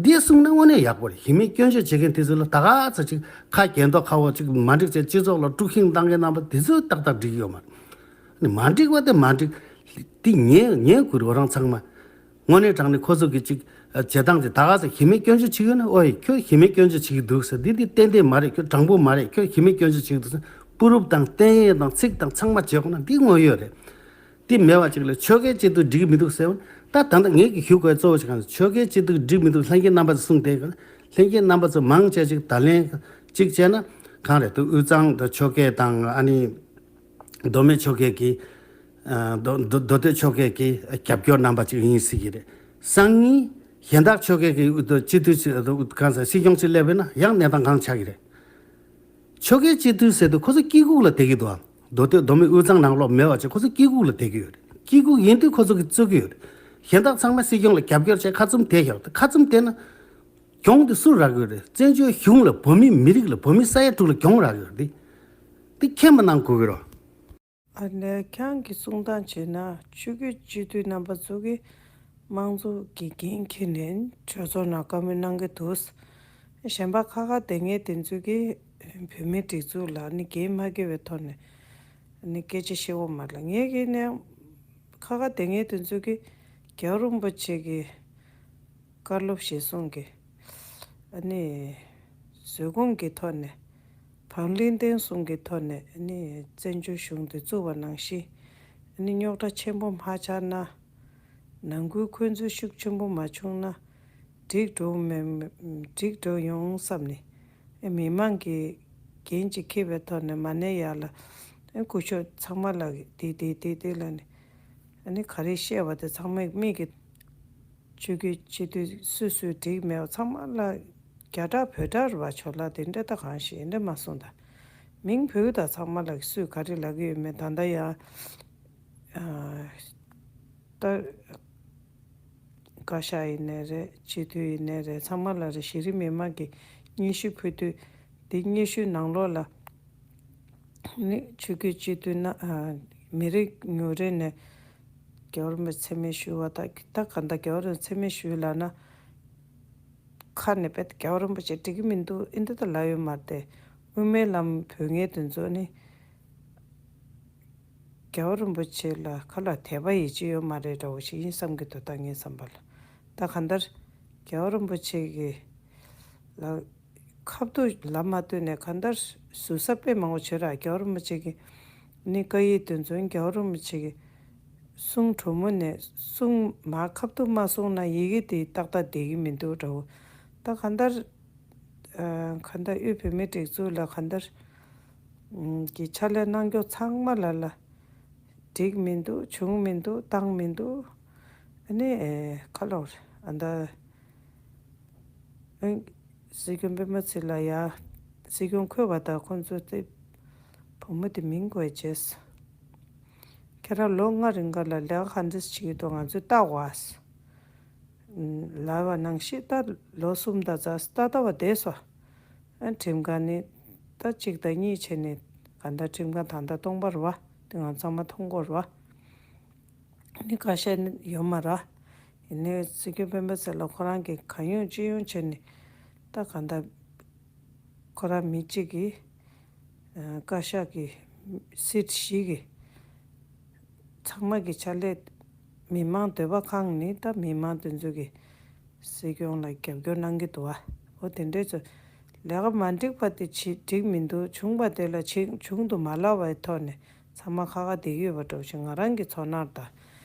འདི་གསུངས་ན་དངོས་གནས་ཡག་པོ་རེད། གཞི་མེད་སྐྱོན་བརྗོད་བྱེད་མཁན་དེ་ཚོ་ལ་ད་ག་ཚོད་ཅིག་ཁ་རྒྱན་མདོག་ཁ་པོ་ཅིག་མ་འགྲིག་བྱས་སྤྱི་ཚོགས་ལ་དཀྲུག་ཤིང་བཏང་མཁན་རྣམ་པ་དེ་ཚོ་ཏག་ཏག་འགྲིག་ཡོད་མ་རེད། ནི་མ་འགྲིག་པ་དེ་མ་འགྲིག་དེ་ཉན་ཉན་དགོས་རེད། རང་ཚང་མ་དངོས་གནས་དྲང་གནས་ཁོ་ཚོ་གི་ཅིག་བྱེད་སྟངས་དེ་ད་ག་ཚོད་གཞི་མེད་སྐྱོན་བརྗོད་བྱེད་ཀྱི་ཡོད་ན། ཨོ་ཡེ་ཁྱོད་གཞི་མེད་སྐྱོན་བརྗོད་བྱེད་ཀྱི་འདུག་ཟེར། འདི་འདི་ཏན་ཏན་མ་རེད། ཁྱོད་དྲང་པོ་མ་རེད། ཁྱོད་གཞི་མེད་སྐྱོན་བརྗོད་བྱེད་ཀྱི་འདུག་ཟེར། པུ་རུབ་དང་བསྟན་ཡས་དང་ཚིག་དང་ཚང་མ་བརྗོད་དགོས་ན་འདི་དངོས་ཡོད་རེད། དེ་མེད་པ་ཅིག་ལ་ཆོལ་ཁའི་སྤྱི་འཐུས་འགྲིག་གི་མི་འདུག་ཟེར་བ། ད་ད་ལྟ་ངེད་ཀྱི་ཞུ་དགོས་གཙོ་བོ་ཞིག་གང་ཟེར། ཆོལ་ཁའི་སྤྱི་འཐུས་འགྲིག་མི་འདུག་ལྷན་རྒྱས་རྣམ་པ་ཚོ་གསུངས་བསྡད་ཀྱི། ལྷན་རྒྱས་རྣམ་པ་ཚོ་མང་ཆེ་ཅིག་ད་ལན་ཅིག་བྱས་ན་གང་རེད་འདུག་དབུས་གཙང་དང་ཆོལ་ཁའི་དང་ཨ་ནི་མདོ་སྨད་ཆོལ་ཁའི་གི་ཨ་མདོ་མདོ་མདོ་སྟོད་ཆོལ་ཁའི་གི་རྒྱབ་སྐྱོར་རྣམ་པ་ཅིག་ཡིན་སྲིད་ཀྱི་རེད། སང་ཉིན་གཞན་དག་ཆོལ་ཁའི་གི་སྤྱི་འཐུས་ཅིག་གང་ཟེར་སྲིད་སྐྱོང་ཅིག་སླེབས་པ་ཡིན་ན་ཡང་གནས་སྟངས་གང་ཆགས་ཀྱི་རེད། ཆོལ་ཁའི་སྤྱི་འཐུས་ཟེར་དུས་ཁོ་ཚོ་སྐྱིད་སྡུག་ལ་བསྡད་ཀྱི་འདུག་མདོ་སྟོད་མདོ་སྨད་དབུས་གཙང་ནང་ལོགས་མེད་པ་བྱས་ཁོ་ཚོ་སྐྱིད་སྡུག་ལ་བསྡད་ཀྱི་ཡོད་རེད། སྐྱིད་སྡུག་ཡིན་དུས་ཁོ་ཚོ་གིས་རྩོད་ཀྱི་ཡོད་རེད། གཞན་དག་ཚང་མ་སྲིད་སྐྱོང་ལ་རྒྱབ་སྐྱོར་བྱས་ཁ་བཙུམ་བསྡད་བཞག་ཁ་བཙུམ་བསྡད་ན་གྱོང་དེ་སུར་རག་གི་ཡོད་རེད། བཙན་བྱོལ་གཞུང་ལ་བོད་མི་མི་རིགས་ལ་བོད་མི་ས་ཡ་དྲུག་ལ་གྱོང་རག་གི་ཡོད་རེད། འདི་འདི་མཁྱེན་པ་གནང་དགོས་ཀྱི་རེད། ཨ་ནེ་ཁྱེད་ཀྱིས་གསུང་སྟངས་བྱས་ན་ཆོལ་ཁའི་སྤྱི་འཐུས་རྣམ་པ་ཚོ་གིས་དམངས་གཙོ་གི་འགན་འཁྱེར་ནས་གྲོས་ཚོགས་ནང་བཀའ་མོལ་གནང་གི་འདུག་གཞན་པ་ཁ་ཁ་བསྡད་མཁན་དེ་ཚོ་གིས་བོད་མིའི་སྒྲིག་འཛུགས་ལ་ནི་འགན་མ་འཁྱེར་བའི་ཐོག་ནས་ནི་སྐད་ཆ་བཤད་དགོས་མ་རེད། ངས་ཀྱིས་ནས་ཁ་ཁ་བསྡད་མཁན་དེ་ཚོ་གིས་རྒྱལ་བ་རིན་པོ་ཆེ་གི་བཀའ་སློབ་གཞིར་བཟུང་གི་ཨ་ནི་བཟོད་སྒོམ་གྱི་ཐོག་ནས་བག་ལེབ་བརྟན་གསུམ་གྱི་ཐོག་ནས་ཨ་ནི་བཙན་བྱོལ་གཞུང་དེ་བཙུགས་པ་ནང་བཞིན་ཨ་ནི་རྙོག་དྲ་ཆེན་པོ་མ་ཆགས་ན། ནང་ཁུལ་འཁོན་འཛིན་ཤུགས་ཆེན་པོ་མ་བྱུང་ན་འགྲིག་འགྲོ་མེད། འགྲིག་འགྲོ་ཡོང་བསམ་ནས་ཨ་མི་མང་གིས་འགན་ཅིག་འཁྱེར་བའི་ཐོག་ནས་མ་ཎི་ཡག་ལ་ཨ་སྐུ་ཞབས་ཚང་མ་ལ་དེ་དེ་དེ་དེ་ལ་ནི་ཨ་ནི་ག་རེ་བཤད་པ་དེ་ཚང་མས་མིག་གིས། ཆོལ་ཁའི་སྤྱི་འཐུས་སུ་སུ་འགྲིག་མེད་པ་ཚང་མ་ལ་རྒྱ་གྲགས་བོད་གྲགས་རེད་པ། ཆོ་ལགས་དེ་འདྲ་ད་གང་ཞིག་འདྲ་མ་གསུངས་ད། མིང་བོས་ད་ཚང་མ་ལ་སུས་ག་རེ་ལབ་ཀྱི་ཡོད་མེད་ད་ལྟ་ཡང་ཨ་ད་བཀའ་ཤག་ཡིན་ནའི་རེད། སྤྱི་འཐུས་ཡིན་ནའི་རེད། ཚང་མ་ལ་རེད། གཞི་རིམ་མི་མང་གི་སྙན་ཞུ་ཕུལ་དུས་དེ་སྙན་ཞུའི་ནང་ལོགས་ལ། ནི་ཆོལ་ཁའི་སྤྱི་འཐུས་ན་ཨ་མི་རིགས་ཉུང་རིགས་ནས་རྒྱལ་བ་རིན་པོ་ཆེ་མཚན་སྨད་ཞུ་བ་དང་། ད་ག་འདྲ་རྒྱལ་བ་རིན་པོ་ཆེ་མཚན་སྨད་ཞུ་ལབ་ན་ཁ་ནས་དཔེ་རྒྱལ་བ་རིན་པོ་ཆེ་འགྲིག་གི་མི་འདུག་ཨེ་འདི་ལྟ་ལབ་ཡོད་མ་རེད་དེ། དབུ་མའི་ལམ་བོད་ངེས་དེ་ཚོ་ནི་རྒྱལ་བ་རིན་པོ་ཆེ་ལ་ཁ་ལ་དད་པ་ཡིད་ཆེས་ཡོད་མ་རེད་འདྲ་བོ་ཞིག་ཡིན་བསམ་གྱི་འདུག་ད་ངའི་བསམ་པ་ལ། ད་ག་འདྲ་རྒྱལ་བ་རིན་པོ་ཆེ་གི་ལ་ཁ་ཐུག་ལབ་མ་ཐུབ་ནས་གང་ལྟར་ཟུར་ཟ་དཔེ་མང་པོ་བྱོས་ར། རྒྱལ་བ་རིན་པོ་ཆེ་གི་ནི་བཀའ་ཡིག་དེ་ཚོ་རྒྱལ་བ་རིན་པོ་ཆེ་གི་གསུང་དྲང་མོ་ནས་གསུང་མ་ཁ་ཐུག་མ་གསུངས་ན་ཡི་གེ་དེ་ཏག་ཏག་བསྡད་ཀྱི་མི་འདུག་འདྲ་བོ། ད་གང་ལྟར་ཨ་གང་ལྟར་དབུས་བོད་མིའི་སྒྲིག་འཛུགས་ལ་གང་ལྟར་གི་ཕྱག་ལས་གནང་མཁན་ཚང་མ་ལ་ལ་འགྲིག་མི་འདུག་བྱུང་མི་འདུག་བཏང་མི་འདུག་ཨ་ནི་ཨེ་ཁ་ལོ་རེ་ཨ་ད། སྲིད་སྐྱོང་སྤེན་པ་ཚེ་ལ་ཡ། སྲིད་སྐྱོང་འཁོད་པ་དང་ཁོང་ཚོ་དེ་བུ་མོ་དེ་མིང་གོ་བྱས། ཁྱེད་རང་ལོ་ལྔ་རིང་ག་ལ་ལས་ཀ་ག་འདྲ་བྱེད་ཀྱི་འདུག་ང་ཚོས་ལྟ་བ། ལབ་པ་ནང་བཞིན་ད་ལོ་གསུམ་དང་ཙམ་ལྟ་ལྟ་བ་བསྡད་སོང་། ཨ་ཁྲིམས་ཁང་ནས་ད་གཅིག་དང་གཉིས་བྱས་ནས་ག་འདྲ་ཁྲིམས་ཁང་ད་ལྟ་སྟོང་པ་རེད་པ། དེ་ང་ཚང་མ་མཐོང་གི་ཡོད་རེད་པ། ནི་བཀའ་ཤག་ནི་ཡོད་མ་རེད། ཡིན་ནའི་སྲིད་སྐྱོང་སྤེན་པ་ཚེ་ལ་ཁོ་རང་གིས་གང་ཡོང་ཅི་ཡོང་བྱས་ནས་ད་གང་ལྟར་ཁོ་རང་མི་གཅིག་གིས་ཨ་བཀའ་ཤག་གི་སྲིད་བཞི་གི་ཚང་མ་གི་ཕྱག་ལས། མི་མང་འདོད་པ་ཁེངས་ནས་ད་མི་མང་དེ་ཚོ་གི་སྲིད་སྐྱོང་ལ་རྒྱབ་སྐྱོར་གནང་གི་འདུག་པ། འོ་དེ་འདྲའི་ཚོ་ལས་ཀ་མ་འགྲིག་པ་དེ་བྱེད་འགྲིག་མི་འདུག་བྱུང་བ་དེ་ལ་བྱེད་བྱུང་དུ་མ་ལབ་པའི་ཐོག་ནས་ཚང་མ་ཁ་ཁ་བསྡད་ཀྱི་ཡོད་པ་འདྲ་བོ་ཞིག་ང་རང་གི་ཚོར་སྣང་དང་།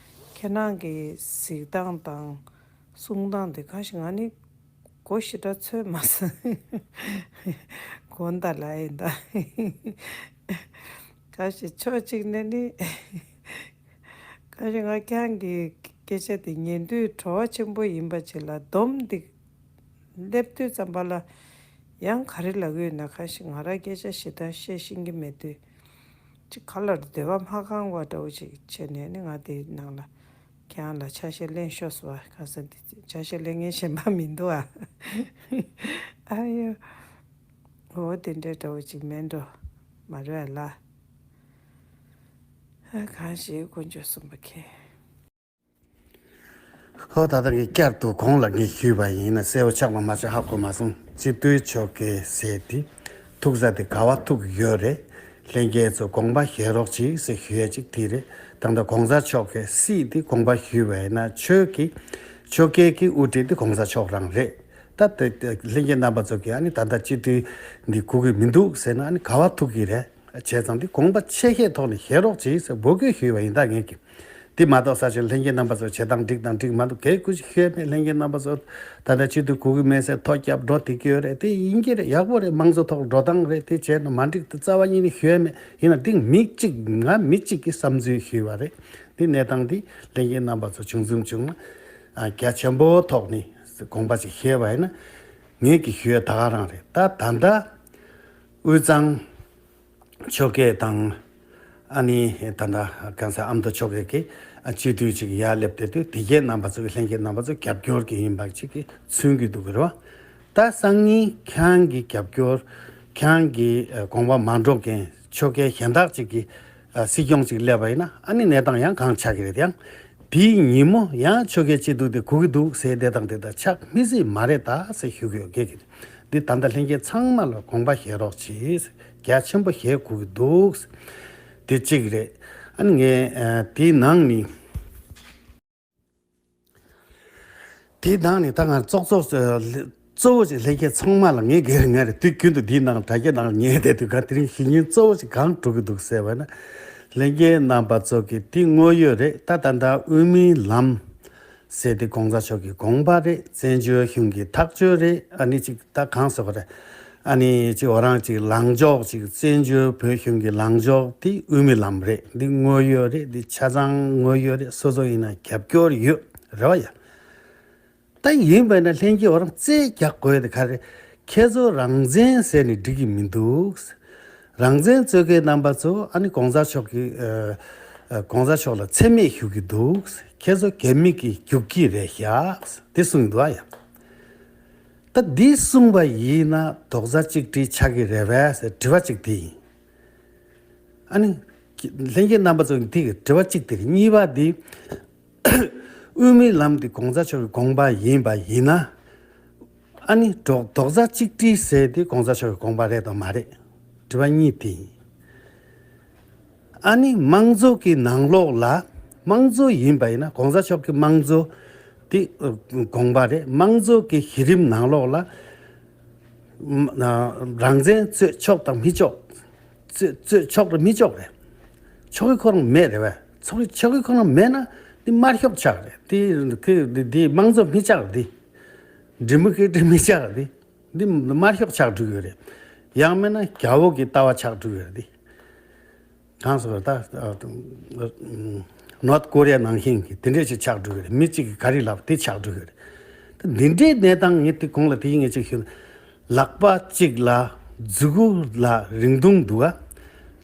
ཁྱེད་རང་གི་གཟིགས་སྟངས་དང་གསུང་སྟངས་དེ་གང་ཞིག་ང་ནི་གོ་ཞེ་དྲག་ཚོད་མ་སོང་། དགོངས་དག་ལབ་ཡིན་ད། གང་ཞིག་ཕྱོགས་གཅིག་ནས་ནི། གང་ཞིག་ང་རྐྱང་གི་སྐད་ཆ་དེ་ཉན་དུས་བྲོ་བ་ཆེན་པོ་ཡིན་པ་ཅིག་ལ་སྡོམ་འདི་སླེབས་དུས་ཙམ་པ་ལ་ ཡང་ག་རེ་ལབ་ཀྱི་ཡོད་ན། ཁ་ཤས་ང་རང་སྐད་ཆ་ཞེ་དྲག་བཤད་ཤེས་ཀྱི་མེད་དུས། ཅིག་ག་ལ་འདོད་པ་མ་ཁེངས་པ་འདྲ་བོ་ཅིག་བྱས་ནས་ནི། ང་དེའི་ནང་ལ་ཁྱེད་རང་ལ་ཆ་ཤས་ལེན་ཤོག་ཟེར་བ། ཁ་སང་དེ་ཆ་ཤས་ལེན་མཁན་གཞན་པ་མི་འདུག་ཨ། ཨ་ཡོ། འོ་དེ་འདྲའི་འདྲ་བོ་ཅིག་མེད་འགྲོ། མ་རེད་ལ། ཨ། གང་ཞིག་དཀོན་མཆོག་གསུམ་པོ་མཁྱེན། ཧོ། ད་ལྟ་ངས་བསྐྱར་དུ་གོང་ལ་ངས་ཞུས་པ་ཡིན་ན། གསལ་པོ་ཆགས་པ་མ་ཆགས་ཧ་གོ་མ་སོང་། སྤྱི་འཐུས་ཆོལ་ཁའི་ཟེར་དེ་ཐུག་ས་དེ་ག་བ་ཐུག་ཡོད་རེད། ལྷན་རྒྱས་ཚོ་དགོངས་པ་བཞེས་རོགས་གྱིས་ཟེར་ཞུ་ཡ་གཅིག་དེ་རེད། ད་ལྟ་གོང་ས་མཆོག་གིས་སྲིད་དེ་དགོངས་པ་ཞུས་པ་ཡིན་ན། ཆོས་ཀྱི་ཆོལ་ཁའི་གི་དབུ་ཁྲིད་དེ་གོང་ས་མཆོག་རང་རེད། ད་དེ་ལྷན་རྒྱས་རྣམ་པ་ཚོ་གིས་ཨ་ནི་ད་ལྟ་སྤྱི་འཐུས་འདི་དགོས་ཀྱི་མི་འདུག་ཟེར་ན། ཨ་ནི་ག་བ་ཐུག་གི་རེད། བྱས་ཙང་འདི་དགོངས་པ་ཆེ་ཤོས་ཐོག་ནས་བཞེས་རོགས་གྱིས་ཟེར་འབོད་སྐུལ་ཞུས་པ་ཡིན། ད་ངས་ཀྱི་འདི་མ་གཏོགས་ས་ཆེན་ལྷན་རྒྱས་རྣམ་པ་ཚོ་བྱེད་སྟངས་འགྲིག་དང་འགྲིག་མ་འདུག་གས་ཀུ་ཅི་ཤོད་མེད། ལྷན་རྒྱས་རྣམ་པ་ཚོ་ད་ལྟ་སྤྱི་འཐུས་དགོས་ཀྱི་མེད་ཟེར་ཐོ་རྒྱབ་འགྲོ་བསྡད་ཀྱི་ཡོད་རེད། དེ་ཡིན་གྱི་རེད། ཡག་པོ་རེད། དམངས་གཙོ་ཐོག་འགྲོ་སྟངས་རེད། དེ་བྱས་ན་མ་འགྲིག་དེ་རྩ་བ་ཉིད་ནས་ཤོད་མེད། ཡིན་ན་འདི་མི་གཅིག་ང་མི་གཅིག་གི་བསམ་ཚུལ་ཞུས་པ་རེད། འདི་གནས་སྟངས་འདི་ལྷན་རྒྱས་རྣམ་པ་ཚོ་བྱུང་ཚུལ་བྱུང་ན། ཨ། རྒྱ་ཆེན་པོ་ཐོག་ནས་དགོངས་པ་ཅིག་བཞེས་པ་ཡིན་ན། ངས་ཀྱི་ཞུ་ཡ་ད་ག་རང་རེད། ད་ད་ལྟ་དབུས་གཙང་ཆོལ་ཁ་དང་། ཨ་ནི་ད་ལྟ་གང་ཟག་ཨ་མདོ་ཆོལ་ཁ་གི་ཨ་སྤྱི་འཐུས་ཅིག་ཡར་སླེབས་བསྡད་དུས། དེ་གའི་རྣམ་པ་ཚོ་གི་ལྷན་རྒྱས་རྣམ་པ་ཚོ་རྒྱབ་སྐྱོར་གྱི་ཡིན་པ་ཅིག་གི་མཚོན་གྱི་འདུག་གི་རེད་བ། ད་སང་ཉིན་ཁྱེད་རང་གི་རྒྱབ་སྐྱོར། ཁྱེད་རང་གི་ཨ་དགོངས་པ་མ་འགྲོ་མཁན་ཆོལ་ཁ་གཞན་དག་ཅིག་གི་ཨ་སྲིད་སྐྱོང་ཅིག་སླེབས་པ་ཡིན་ན། ཨ་ནི་གནས་སྟངས་ཡང་གང་ཆགས་ཀྱི་རེད། ཡང་དེའི་ཉིན་མོ་ཡང་ཆོལ་ཁའི་སྤྱི་འཐུས་དེ་དགོས་ཀྱི་འདུག་ཟེར་བསྡད་སྟངས་དེ་ད་ཆགས་མི་སྲིད་མ་རེད་ད་ཟེར་ཞུ་གི་ཡོད། གལ་སྲིད་འདི་ད་ལྟ་ལྷན་རྒྱས་ཚང་མ་ལ་དགོངས་པ་བཞེས་རོགས་གྱིས། རྒྱ་ཆེན་པོ་བཞེས་དགོས་ཀྱི་འདུག། དེ་གཅིག་རེད། ཨ་ནི་ངས་ཨ་དེའི་ནང་ནས། དེའི་ནང་ནས་ད་ང་ཙོག་ཙོག་ཨ་གཙོ་བོ་ཅིག་ལྷན་རྒྱས་ཚང་མ་ལ། ངས་སྒེར་ངས་རེད། དུས་རྒྱུན་དུ་འདིའི་ནང་དྲ་རྒྱ་ནང་ཉན་བསྡད་དུས་ག་དེ་རིང་གཞེས་ནིང་གཙོ་བོ་ཅིག་གང་སྒྲུབ་ཀྱི་འདུག་ཟེར་བ་ན། ལྷན་རྒྱས་རྣམ་པ་ཚོ་གིས་འདི་དངོས་ཡོད་རེད། ད་ད་ལྟ་དབུ་མའི་ལམ་ཟེར་དེ་གོང་ས་མཆོག་གི་དགོངས་པ་རེད། བཙན་བྱོལ་གཞུང་གི་ཐག་གཅོད་རེད། ཨ་ནི་ཅིག་ད་གང་ཟེར་བ་རེད། ཨ་ནི་ཅིག་འོ་རང་ཅིག་ལངས་ཕྱོགས་ཅིག་བཙན་བྱོལ་བོད་གཞུང་གི་ལངས་ཕྱོགས་དེ་དབུ་མའི་ལམ་རེད། འདི་དངོས་ཡོད་རེད། འདི་ཆ་ཚང་དངོས་ཡོད་རེད། སོ་སོ་ཡིན་ན་རྒྱབ་སྐྱོར་ཡོད་རེད་བ་ཡ། ད་ཡིན་པས་ན་ལྷན་རྒྱས་འོ་རང་རྩོད་རྒྱག་དགོས་དེ་ག་རེ། ཁྱེད་ཚོ་རང་བཙན་ཟེར་ནས་འགྲིག་གི་མི་འདུག། རང་བཙན་རྩོད་མཁན་རྣམ་པ་ཚོ་ཨ་ནི་གོང་ས་མཆོག་གི་ཨ་ཨ་གོང་ས་མཆོག་ལ་མཚན་སྨད་ཞུ་གི་འདུག། ཁྱེད་ཚོ་རྒྱ་མི་གི་རྒྱུག་ཁྱི་རེད་ཤག་དེ་གསུངས་འདུག་ཨ་ཡ། ད་འདི་གསུངས་པ་ཡིན་ན་རྡོག་རྩ་གཅིག་སྒྲིལ་ཆགས་ཀྱི་རེད་པས་ཟེར་དྲི་བ་གཅིག་དེ་ཡིན། ཨ་ནི་ལྷན་རྒྱས་རྣམ་པ་ཚོ་འདི་གི་དྲི་བ་གཅིག་དེ་རེད། གཉིས་པ་འདི། དབུ་མའི་ལམ་འདི་གོང་ས་མཆོག་གི་དགོངས་པ་ཡིན་པ་ཡིན་ན། ཨ་ནི་རྡོག་རྡོག་རྩ་གཅིག་སྒྲིལ་ཟེར་དེ་གོང་ས་མཆོག་གི་དགོངས་པ་རེད་དམ་མ་རེད། དྲི་བ་གཉིས་དེ་ཡིན། ཨ་ནི་དམངས་གཙོ་གི་ནང་ལོགས་ལ། དམངས་གཙོ་ཡིན་པ་ཡིན་ན། གོང་ས་མཆོག་གི་དམངས་གཙོ་དེ་ཨ་དགོངས་པ་རེད། དམངས་གཙོ་གི་གཞི་རིམ་ནང་ལོགས་ལ་ཨ་རང་བཙན་རྩོད་ཆོག་དང་མི་ཆོག། རྩོད་རྩོད་ཆོག་དང་མི་ཆོག་རེད། ཆོག་གི་ཁོ་རང་མེད་རེད་པས། ཆོག་གི་ཆོག་གི་ཁོ་རང་མེད་ན་འདི་དམར་ཤོག་ཆགས་རེད། འདི་འདི་འདི་དམངས་གཙོ་མི་ཆགས་རེད། འདི་ཌི་མོ་ཀྲེ་ཊི་མི་ཆགས་རེད། འདི་འདི་དམར་ཤོག་ཆགས་འགྲོ་གི་ཡོད་རེད། ཡང་མིན་ན་རྒྱ་བོད་ཀྱི་ལྟ་བ་ཆགས་འགྲོ་གི་ཡོད་རེད། འདི་གང་ཟེར་བ་ད་ནོར་ཐ་ཀོ་རི་ཡ་ནང་བཞིན་གྱི་དེ་འདྲས་ཞིག་ཆགས་འགྲོ་གི་རེད། མི་གཅིག་གིས་ག་རེ་ལབ་དེ་ཆགས་འགྲོ་གི་རེད། ད་འདི་འདྲའི་གནས་སྟངས། ངས་དེ་གོང་ལ་དེ་ཡིན་ངས་ཅིག་ཞུ་ན། ལག་པ་གཅིག་ལ་མཛུ་གུ་ལ་རིང་ཐུང་འདུག་ག།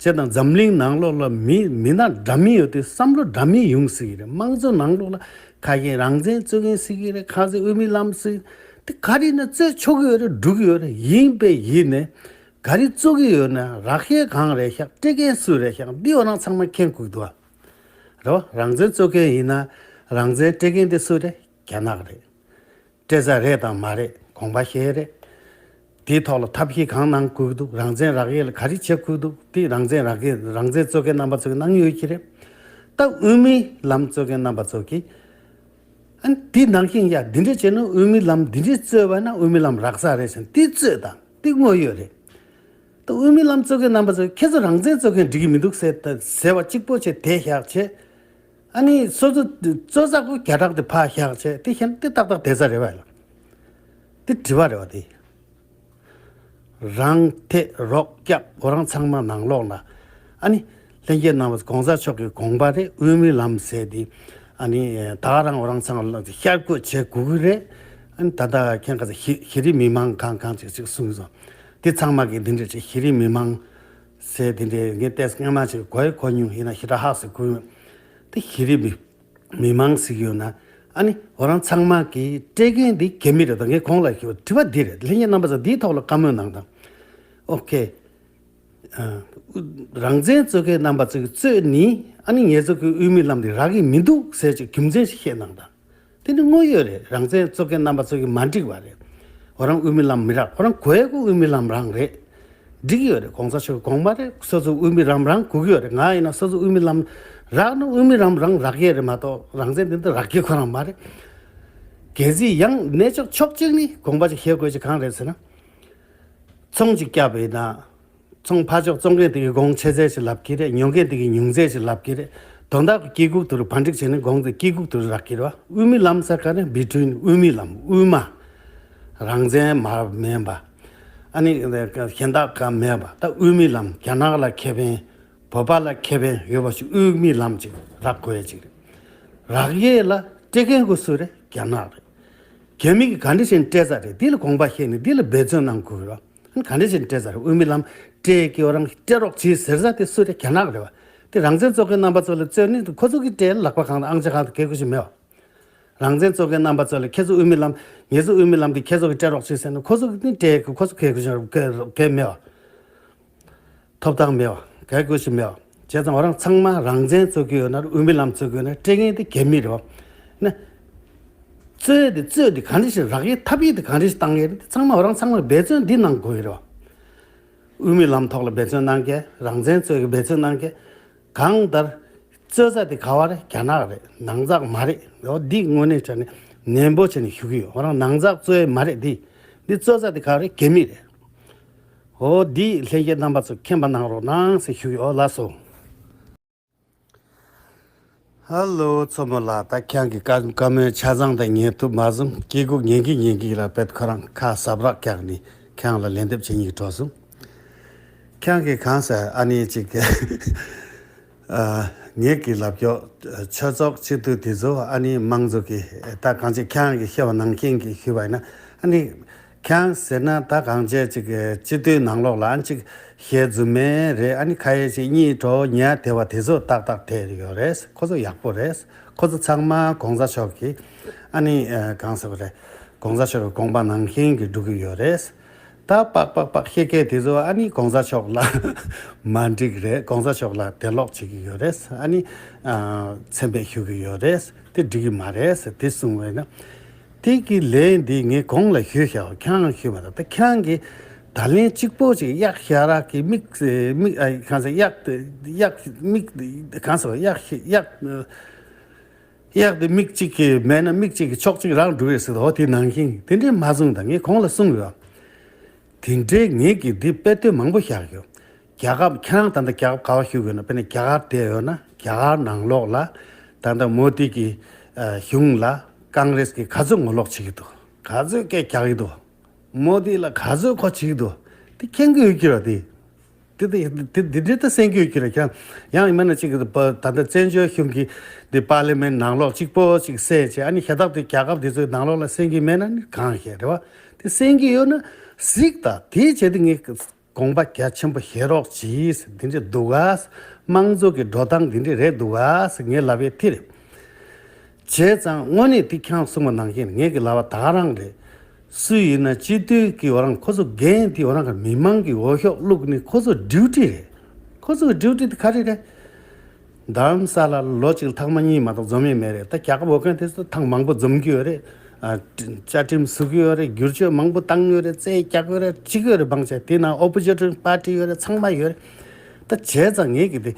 བྱས་ཙང་འཛམ་གླིང་ནང་ལོགས་ལ་མི་མི་སྣ་འདྲ་མིན་ཡོད་དུས་བསམ་བློ་འདྲ་མིན་ཡོང་སྲིད་ཀྱི་རེད། དམངས་གཙོ་ནང་ལོགས་ལ་ཁ་ཤས་རང་བཙན་རྩོད་མཁན་སྲིད་ཀྱི་རེད། ཁ་ཤས་དབུ་མའི་ལམ་སྲིད། དེ་ག་རེ་ཡིན་ན་རྩོད་ཆོག་གི་ཡོད་རེད། འགྲིག་གི་ཡོད་རེད། ཡིན་པས་ཡིན་ནས་ག་རེ་རྩོད་ཀྱི་ཡོད་ན་རག་ཤེས་གང་རེད་ཤག། སྤྲད་མཁན་སུ་རེད་ཤག། འདི་འོ་རང་ཚང་མ་མཁྱེན་དགོས་འདུག་ག། རེད་བ། རང་བཙན་རྩོད་མཁན་ཡིན་ན་རང་བཙན་སྤྲད་མཁན་དེ་སུ་རེད། རྒྱ་ནག་རེད། སྤྲད་ས་རེད་དང་མ་རེད་དགོངས་པ་བཞེས་རེད། དེའི་ཐོག་ལ་ཐབས་ཤེས་གང་གནང་དགོས་ཀྱི་འདུག། རང་བཙན་རག་ཡས་ལ་ག་རེ་བྱེད་དགོས་ཀྱི་འདུག། དེ་རང་བཙན་རག་ཡས་རང་བཙན་རྩོད་མཁན་རྣམ་པ་ཚོ་གིས་གནང་ཡོད་ཀྱི་རེད། ད་དབུ་མའི་ལམ་རྩོད་མཁན་རྣམ་པ་ཚོ་གིས་ཨ་ནི་དེ་ནང་བཞིན་ཡ་འདི་འདྲས་བྱས་ན་དབུ་མའི་ལམ་འདི་འདྲས་རྩོད་པ་ན་དབུ་མའི་ལམ་རག་ས་རེད་ཟེར་ནས་དེ་རྩོད་དང་དེ་དངོས་ཡོད་རེད། ད་དབུ་མའི་ལམ་རྩོད་མཁན་རྣམ་པ་ཚོ་ཁྱེད་ཚོ་རང་བཙན་རྩོད་མཁན་འགྲིག་གི་མི་འདུག་ཟེར་ཟེར་བ་གཅིག་པོ་བྱས་དེ་བཞག་བྱས། ཨ་ནི་སོ་སོ་རྩོད་ས་ཁོ་རྒྱ་གྲགས་དེ་ཕར་བཞག་བྱས་དེ་བཞིན་དེ་ཏག་ཏག་བསྡད་ས་རེད་བ་ལ། དེ་དྲི་བ་རེད་བ་དེ། རང་ཐད་རོགས་སྐྱབས་འོ་རང་ཚང་མ་ནང་ལོགས་ལ། ཨ་ནི་ལྷན་རྒྱས་རྣམ་པ་གོང་ས་མཆོག་གི་དགོངས་པ་རེད། དབུ་མའི་ལམ་ཟེར་དེ་ཨ་ནི་ད་ག་རང་འོ་རང་ཚང་ལ་ཤར་བསྐྱོད་བྱེད་དགོས་ཀྱི་རེད། ཨ་ནི་ད་ལྟ་ཁྱེད་ག་ཚོད་ཤེས་ཤེས་རིག་མི་མང་གང་གང་ཅིག་ཅིག་གསུངས་སོང་། དེ་ཚང་མ་གི་འདི་འདྲ་ཅིག་ཤེས་རིག་མི་མང་ཟེར་དེ་འདྲའི་ངས་ཏོག་ཙམ་སྔ་མ་ཅིག་གོ་ཡི་གོ་མྱོང་། ཡིན་ན་ཞེ་དྲག་ཧ་གོ་མྱོང་། དེ་ཤེས་རིག་མི་མི་མང་ཟེར་གྱི་ཡོད་ན། ཨ་ནི་འོ་རང་ཚང་མ་གི་སྤྲད་མཁན་འདི་གལ་མི་རེད་དོ། ངས་གོང་ལ་ཞུས་པ་དྲི་བ་འདི་རེད། ལྷན་རྒྱས་རྣམ་པ་ཚོ་འདིའི་ཐོག་ལ་བཀའ་མོལ་གནང་དང་། ཨོ་ཁེ། ཨ། རང་བཙན་རྩོད་མཁན་རྣམ་པ་ཚོ་གིས་རྩོད་ནི། ཨ་ནི་ངེད་ཚོ་གི་དབུ་མའི་ལམ་འདི་རག་གི་མི་འདུག་ཟེར་ཅིག་རྒྱུ་མཚན་ཞིག་བཤད་གནང་དང་། དེ་ནི་དངོས་ཡོད་རེད། རང་བཙན་རྩོད་མཁན་རྣམ་པ་ཚོ་གིས་མ་འགྲིག་པ་རེད། ཁོ་རང་དབུ་མའི་ལམ་མི་རག་ཁོ་རང་དགོས་ཡག་གི་དབུ་མའི་ལམ་རང་རེད། འགྲིག་གི་ཡོད་རེད། གོང་ས་མཆོག་དགོངས་པ་རེད། སོ་སོ་དབུ་མའི་ལམ་རང་དགོས་ཀྱི་ཡོད་རེད། ང་ཡིན་ན་སོ་སོ་དབུ་མའི་ལམ་རག་ན་དབུ་མའི་ལམ་རང་རག་གི་རེད་མ་གཏོགས་རང་བཙན་དེ་འདྲ་རག་གི་ཁོ་རང་མ་རེད། གལ་སྲིད་ཡང་གནས་ཕྱོགས་ཕྱོགས་གཅིག་ནི་དགོངས་པ་ཅིག་བཞེས་དགོས་ཅིག་གང་རེད་ཟེར་ན། ཚོང་ཅིག་བརྒྱབ་པ་ཡིན་ན། ཚོང་ཕར་ཕྱོགས་བཙོང་མཁན་དེ་གིས་གོང་ཆེ་ཚད་ཅིག་ལབ་ཀྱི་རེད། ཉོ་མཁན་དེ་གིས་ཉུང་ཚད་ཅིག་ལབ་ཀྱི་རེད། དོན་དག་གི་སྐྱེ་སྒུག་དུ་རུ་བར་འགྲིག་བྱས་ནས་གོང་དེ་སྐྱེ་སྒུག་དུ་རུ་རག་གི་རེད་བ། དབུ་མའི་ལམ་ཟེར་ག་ནས་བི་ཊུ་ཝིན་དབུ་མའི་ལམ་དབུ་མ། རང་བཙན་མ་མེད་པ། ཨ་ནི་གཞན་དག་ག་མེད་པ། ད་དབུ་མའི་ལམ་རྒྱ་ནག་ལ་ཁེ་ཕན། བོད་པ་ལ་ཁེ་ཕན་ཡོད་པ་ཞིག་དབུ་མའི་ལམ་ཅིག་རག་དགོས་ཡ་ཅིག་རེད། རག་ཡས་ལ་སྤྲད་མཁན་དགོས་སུ་རེད། རྒྱ་ནག་རེད། རྒྱ་མི་གིས་ག་འདྲ་བྱས་ནས་སྤྲད་ས་རེད། འདི་ལ་དགོངས་པ་བཞེས་ནས་འདི་ལ་འབད་བརྩོན་གནང་དགོས་རེད་བ། ག་འདྲ་བྱས་ནས་སྤྲད་ས་རེད། དབུ་མའི་ལམ་སྤྲད་ཀྱི་འོ་རང་སྤྲད་རོགས་གྱིས་ཟེར་ས་དེ་སུ་རེད། རྒྱ་ནག་རེད་བ། དེ་རང་བཙན་རྩོད་མཁན་རྣམ་པ་ཚོ་ལ་རྩོད་ནི་ཁོ་ཚོ་གིས་སྤྲད་ལག་པ་གང་དང་ཨང་ཅག་གང་དང་གལ་དགོས་ཤིག་མེད་བ། རང་བཙན་རྩོད་མཁན་རྣམ་པ་ཚོ་ལ་ཁྱེད་ཚོ་དབུ་མའི་ལམ་ངེད་ཚོ་དབུ་མའི་ལམ་དེ་ཁྱེད་ཚོ་གིས་སྤྲད་རོགས་གྱིས་ཟེར་ན་ཁོ་ཚོ་གིས་ནི་སྤྲད་ཁོ་ཚོ་གལ་དགོས་ཤིག་གལ་མེད་བ། ཐོབ་ཐང་མེད་བ། གལ་དགོས་ཤིག་མེད་བ། བྱས་ཙང་འོ་རང་ཚང་མ་རང་བཙན་རྩོད་ཀྱི་ཡོད་ན་དབུ་མའི་ལམ་རྩོད་ཀྱི་ཡོད་ན་སྤྲད་མཁན་དེ་གལ་མི་རེད་བ། ན། རྩོད་དེ་རྩོད་དེ་ག་འདྲ་ཞིག་རག་ཡས་ཐབས་ཡས་དེ་ག་འདྲ་ཞིག་བཏང་ཡས་རེད། དེ་ཚང་མ་འོ་རང་ཚང་མ་འབད་བརྩོན་འདི་གནང་དགོས་ཡོད་རེད་བ། དབུ་མའི་ལམ་ཐོག་ལ་འབད་བརྩོན་གནང་མཁན། རང་བཙན་རྩོད་ཀྱི་འབད་བརྩོན་གནང་མཁན། གང་ལྟར། རྩོད་ས་དེ་ག་བ་རེད། རྒྱ་ནག་རེད། ནང་ཚགས་མ་རེད། འོ་འདི་དངོས་གནས་བྱས་ནས་ནན་པོ་བྱས་ནས་ཞུ་གི་ཡོད། འོ་རང་ནང་ཚགས་རྩོད་ཡས་མ་རེད། འདི་འདི་རྩོད་ས་དེ་ག་རེད། རྒྱ་མི་རེད། འོ་འདི་ལྷན་རྒྱས་རྣམ་པ་ཚོ་མཁྱེན་པ་གནང་རོགས་གནང་ཟེར་ཞུ་གི་ཡོད། ལགས་སོ། ཧ་ལོ་མཚོ་མོ་ལགས། ད་ཁྱེད་རང་གི་བཀའ་བཀའ་མོལ་ཆ་ཚང་ད་ཉན་ཐུབ་མ་སོང་། སྐྱེ་སྒུག་ཉན་གི་ཉན་གི་ལ་བེད་ཁོ་རང་ཁ་ཟབ་རག་རྒྱག་ནས་ཁྱེད་རང་ལ་ལན་འདེབས་བྱེད་སྙིང་བྲོ་སོང་། ཁྱེད་རང་གིས་གང་ཟེར་ཨ་ནི་ཅིག་ཨ། ངེད་ཀྱི་ལབ་ཀྱོག་ཆོས་ཚོགས་སྤྱི་འཐུས་དེ་ཚོ་ཨ་ནི་དམངས་གཙོ་གི་ད་གང་ཅི་ཁྱེད་རང་གིས་བཤད་པ་ནང་བཞིན་གྱི་ཞུས་པ་ཡིན་ན་ཨ་ནི། ཁྱེད་རང་ཟེར་ན་ད་གང་བྱས་ཅིག་སྤྱི་འཐུས་ནང་ལོགས་ལ་ཨ་ནི་ཅིག་བཤད་རྫུན་མེད་རེད། ཨ་ནི་ཁ་ཡས་ཅིག་གཉིད་བྲོ་ཉལ་དེ་བ་དེ་ཚོ་ཏག་ཏག་དེ་ཡོད་རེད། ཁོ་ཚོ་ཡག་པོ་རེད། ཁོ་ཚོ་ཚང་མ་གོང་ས་མཆོག་གི་ཨ་ནི་གང་ཟེར་བ་རེད། གོང་ས་མཆོག་གི་དགོངས་པ་ནང་བཞིན་གྱི་འགྲོ་གི་ཡོད་རེད། ད་པག་པག་པག་བཤད་མཁན་དེ་ཚོ་ཨ་ནི་གོང་ས་མཆོག་ལ་མ་འགྲིག་རེད། གོང་ས་མཆོག་ལ་དད་ལོག་བྱེད་ཀྱི་ཡོད་རེད། ཨ་ནི་མཚན་སྦས་ཞུ་གི་ཡོད་རེད། དེ་འགྲིག་གི་མ་རེད་ཟེར་དེ་གསུངས་པས་ན། དེ་གི་ལན་འདི་ངས་གོང་ལ་ཞུས་ཤག་ཁྱེད་རང་ཞུས་མ་ཐག་ད་ཁྱེད་རང་གིས་ད་ལན་གཅིག་པོ་ཅིག་གཡག་ཞ་ར་གི་མིག་མིག་ཨ་གང་ཟེར་གཡག་གཡག་མིག་གང་ཟེར་གཡག་གཡག་གཡག་དེ་མིག་གཅིག་གིས་མེད་ན་མིག་གཅིག་གིས་ཕྱོགས་གཅིག་རང་འགྲོ་ཡོད་ཟེར། འོ་དེ་ནང་བཞིན་དེ་འདྲས་མ་གསུངས་དང་། ངས་གོང་ལ་གསུངས་ཡོད། དེ་འདྲའི་ངེད་ཀྱིས་འདི་དཔེ་དེབ་མང་པོ་བཞག་ཡོད། རྒྱ་གར་ཁྱེད་རང་ད་ལྟ་རྒྱ་གར་ག་བ་བཞུགས་ཡོད་ན། དཔེར་ན་རྒྱ་གར་བསྡད་ཡོད་ན་རྒྱ་གར་ནང་ལོགས་ལ་ད་ལྟ་མོ་དི་གི་ཨ་གཞུང་ལ་ཀང་རེས་ཀྱིས་ག་ཚོད་ངོ་ལོག་བྱེད་ཀྱི་འདུག་ག་ཚོད་སྐད་རྒྱག་གི་འདུག་མོ་དི་ལ་ག་ཚོད་གོ་བྱེད་ཀྱི་འདུག་དེ་མཁྱེན་གྱི་ཡོད་ཀྱི་རེད་དེ། དེ་དེ་དེ་དེ་འདྲའི་ད་གསན་གྱི་ཡོད་ཀྱི་རེད། ཁྱེད་རང་ཡང་ཡིན་མིན་ན་གཅིག་གི་ད་ལྟ་བཙན་བྱོལ་གཞུང་གི་འདི་པར་ལི་མེན་ནང་ལོགས་གཅིག་པོ་གཅིག་གསན་བྱས། ཨ་ནི་ཤ་སྟག་དེ་རྒྱལ་ཁབ་དེ་ཚོའི་ནང་ལོགས་ལ་གསན་གྱི་མེད་ན་ནི་གང་ཤེས་རེད་བ། དེ་གསན་གྱི་ཡོད་ན་གཟིགས་དང་། དེའི་རྗེས་དེ་ངས་དགོངས་པ་རྒྱ་ཆེན་པོ་བཞེས་རོགས་གྱིས། འདི་འདྲ་འདུག་ག་དམངས་གཙོ་གི་འགྲོ་སྟངས་འདི་འདྲ་རེད་འདུག་ག་ངས་ལབ་པའི་དེ་རེད། བྱས་ཙང་དངོས་གནས་དེ་ཁྱེད་རང་གསུངས་པ་ནང་བཞིན་ངེད་ཀྱི་ལབ་པ་ད་ག་རང་རེད། སུ་ཡིན་ན་སྤྱི་འཐུས་ཀྱི་འོ་རང་ཁོ་ཚོ་འགན་དེ་འོ་རང་གི་མི་མང་གི་འོས་ཤོག་བླུགས་ནི་ཁོ་ཚོ་ཌིའུ་ཊི་རེད། ཁོ་ཚོ་གི་ཌིའུ་ཊི་དེ་ག་རེ་རེད། རྡ་རམ་ས་ལ་ལ་ལོ་གཅིག་ལ་ཐེངས་མ་གཉིས་མ་གཏོགས་འཛོམས་ཡས་མེད་རེད། ད་རྒྱལ་ཁབ་འོས་འགན་དེ་ཚོ་ཐེངས་མང་པོ་འཛོམས་ཀྱི་ཡོད་རེད། ཨ། བཅའ་ཁྲིམས་བཟོ་གི་ཡོད་རེད། བསྒྱུར་བཅོས་མང་པོ་བཏང་ཡོད་རེད། རྩོད་རྒྱག་གི་ཡོད་རེད། བྱེད་ཀྱི་ཡོད་རེད། མང་ཆེ་དེ་ནང་ཨོ་པོ་ཟི་ཤན་པར་ཊི་ཡོད་རེད། ཚང་མ་ཡོད་རེད། ད་བྱས་ཙང་ངེད་ཀྱི་དེ་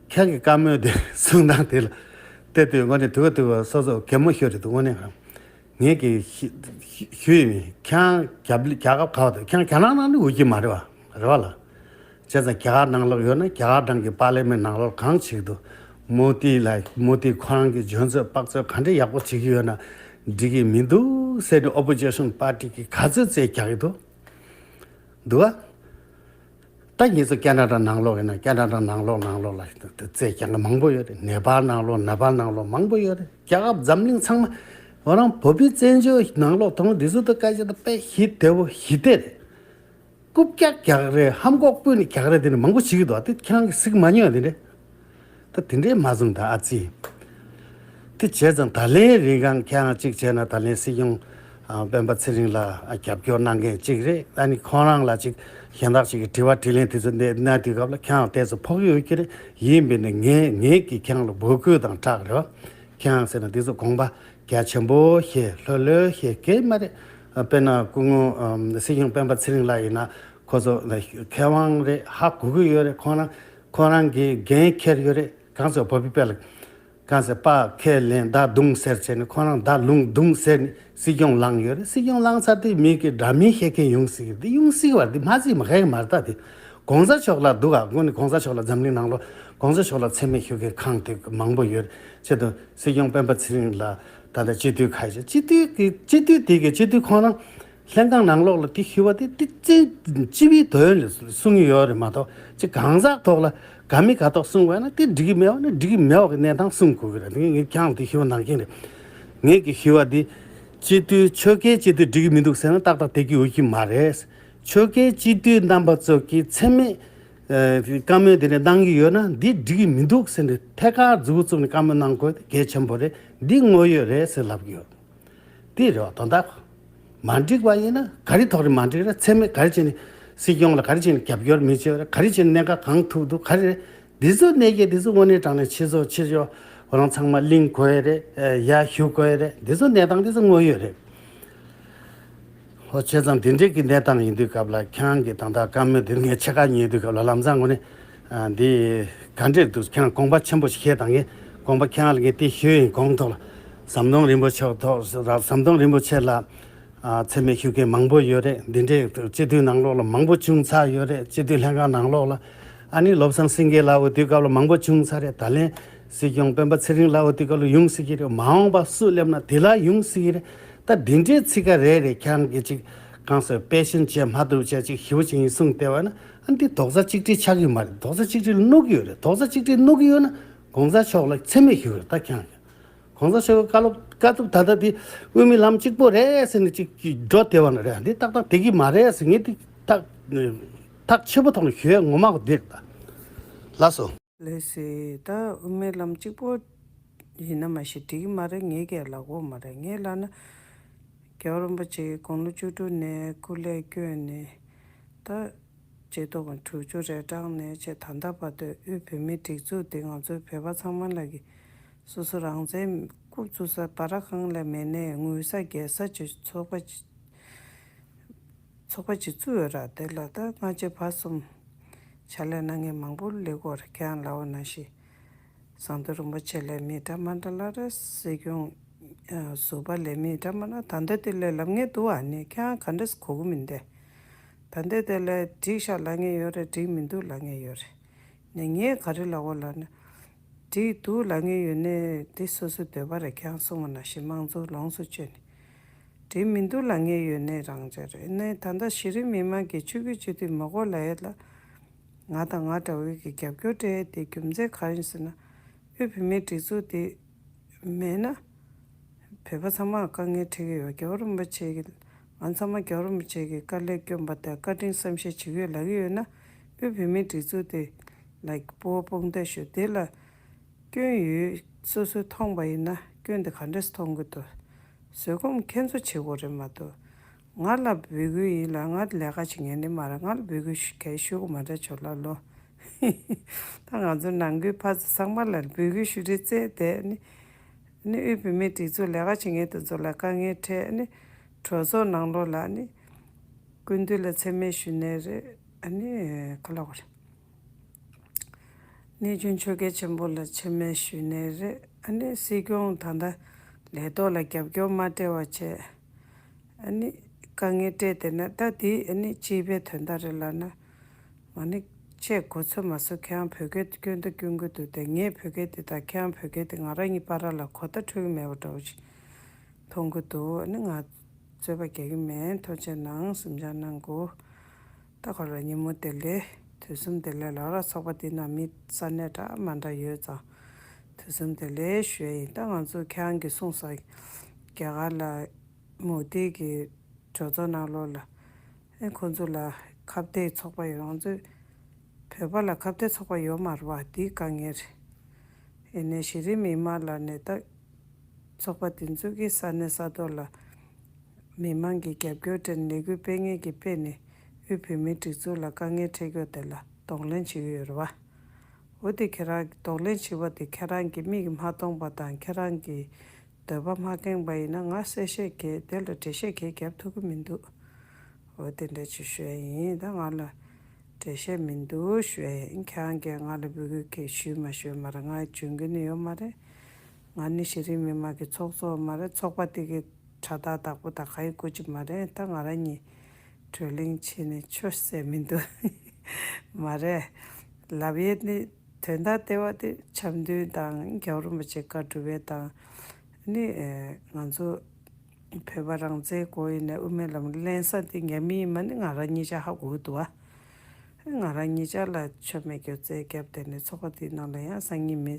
ཁྱེད་ཀྱི་བཀའ་མོལ་དེ་གསུང་སྟངས་དེ་ལ་བལྟས་དུས་དངོས་གནས་དུས་དུས་སོ་སོ་གད་མོ་ཤོར་རེད་འདུག་དངོས་གནས་རང་། ངེད་ཀྱི་ཞུ་ཞུ་ཡིན། ཁྱེད་རང་རྒྱབ་རྒྱལ་ཁབ་ག་བ་དང་ཁྱེད་རང་རྒྱ་ནག་ནང་ནས་འོས་ཀྱི་མ་རེད་བ། རེད་བ་ལ། བྱས་ཙང་རྒྱ་གར་ནང་ལོགས་ཡོད་ན་རྒྱ་གར་ནང་གི་པར་ལི་མེན་ནང་ལོགས་གང་བྱེད་ཀྱི་འདུག་མོ་དི་ལ་མོ་དི་ཁོ་རང་གི་འཇོན་ཚོད་དཔག་ཚོད་ག་འདྲ་ཡག་པོ་བྱེད་ཀྱི་ཡོད་ན་འགྲིག་གི་མི་འདུག་ཟེར་ནས་ཨོ་པོ་ཟི་ཤན་པར་ཊི་གིས་ག་ཚོད་རྩོད་རྒྱག་གི་འདུག་འདུག་བ། ད་ངེད་ཚོ་ཁེ་ན་ཌ་ནང་ལོགས་ཡིན་ན་ཁེ་ན་ཌ་ནང་ལོགས་ནང་ལོགས་ལ་རྩོད་རྒྱག་མཁན་མང་པོ་ཡོད་རེད། ནེ་པཱལ་ནང་ལོགས་ནེ་པཱལ་ནང་ལོགས་མང་པོ་ཡོད་རེད། རྒྱ་གར་འཛམ་གླིང་ཚང་མ་ ཁོ་རང་བོད་པའི་བཙན་བྱོལ་ནང་ལོགས་དང་འདི་ཚོ་དང་སྐད་ཆ་དང་དཔེ་ཞི་བདེ་བོ་ཞི་བདེ་རེད། རྐུབ་བཀྱག་རྒྱག་རེད། ཧམ་གོག་སྤུས་ནས་རྒྱག་རེད། དེ་ནི་མང་པོ་ཞིག་གི་འདུག་དེ་ཁྱེད་རང་གིས་གཟིགས་མ་མྱོང་དེ་རེད། ད་དེ་འདྲའི་མ་བཟུང་ད་ཨ་ཙི། དེ་བྱས་ཙང་ད་ལན་རིང་གང་ཁྱེད་རང་གཅིག་བྱས་ན་ད་ལན་སྲིད་སྐྱོང་ཨ་སྤེན་པ་ཚེ་རིང་ལ་ཨ་རྒྱབ་སྐྱོར་གནང་མཁན་གཅིག་རེད། ཨ་ནི་ཁོང་རང་ལ་གཅིག་གཞན་དག་ཅིག་གི་དྲི་བ་དྲིས་ལན་དེ་ཚོ་གནང་དུས་སྐབས་ལ་ཁྱེད་རང་ཏོག་ཙམ་ཕོག་གི་ཡོད་ཀྱི་རེད། ཡིན་པས་ན་ངས་ངས་ཀྱིས་ཁྱེད་རང་ལ་འབོད་སྐུལ་དང་སྦྲགས་རེད་བ། ཁྱེད་རང་ཟེར་ན་འདི་ཚོ་དགོངས་པ་རྒྱ་ཆེན་པོ་བཞེས། ལྷོད་ལྷོད་བཞེས། གལ་མ་རེད། དཔེར་ན་སྐུ་ངོ་ཨམ་སྲིད་སྐྱོང་སྤེན་པ་ཚེ་རིང་ལགས་ཡིན་ན་ཁོ་ཚོ་མཁས་དབང་རེད། ཧ་གོ་གི་ཡོད་རེད། ཁོ་རང་ཁོ་རང་གིས་འགན་འཁྱེར་ཡོད་རེད། གང་ཟེར་བོད་པའི་དཔེ་ལ་གང་ཟེར་དཔའ་ཁས་ལེན་མདའ་མདུང་ཟེར་བྱས་ནས་ཁོ་རང་མདའ་ལུང་མདུང་ཟེར་ནས་སྲིད་སྐྱོང་ལངས་ཡོད་རེད། སྲིད་སྐྱོང་ལངས་ཚར་དུས་མི་གི་འདྲ་མིན་བཤད་མཁན་ཡོང་སྲིད་གི་རེད། འདི་ཡོང་སྲིད་གི་བར་འདི་མ་སྲིད་མ་ཁེགས་མ་རེད། ད་དེ་གོང་ས་མཆོག་ལ་འདུག་ག་སྔོན་ནས་གོང་ས་མཆོག་ལ་འཛམ་གླིང་ནང་ལོགས་གོང་ས་མཆོག་ལ་མཚན་སྨད་ཞུ་མཁན་གང་དེ་མང་པོ་ཡོད་རེད། ཆེད་དུ་སྲིད་སྐྱོང་སྤེན་པ་ཚེ་རིང་ལ་ད་ལྟ་སྤྱི་འཐུས་ཁ་ཤས་སྤྱི་འཐུས་ཀྱི་སྤྱི་འཐུས་དེ་གི་སྤྱི་འཐུས་ཁོང་རང་ལྷན་ཁང་ནང་ལོགས་ལ་དེ་ཞུ་བ་དེ་དེ་སྤྱི་སྤྱི་པའི་དོན་ལ་གསུང་གི་ཡོད་རེད་མ་གཏོགས་ཅི་གང་ཟག་ཐོག་ལ་དགའ་མི་དགའ་ཐོག་གསུང་བ་ན་དེ་འགྲིག་གི་མེད་པ་ན་འགྲིག་གི་མེད་པ་གི་གནས་སྟངས་གསུང་དགོས་ཀྱི་རེད། དེ་ངས་ཁྱེད་རང་དེ་ཞུ་བ་ནང་བཞིན་རེད། ངས་ཀྱི་ཞུ་བ་དེ་སྤྱི་འཐུས་ཆོལ་ཁའི་སྤྱི་འཐུས་འགྲིག་གི་མི་འདུག་ཟེར་ན་ཏག་ཏག་དེ་གི་འོས་ཀྱི་མ་རེད། ཆོལ་ཁའི་སྤྱི་འཐུས་རྣམ་པ་ཚོ་གི་མཚན་སྨད་ཨ་བཀའ་མོལ་དེ་འདྲ་གནང་གི་ཡོད་ན་འདི་འགྲིག་གི་མི་འདུག་ཟེར་ནས་ཐད་ཀར་མཛུབ་བཙུགས་ནས་བཀའ་མོལ་གནང་དགོས་དེ་གལ་ཆེན་པོ་རེད། འདི་དངོས་ཡོད་རེད་ཟེར་ལབ་ཀྱི་ཡོད། དེ་རེད་བ། དོན་དག་མ་འགྲིག་པ་ཡིན་ན་ག་རེ་ཐོག་རེད་མ་འགྲིག་རེད། མཚན་སྨད་ག་རེ་བྱས་ནས་སྲིད་སྐྱོང་ལ་ག་རེ་བྱས་ནས་རྒྱབ་སྐྱོར་མི་བྱེད་པ་རེད། ག་རེ་བྱས་ནས་གནད་འགག་གང་ཐུག་འདུག་ག་རེ་རེད། འདི་ཚོ་གནད་འགག་འདི་ཚོ་དངོས་གནས་དྲང་གནས་ཕྱི་ཕྱོགས་ཕྱི་ཕྱོགས་ཁོ་རང་ཚང་མ་གླེང་དགོས་རེད། ཡར་ཞུ་དགོས་རེད། འདི་ཚོ་གནས་སྟངས་འདི་ཚོ་དངོས་ཡོད་རེད། ཧོ་བྱས་ཙང་འདི་འདྲའི་གི་གནས་སྟངས་ཡིན་དུས་སྐབས་ལ་ཁྱེད་རང་གི་ད་ལྟ་བཀའ་མོལ་འདི་ངས་ཕྱེད་ཀ་ཉན་དུས་སྐབས་ལ་ལམ་སང་ངོ་ནས་ཨ་འདི་ག་འདྲས་འདུག་ཁྱེད་རང་དགོངས་པ་ཆེན་པོ་ཞིག་བཞེས་དང་། ངས་དགོངས་པ་ཁྱེད་རང་ལ་ངས་དེ་ཞུས་ཡིན། གོང་ཐོག་ལ་ཟམ་གདོང་རིན་པོ་ཆེ་ཐོག་ཟམ་གདོང་རིན་པོ་ཆེ་ལ་ཨ་མཚན་སྨད་ཞུ་མཁན་མང་པོ་ཡོད་རེད། འདི་འདྲས་སྤྱི་འཐུས་ནང་ལོགས་ལ་མང་པོ་བྱུང་ཚར་ཡོད་རེད། སྤྱི་འཐུས་ལྷན་ཁང་ནང་ལོགས་ལ་ཨ་ནི་བློ་བཟང་སེང་གེ་ལགས་འོས་དུས་སྐབས་ལ་མང་པོ་བྱུང་ཚར་རེད། ད་ལན་སྲིད་སྐྱོང་སྤེན་པ་ཚེ་རིང་ལགས་འོས་དུས་སྐབས་ལ་ཡོང་སྲིད་ཀྱི་རེད། མ་འོངས་པ་སུ་སླེབས་ན་དེ་ལ་ཡོང་སྲིད་ཀྱི་རེད། ད་འདི་འདྲའི་ཚིག་ཁ་རེ་རེ་ཁྱེད་རང་གིས་ཅིག་གང་ཟེར་དཔེ་ཤིན་བྱས་མ་ཐུབ་བྱས་ཅིག་ཞིབ་པོ་བྱེད་ཡིན་གསུངས་བསྡད་པ་ན་ཨ་འདི་རྡོག་རྩ་གཅིག་སྒྲིལ་ཆགས་ཀྱི་མ་རེད། རྡོག་རྩ་གཅིག་སྒྲིལ་གནོད་ཀྱི་ཡོད་རེད། རྡོག་རྩ་གཅིག་སྒྲིལ་གནོད་ཀྱི་ཡོད་ན་གོང་ས་མཆོག་ལ་མཚན་སྨད་ཞུ་རེད། ད་ཁྱེད་རང་གིས་གོང་ས་མཆོག་གི་བཀའ་སློབ་བཀའ་སློབ་ད་ལྟ་འདི་དབུ་མའི་ལམ་གཅིག་པོ་རེད་ཟེར་ནས་ཅིག་འགྲོ་བསྡད་པ་ན་རེད། འདི་ཏག་ཏག་བསྡད་ཀྱི་མ་རེད་ཟེར། ངས་འདི་ཐག་ཐག་ཆོད་པོ་ཐོག་ནས་ཞུ་ཡ་ངོ་མ་འདི་རེད། ད་ལགས་སོ། ལགས་སོ། ད་དབུ་མའི་ལམ་གཅིག་པོ་ཡིན་ན་མ་གཞི་འགྲིག་གི་མ་རེད། ངས་ཀྱང་ལབ་དགོས་མ་རེད། ངས་ལབ་ན་རྒྱལ་བ་རིན་པོ་ཆེ་དགུང་ལོ་བཅུ་དྲུག་ནས་སྐུ་ལས་བསྐྱོན་ནས་ད་ཆེ་མཐོ་གི་དྲུག་ཅུ་རེ་གྲངས་ནས་བྱས་ད་ལྟ་བར་དུ་དབུས་བོད་མིའི་སྒྲིག་འཛུགས་འདི་ང་ཚོའི་བོད་པ་ཚང་མ་ལ་གི་སོ་སོ་རང་བཙན་རྐུབ་བཙུགས་ས་སྦ་ར་ཁང་ལས་མེད་ནས་དངུལ་ས་རྒྱལ་ས་ཅིག་ཚོགས་པ་ཅིག་ཚོགས་པ་ཅིག་བཙུགས་ཡོད་ར། དེ་ལ་ད་སྔ་རྗེས་བར་གསུམ་ཕྱག་ལས་གནང་མཁན་མང་པོ་སླེབས་ཡོད་རེད། ཁྱེད་རང་ལབ་པ་ནང་བཞིན་ཟམ་གདོང་རིན་པོ་ཆེ་ལས་མི་འདྲ་མི་འདྲ་ལབ་རེད། སྲིད་སྐྱོང་ཨ་ཟུར་པ་ལས་མི་འདྲ་མི་འདྲ། ད་ལྟ་དེ་ལས་ལབ་མཁན་འདུག་ཨ་ནི་ཁྱེད་རང་ག་འདྲས་གོ་གི་མིན་ཏེ། ད་ལྟ་དེ་ལས་འགྲིག་ཤག་ལབ་མཁན་ཡོད་རེད། འགྲིག་མི་འདུག་ལབ་མཁན་ཡོད་རེད། ནས་ངས་ག་རེ་ལབ་པ་ལབ་ན། འགྲིག་འདུག་ལབ་མཁན་ཡོད་ནའི་དེ་སོ་སོའི་འདོད་པ་རེད། ཁྱེད་རང་གསུངས་པ་ནང་བཞིན་དམངས་གཙོ་ལོངས་སུ་སྤྱོད་ནས། འགྲིག་མི་འདུག་ལབ་མཁན་ཡོད་ནའི་རང་བྱས་རེད། ནས་ད་ལྟ་གཞི་རིམ་མི་མང་གིས་ཆོས་བརྒྱུད་སྤྱི་འཐུས་མི་དགོས་ལབ་ཡས་ལ། ང་དང་ང་འདྲ་བོའི་གི་རྒྱབ་སྐྱོར་སྤྲད་ཡས་དེ་རྒྱུ་མཚན་ག་རེ་ཡིན་ཟེར་ན། དབུས་བོད་མིའི་སྒྲིག་འཛུགས་དེ་མེད་ན། བོད་པ་ཚང་མར་དཀའ་ངལ་འཕྲད་ཀྱི་ཡོད། རྒྱལ་བ་རིན་པོ་ཆེ་གི་ང་ཚང་མ་རྒྱལ་བ་རིན་པོ་ཆེ་གི་བཀའ་ལས་བསྐྱོན་པ་དང་བཀའ་དྲིན་བསམ་ཤེས་བྱེད་ཀྱི་ཡོད་ལབ་ཀྱི་ཡོད་ན། དབུས་བོད་མིའི་སྒྲིག་འཛུགས་དེ་ལ་སྤོ་བོ་དཔུང་འདེགས་ཞུ་དེ་ལ་སྐྱོན་ཡོད། སོ་སོས་མཐོང་པ་ཡིན་ན་སྐྱོན་དེ་ག་འདྲས་མཐོང་གི་འདུག་བཟོད་སྒོམ་ཁྱེད་ཚོ་བྱེད་དགོས་རེད་མ་གཏོགས། ང་ལ་འབོད་སྐུལ་ཡིན་ལ་ང་ལས་ཀ་བྱེད་མཁན་ནི་མ་རེད། ང་ལ་འབོད་སྐུལ་ཞུ་གལ་ཞུ་གི་མ་རེད། ཇོ་ལགས་ལོ། ད་ང་ཚོ་ནང་ཁུལ་ཕར་ཚུར་ཚང་མ་ལ་འབོད་སྐུལ་ཞུ་རེས་བཙལ་བསྡད་ནི། ནི་དབུས་བོད་མིའི་སྒྲིག་འཛུགས་ལས་ཀ་བྱེད་མཁན་དེ་ཚོ་ལ་དཀའ་ངལ་འཕྲད་ནི། གྲོས་ཚོགས་ནང་ལོགས་ལ་ནི། སྐུ་མདུན་ལ་མཚན་སྨད་ཞུ་ནའི་རེད། ཨ་ནི་ག་ལབ་དགོས་རེད། གནས་ཆུང་ཆོལ་ཁ་ཆེན་པོ་ལ་མཚན་སྨད་ཞུ་ནའི་རེད། ཨ་ནི་སྲིད་སྐྱོང་ད་ལྟ་ལས་ཐོག་ལ་རྒྱབ་སྐྱོར་མ་སྤྲད་པ་བྱས། ཨ་ནི་དཀའ་ངལ་སྤྲད་བསྡད་ན་ད་དེ་ཨ་ནི་སྤྱི་པའི་དོན་དག་རེད་ལབ་ན། ང་ནི་ཆེས་གོ་ཚོད་མ་སོང་། ཁྱེད་རང་བོད་སྐད་སྐྱོན་ད་སྐྱོན་གྱི་འདུག་དེ་ངས་བོད་སྐད་དེ་དང་ཁྱེད་རང་བོད་སྐད་དེ་ང་རང་གཉིས་བར་ལ་གོ་བརྡ་འཕྲོད་ཀྱི་མེད་པ་འདྲ་བོ་ཞིག་མཐོང་གི་འདུག་ཨ་ནི་ང་རྩོད་པ་རྒྱག་གི་མེད། ཐུགས་རྗེ་གནང་། སེམས་ཆུང་གནང་དགོས། ད་ཁོ་རང་ཉིན་མོ་བདེ་ལེགས། དུས་གསུམ་བདེ་ལེགས་ལབ་ར། ཚོགས་པ་འདི་ནང་མི་ས་གནས་འདྲ་མི་འདྲ་ཡོད་ཙང་དུས་གསུམ་བདེ་ལེགས་ཞུ་ཡ་ཡིན། ད་ང་ཚོ་ཁྱེད་རང་གིས་གསུངས་ས་ རྒྱ་གར་ལ་མོ་དི་གི་གྲོས་ཚོགས་ནང་ལོགས་ལ་ཨེ་ཁོང་ཚོ་ལ་ཁ་གཏད་ཚོགས་པ་ཡོད། ང་ཚོ་བོད་པ་ལ་ཁ་གཏད་ཚོགས་པ་ཡོད་མ་རེད་བ། དེ་དཀའ་ངལ་རེད། ཡིན་ནའི་གཞི་རིམ་མི་མང་ལ་ནས་ད་ཚོགས་པ་དེ་ཚོ་གི་ས་གནས་ས་ཐོག་ལ་མི་མང་གི་རྒྱབ་སྐྱོར་སྤྲད་ནས་ལས་འགུལ་སྤེལ་མཁན་གྱི་སྤེལ་ནས་དབུས་བོད་མིའི་སྒྲིག་འཛུགས་ལ་དཀའ་ངལ་འཕྲད་ཀྱོག་དེ་ལ་གདོང་ལེན་བྱེད་ཀྱི་ཡོད་རེད་བ། འོ་དེ་ཁྱེད་རང་གདོང་ལེན་བྱེད་པ་དེ་ཁྱེད་རང་གི་མིག་མ་མཐོང་པ་དང་ཁྱེད་རང་གི་འདོད་པ་མ་ཁེངས་པ་ཡིན་ན་ང་གསལ་བཤད་གས་དེ་ལ་འགྲེལ་བཤད་གས་རྒྱབ་ཐུབ་ཀྱི་མི་འདུག་འོ་དེ་འདྲ་ཅིག་ཞུ་ཡ་ཡིན། ད་ང་ལ་འགྲེལ་བཤད་མི་འདུག་ཞུ་ཡ་ཡིན། ཁྱེད་རང་གིས་ང་ལ་འབོད་སྐུལ་གས་ཞུས་མ་ཞུས་མ་རེད། ང་འཇོན་གྱི་ནི་ཡོད་མ་རེད། ང་ནི་གཞི་རིམ་མི་མང་གི་ཚོགས་གཙོ་མ་རེད། ཚོགས་པ་དེ་གི་དྲ་ཐག་བདག་པོ་དང་ག་ཡི་སྐུ་ཅི་མ་རེད། ད་ང་རང་གཉིས་གྲོས་གླེང་བྱས་ནས་ཆོས་ཟེར་མི་འདུག་མ་རེད། ལབ་ཡས་ནི་དོན་དག་ལྟེ་བ་དེ་འཆམ་མཐུན་དང་རྒྱལ་བ་རིན་པོ་ཆེ་བཀའ་སྒྲུབ་པའི་དང་ནི་ང་ཚོ་བོད་པ་རང་བཙན་དགོས་ཡིན་ནའི་དབུ་མའི་ལམ་གླེང་ས་དེ་ཉམས་མི་ཡིན་མ་ནི་ང་རང་གཉིས་ཆ་ཧ་གོ་གི་འདུག་བ། ང་རང་གཉིས་ཆ་ལ་ཆོ་མེད་སྐྱོ་རྩེད་བརྒྱབ་དེ་ནས་ཚོགས་པ་དེའི་ནང་ལ་ཡང་སང་ཉིན་མི་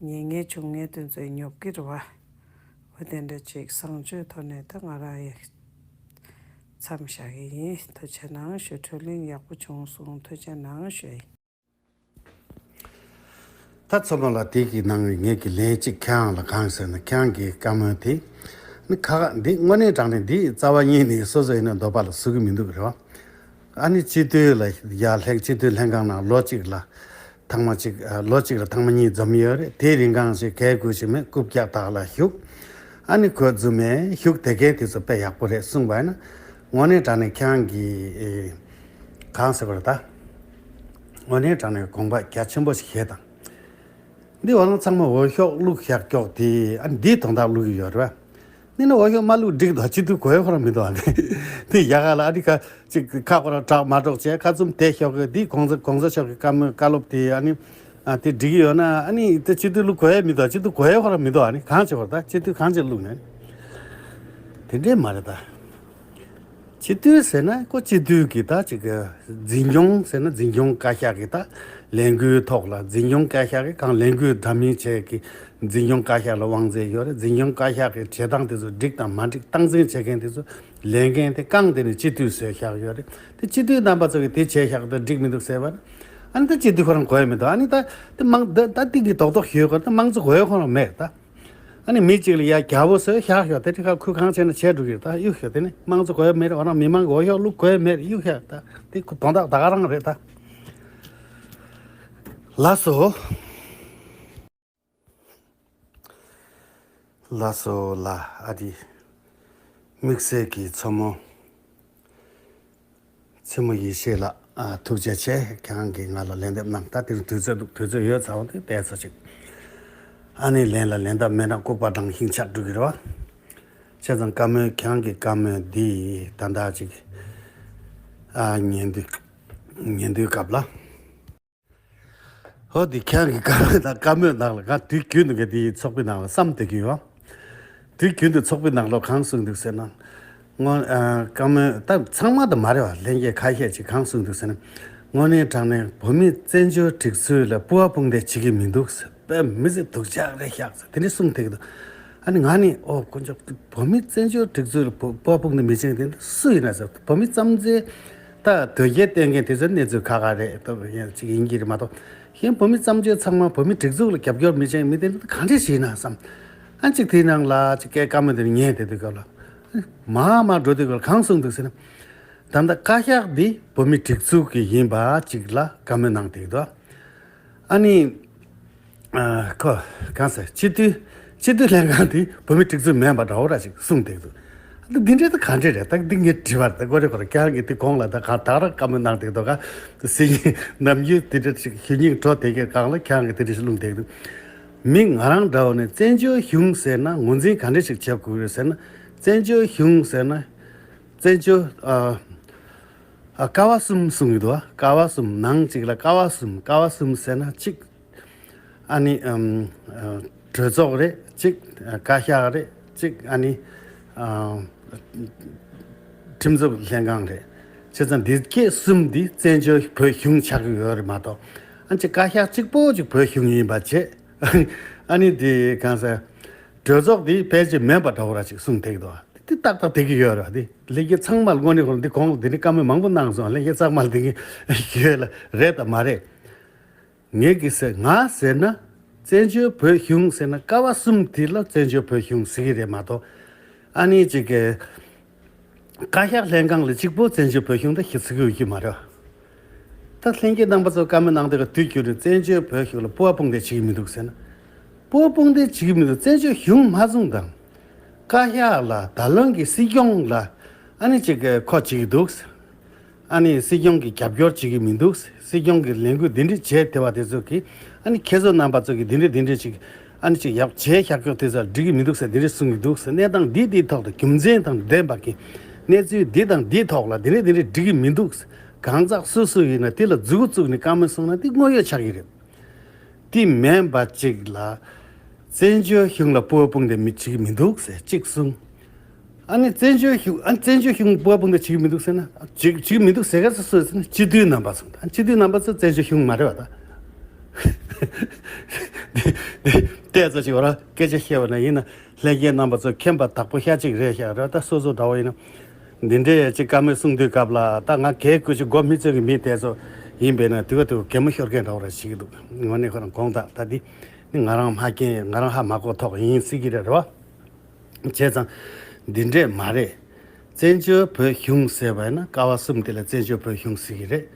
ཉན་མཁན་བྱུང་མཁན་དེ་ཚོ་ཉོབ་ཀྱི་རེད་བ། འོ་དེ་འདྲ་ཅིག་བཟང་སྤྱོད་ཐོག་ནས་ད་ང་རང་ཡང་མཚམས་བཞག་གི་ཡིན། ཐུགས་རྗེ་གནང་ཞུ། གྲོས་གླེང་ཡག་པོ་བྱུང་སོང་། ཐུགས་རྗེ་གནང་ཞུ་ཡིན། ད་ཚང་མ་ལ་དེ་གི་ནང་ངས་ཀྱི་ལན་གཅིག་ཁྱེད་རང་ལ་གང་ཟེར་ན་ཁྱེད་རང་གི་བཀའ་མོལ་དེ་ནི་ཁ་ཁ་འདི་དངོས་གནས་དྲང་གནས་འདི་རྩ་བ་ཉིད་ནས་སོ་སོ་ཡིན་ན་འདོད་པ་ལ་བཟོ་གི་མི་འདུག་རེད་བ། ཨ་ནི་སྤྱི་འཐུས་ལ་ཡར་སླེབས། སྤྱི་འཐུས་ལྷན་ཁང་ནང་ལོ་གཅིག་ལ་ཐེངས་མ་གཅིག་ལོ་གཅིག་ལ་ཐེངས་མ་གཉིས་འཛོམས་ཡོད་རེད། དེའི་རིང་གང་ཞིག་གས་དགོས་ཞིག་མེད། རྐུབ་བཀྱག་དག་ལ་བཞུགས། ཨ་ནི་གོ་རྫུན་མེད་བཞུགས་དེ་གས་དེ་ཚོ་དཔེ་ཡག་པོ་རེད་གསུངས་པ་ཡིན་ན། དངོས་གནས་དྲང་གནས་ཁྱེད་རང་གི་ཨེ་གང་ཟེར་བ་རེད་ད། དངོས་གནས་དྲང་གནས་དགོངས་པ་རྒྱ་ཆེན་པོ་ཞིག་བཞེས་དང་། འདི་བ་ལང་ཚང་མ་འོས་ཤོག་བླུགས་བཞག་ཀྱོག་དེ་ཨ་ནི་འདིའི་དོན་དག་བླུགས་ཀྱི་ཡོད་རེད་བ། འདི་ནི་འོས་ཤོག་མ་བླུགས་འགྲིག་འདུག་སྤྱི་འཐུས་གོ་ཡ་ཁོ་རང་མི་འདུག་ཨ་ནི་དེ་ཡ་ག་ལ་ཨ་ནི་ཁ་ཅིག་ཁ་ཁོ་རང་དྲག་མ་དྲག་བྱས་ཁ་བཙུམ་དེ་ཤོག་གི་འདི་གོང་ས་གོང་ས་མཆོག་གི་བཀའ་མོལ་བཀའ་སློབ་དེ་ཨ་ནི་ཨ་དེ་འགྲིག་གི་ཡོད་ན་ཨ་ནི་དེ་སྤྱི་འཐུས་བླུགས་གོ་ཡ་མི་འདུག་སྤྱི་འཐུས་གོ་ཡ་ཁོ་རང་མི་འདུག་ཨ་ནི་གང་བྱེད་བར་ད་སྤྱི་འཐུས་གང་བྱེད་བླུགས་ནས་དེ་འདྲས་མ་རེད་ད། སྤྱི་འཐུས་ཟེར་ན་ཁོ་སྤྱི་འཐུས་ཀྱི་ད་ཅིག་འཛིན་སྐྱོང་ཟེར་ན་འཛིན་སྐྱོང་བཀའ་ཤག་གི་ད་ལས་འགུལ་ཐོག་ལ་འཛིན་སྐྱོང་བཀའ་ཤག་གི་གང་ལས་འགུལ་འདྲ་མིན་བྱས་ཀྱི་འཛིན་སྐྱོང་བཀའ་ཤག་ལ་དབང་ཚད་ཡོད་རེད། འཛིན་སྐྱོང་བཀའ་ཤག་གི་བྱེད་སྟངས་དེ་ཚོ་འགྲིག་དང་མ་འགྲིག་སྟངས་འཛིན་བྱེད་མཁན་དེ་ཚོ་ལས་འགན་དེ་བསྐངས་དེ་ནས་སྤྱི་འཐུས་བཟོས་བཞག་ཡོད་རེད། དེ་སྤྱི་འཐུས་རྣམ་པ་ཚོ་གིས་དེ་བྱས་བཞག་ད་འགྲིག་མི་འདུག་ཟེར་བ་ན་ཨ་ནི་ད་སྤྱི་འཐུས་ཁོ་རང་གོ་ཡ་མི་འདུག་ཨ་ནི་ད་དེ་མང་ད་ད་ཏིག་གི་རྡོག་རྡོག་ཞུས་གོ་ད་དམངས་གཙོ་གོ་ཡ་ཁོ་རང་མེད་ད། ཨ་ནི་མི་གཅིག་ལ་ཡ་རྒྱལ་པོ་བཟོས་བཞག་ཤོག་དེ་དེ་ཁ་ཁུ་གང་བྱས་ན་བྱས་འགྲོ་གི་རེད། ད་གཡུག་ཤོག་དེ་ནི་དམངས་གཙོ་གོ་ཡ་མེད་རེད། འོ་ན་མི་མང་གི་འོས་ཤོག་བླུག་གོ་ཡ་མེད་རེད། གཡུག་ཤོག་ད་དེ་ཁུ་དོན་དག་ད་ག་རང་རེད་ད། ལགས་སོ། ལགས་སོ་ལ་ཨ་དེ་དམིགས་བསལ་གྱི་མཚོ་མོ། མཚན་མོ་ཡེ་ཤེས་ལགས། ཨ། ཐུགས་རྗེ་ཆེ། ཁྱེད་རང་གིས་ང་ལ་ལན་འདེབས་གནང་། ད་དེ་རིང་དུས་ཚོད་འདུག་དུས་ཚོད་ཡོད་ཚར་བ་དེ་བལྟས་ཚར་ཅིག་ཨ་ནི་ལན་ལ་ལན་འདེབས་མེད་ན་ལྐུགས་པ་བགྲང་ཤིང་ཆགས་འགྲོ་གི་རེད་བ། བྱས་ཙང་བཀའ་མོལ་ཁྱེད་རང་གི་བཀའ་མོལ་འདི་ད་ལྟ་ཅིག་ཨ། ཉན་དུས་ཉན་དུས་སྐབས་ལ། ཧོ། འདི་ཁྱེད་རང་གི་བཀའ་མོལ་དང་བཀའ་མོལ་ནང་ལ་ང་དུས་རྒྱུན་དུ་ག་དེའི་ཚོགས་པའི་ནང་ལ་བསམ་བསྡད་ཀྱི་ཡོད། དུས་རྒྱུན་དུ་ཚོགས་པའི་ནང་ལོགས་གང་གསུངས་འདུག་ཟེར་ན། སྔོན། ཨ། བཀའ་མོལ་ད་ཚང་མ་དུ་མ་རེད་བ། ལྷན་རྒྱས་ཁ་ཤས་ཅིག་གང་གསུངས་འདུག་ཟེར་ན། དངོས་གནས་དྲང་གནས་བོད་མི་བཙན་བྱོལ་སྒྲིག་འཛུགས་ལ་སྤུ་བ་ཕུང་དེ་བྱེད་ཀྱི་མི་འདུག་ཟེར། དཔེ་མི་སྲིད་སྡུག་ཅག་རེད་ཤག་ཟེར་དེ་འདྲ་གསུངས་བསྡད་ཀྱི་འདུག་ཨ་ནི་ང་ནི་ཨོ་དཀོན་མཆོག་བོད་མི་བཙན་བྱོལ་སྒྲིག་འཛུགས་ལ་སྤུ་བ་ཕུང་དེ་མི་བྱེད་མཁན་དེ་སུ་ཡིན་ན་ཟེར། བོད་མི་རྩ་འཛིན་ད་དོལ་རྒྱལ་བསྟེན་མཁན་དེ་ཚོའི་གནས་ཚུལ་ཁག་ཁག་རེད། ད་ཅིག་ཡིན་གྱི་རེད་མ་གཏོགས། གཞན་བོད་མི་རྩ་འཛིན་ཚང་མ་བོད་མི་སྒྲིག་འཛུགས་ལ་རྒྱབ་སྐྱོར་མི་བྱེད་མི་དེ་ག་འདྲ་ཞིག་ཡིན་ན་བསམ། ཨ་ཅིག་དེའི་ནང་ལ་ཅིག་སྐད་བཀའ་མོལ་དེ་ཉན་བསྡད་དུས་སྐབས་ལ། མར་མར་འགྲོ་དུས་སྐབས་ལ་གང་གསུངས་འདུག་ཟེར་ན། ད་ལྟ་བཀའ་ཤག་འདི་བོད་མི་སྒྲིག་འཛུགས་ཀྱི་ཡིན་པ་ཅིག་ལ་བཀའ་མོལ་གནང་བསྡད་ཀྱི་འདུག་ཨ་ནི། ཨ། ཁོ། གང་ཟེར། སྤྱི་འཐུས། སྤྱི་འཐུས་ལྷན་ཁང་འདི་བོད་མི་སྒྲིག་འཛུགས་མིན་པ་འདྲ་བོ་ར་ཞིག་གསུངས་བསྡད་འདུག་ཨ་ནི་འདི་འདྲ་ད་ག་འདྲ་རེད། ད་འདི་ངས་དྲི་བ་རེད། ད་ཀོ་རེ་ཀོ་རེ་ཁྱེད་རང་གིས་འདི་གོང་ལ་ད་ག་ད་ར་བཀའ་མོལ་གནང་བསྡད་འདུག་ག་སྲིད་ནམ་རྒྱུན་འདི་འདྲ་ཞིག་ཞུ་སྙིང་བྲོ་བསྡད་ཀྱི་སྒང་ལ་ཁྱེད་རང་གིས་འདི་འདྲ་ཞིག་གླེང་བསྡད་འདུག་མི་ང་རང་འདྲ་བོ་ནས་བཙན་བྱོལ་གཞུང་ཟེར་ན་ངོས་འཛིན་ག་འདྲ་ཞིག་བྱེད་དགོས་རེད་ཟེར་ན། བཙན་བྱོལ་གཞུང་ཟེར་ན། བཙན་བྱོལ། ཨ། ཨ། ཀ་བ་གསུམ་གསུངས་ཡོད་དོ། ཀ་བ་གསུམ་ནང་གཅིག་ལ་ཀ་བ་གསུམ། ཀ་བ་གསུམ་ཟེར་ན་གཅིག་ཨ་ནི། ཨམ། ཨ། གྲོས་ཚོགས་རེད། གཅིག་ཨ། བཀའ་ཤག་རེད། གཅིག་ཨ་ནི། ཨ། ཁྲིམས་བཟོ་ལྷན་ཁང་རེད། བྱས་ཙང་འདི་སྐད་གསུམ་འདི་བཙན་བྱོལ་བོད་གཞུང་ཆགས་ཀྱི་ཡོད་རེད་མ་གཏོགས། ཨ་ནི་བཀའ་ཤག་གཅིག་པོ་གཅིག་བོད་གཞུང་ཡིན་པ་བྱས། ཨ་ནི་འདི་གང་ཟེར། གྲོས་ཚོགས་འདི་ཕལ་ཆེར་མེད་པ་འདྲ་བོ་ར་ཅིག་གསུངས་བསྡད་ཀྱི་འདུག་འདི་ཏག་ཏག་བསྡད་ཀྱི་ཡོད་རེད་བ། འདི་ལྷན་རྒྱས་ཚང་མ་ལ་དངོས་གནས་ཁོ་རང་འདི་གོང་ལ་འདི་འདྲའི་བཀའ་མོལ་མང་པོ་གནང་སོང་། ལྷན་རྒྱས་ཚང་མ་ལ་འདི་གི་ཡོད་ལ་རེད་དང་མ་རེད། ངས་ཀྱི་ཟེར་ང་ཟེར་ན་བཙན་བྱོལ་བོད་གཞུང་ཟེར་ན་ཀ་བ་གསུམ་དེ་ལ་བཙན་བྱོལ་བོད་གཞུང་ཟེར་གྱི་རེད་མ་གཏོགས། ཨ་ནི་ཅིག་གི་བཀའ་ཤག་ལྷན་ཁང་ལ་གཅིག་པོ་བཙན་བྱོལ་བོད་གཞུང་དེ་ཞིག་ཟེར་གྱི་ཡོད་ཀྱི་མ་རེད། ད་ལྷན་རྒྱས་རྣམ་པ་ཚོ་བཀའ་མོལ་གནང་དེ་ག་དུས་རྒྱུན་ནས་བཙན་བྱོལ་བོད་གཞུང་ལ་སྤོབས་པ་སྤུངས་འདེགས་བྱེད་ཀྱི་མི་འདུག་ཟེར་ན། སྤོབས་པ་སྤུངས་འདེགས་བྱེད་ཀྱི་མི་འདུག་བཙན་བྱོལ་གཞུང་མ་བཟུང་དང་། བཀའ་ཤག་ལ་ད་ལོན་གྱི་སྲིད་སྐྱོང་ལ་ཨ་ནི་ཅིག་གི་ཁོ་བྱེད་ཀྱི་འདུག་ཨ་ནི་སྲིད་སྐྱོང་གི་རྒྱབ་སྐྱོར་བྱེད་ཀྱི་མི་འདུག་སྲིད་སྐྱོང་གི་ལས་འགུལ་འདི་འདྲ་བྱས་དེ་བ་དེ་ཚོ་གིས་ཨ་ནི་ཁྱེད་ཚོ་རྣམ་པ་ཚོ་གིས་འདི་འདྲ་འདི་འདྲ་ཅིག་ཨ་ནི་ཅིག་ཡག་བྱས་བཞག་ཀྱོག་དེ་ཚོ་འགྲིག་གི་མི་འདུག་ཟེར་འདི་འདྲ་གསུང་གི་འདུག་ཟེར། གནས་སྟངས་འདི་འདིའི་ཐོག་ཏུ་རྒྱུ་མཚན་དང་ལྡན་པ་གི་གནས་ཚུལ་འདི་དང་འདིའི་ཐོག་ལ་འདི་འདྲ་འདི་འདྲ་འགྲིག་གི་མི་འདུག་གང་ཟག་སུ་སུ་ཡིན་ན་དེ་ལ་མཛུ་གུ་བཙུགས་ནས་བཀའ་མོལ་གསུང་ན་འདི་དངོས་ཡོད་ཆགས་ཀྱི་རེད། དེ་མིན་པ་ཅིག་ལ་བཙན་བྱོལ་གཞུང་ལ་སྤོབས་པ་སྤུངས་ཏེ་མི་བྱེད་ཀྱི་མི་འདུག་ཟེར་གཅིག་གསུངས། ཨ་ནི་བཙན་བྱོལ་གཞུང་ཨ་ནི་བཙན་བྱོལ་གཞུང་སྤོབས་པ་སྤུངས་ཏེ་བྱེད་ཀྱི་མི་འདུག་ཟེར་ན་བྱེད་བྱེད་ཀྱི་མི་འདུག་ཟེར་ག་ཚོད་སུ་ཟེར་ན་སྤྱི་འཐུས་རྣམ་པ་གསུངས། ད་སྤྱི་འཐུས་རྣམ་པ་ཚོ་བཙན་བྱོལ་གཞུང་མ་རེད་བ་ད། དེ་དེ་ལྟས་ཚོད་ཅིག་བ་ར་སྐད་ཆ་བཤད་པ་ན་ཡིན་ན། ལྷན་རྒྱས་རྣམ་པ་ཚོ་མཁྱེན་པ་དྭགས་པོ་ཤ་གཅིག་རེད་ཤག་ར། ད་སོ་སོ་འདྲ་བོ་ཡིན་ན་འདི་འདྲའི་ཅིག་བཀའ་མོལ་གསུང་དུས་སྐབས་ལ་ད་ང་གལ་ཀུ་ཅིག་མགོ་མི་ཚོས་ཀྱི་མི་དེ་ཚོ་ཡིན་པས་ན་དུས་ག་དུས་གད་མོ་ཤོར་མཁན་འདྲ་བོ་ར་ཞིག་འདུག་དངོས་གནས་ཁོ་རང་དགོངས་དག་ད་འདི་ནི་ང་རང་མ་མཁྱེན་ང་རང་ཧ་མ་གོ་ཐོག་ཡིན་སྲིད་ཀྱི་རེད་རེད་བ། བྱས་ཙང་འདི་འདྲས་མ་རེད། བཙན་བྱོལ་བོད་གཞུང་ཟེར་བས་ན་ཀ་བ་གསུམ་དེ་ལ་བཙན་བྱོལ་བོད་གཞུང་ཟེར་གྱི་རེད།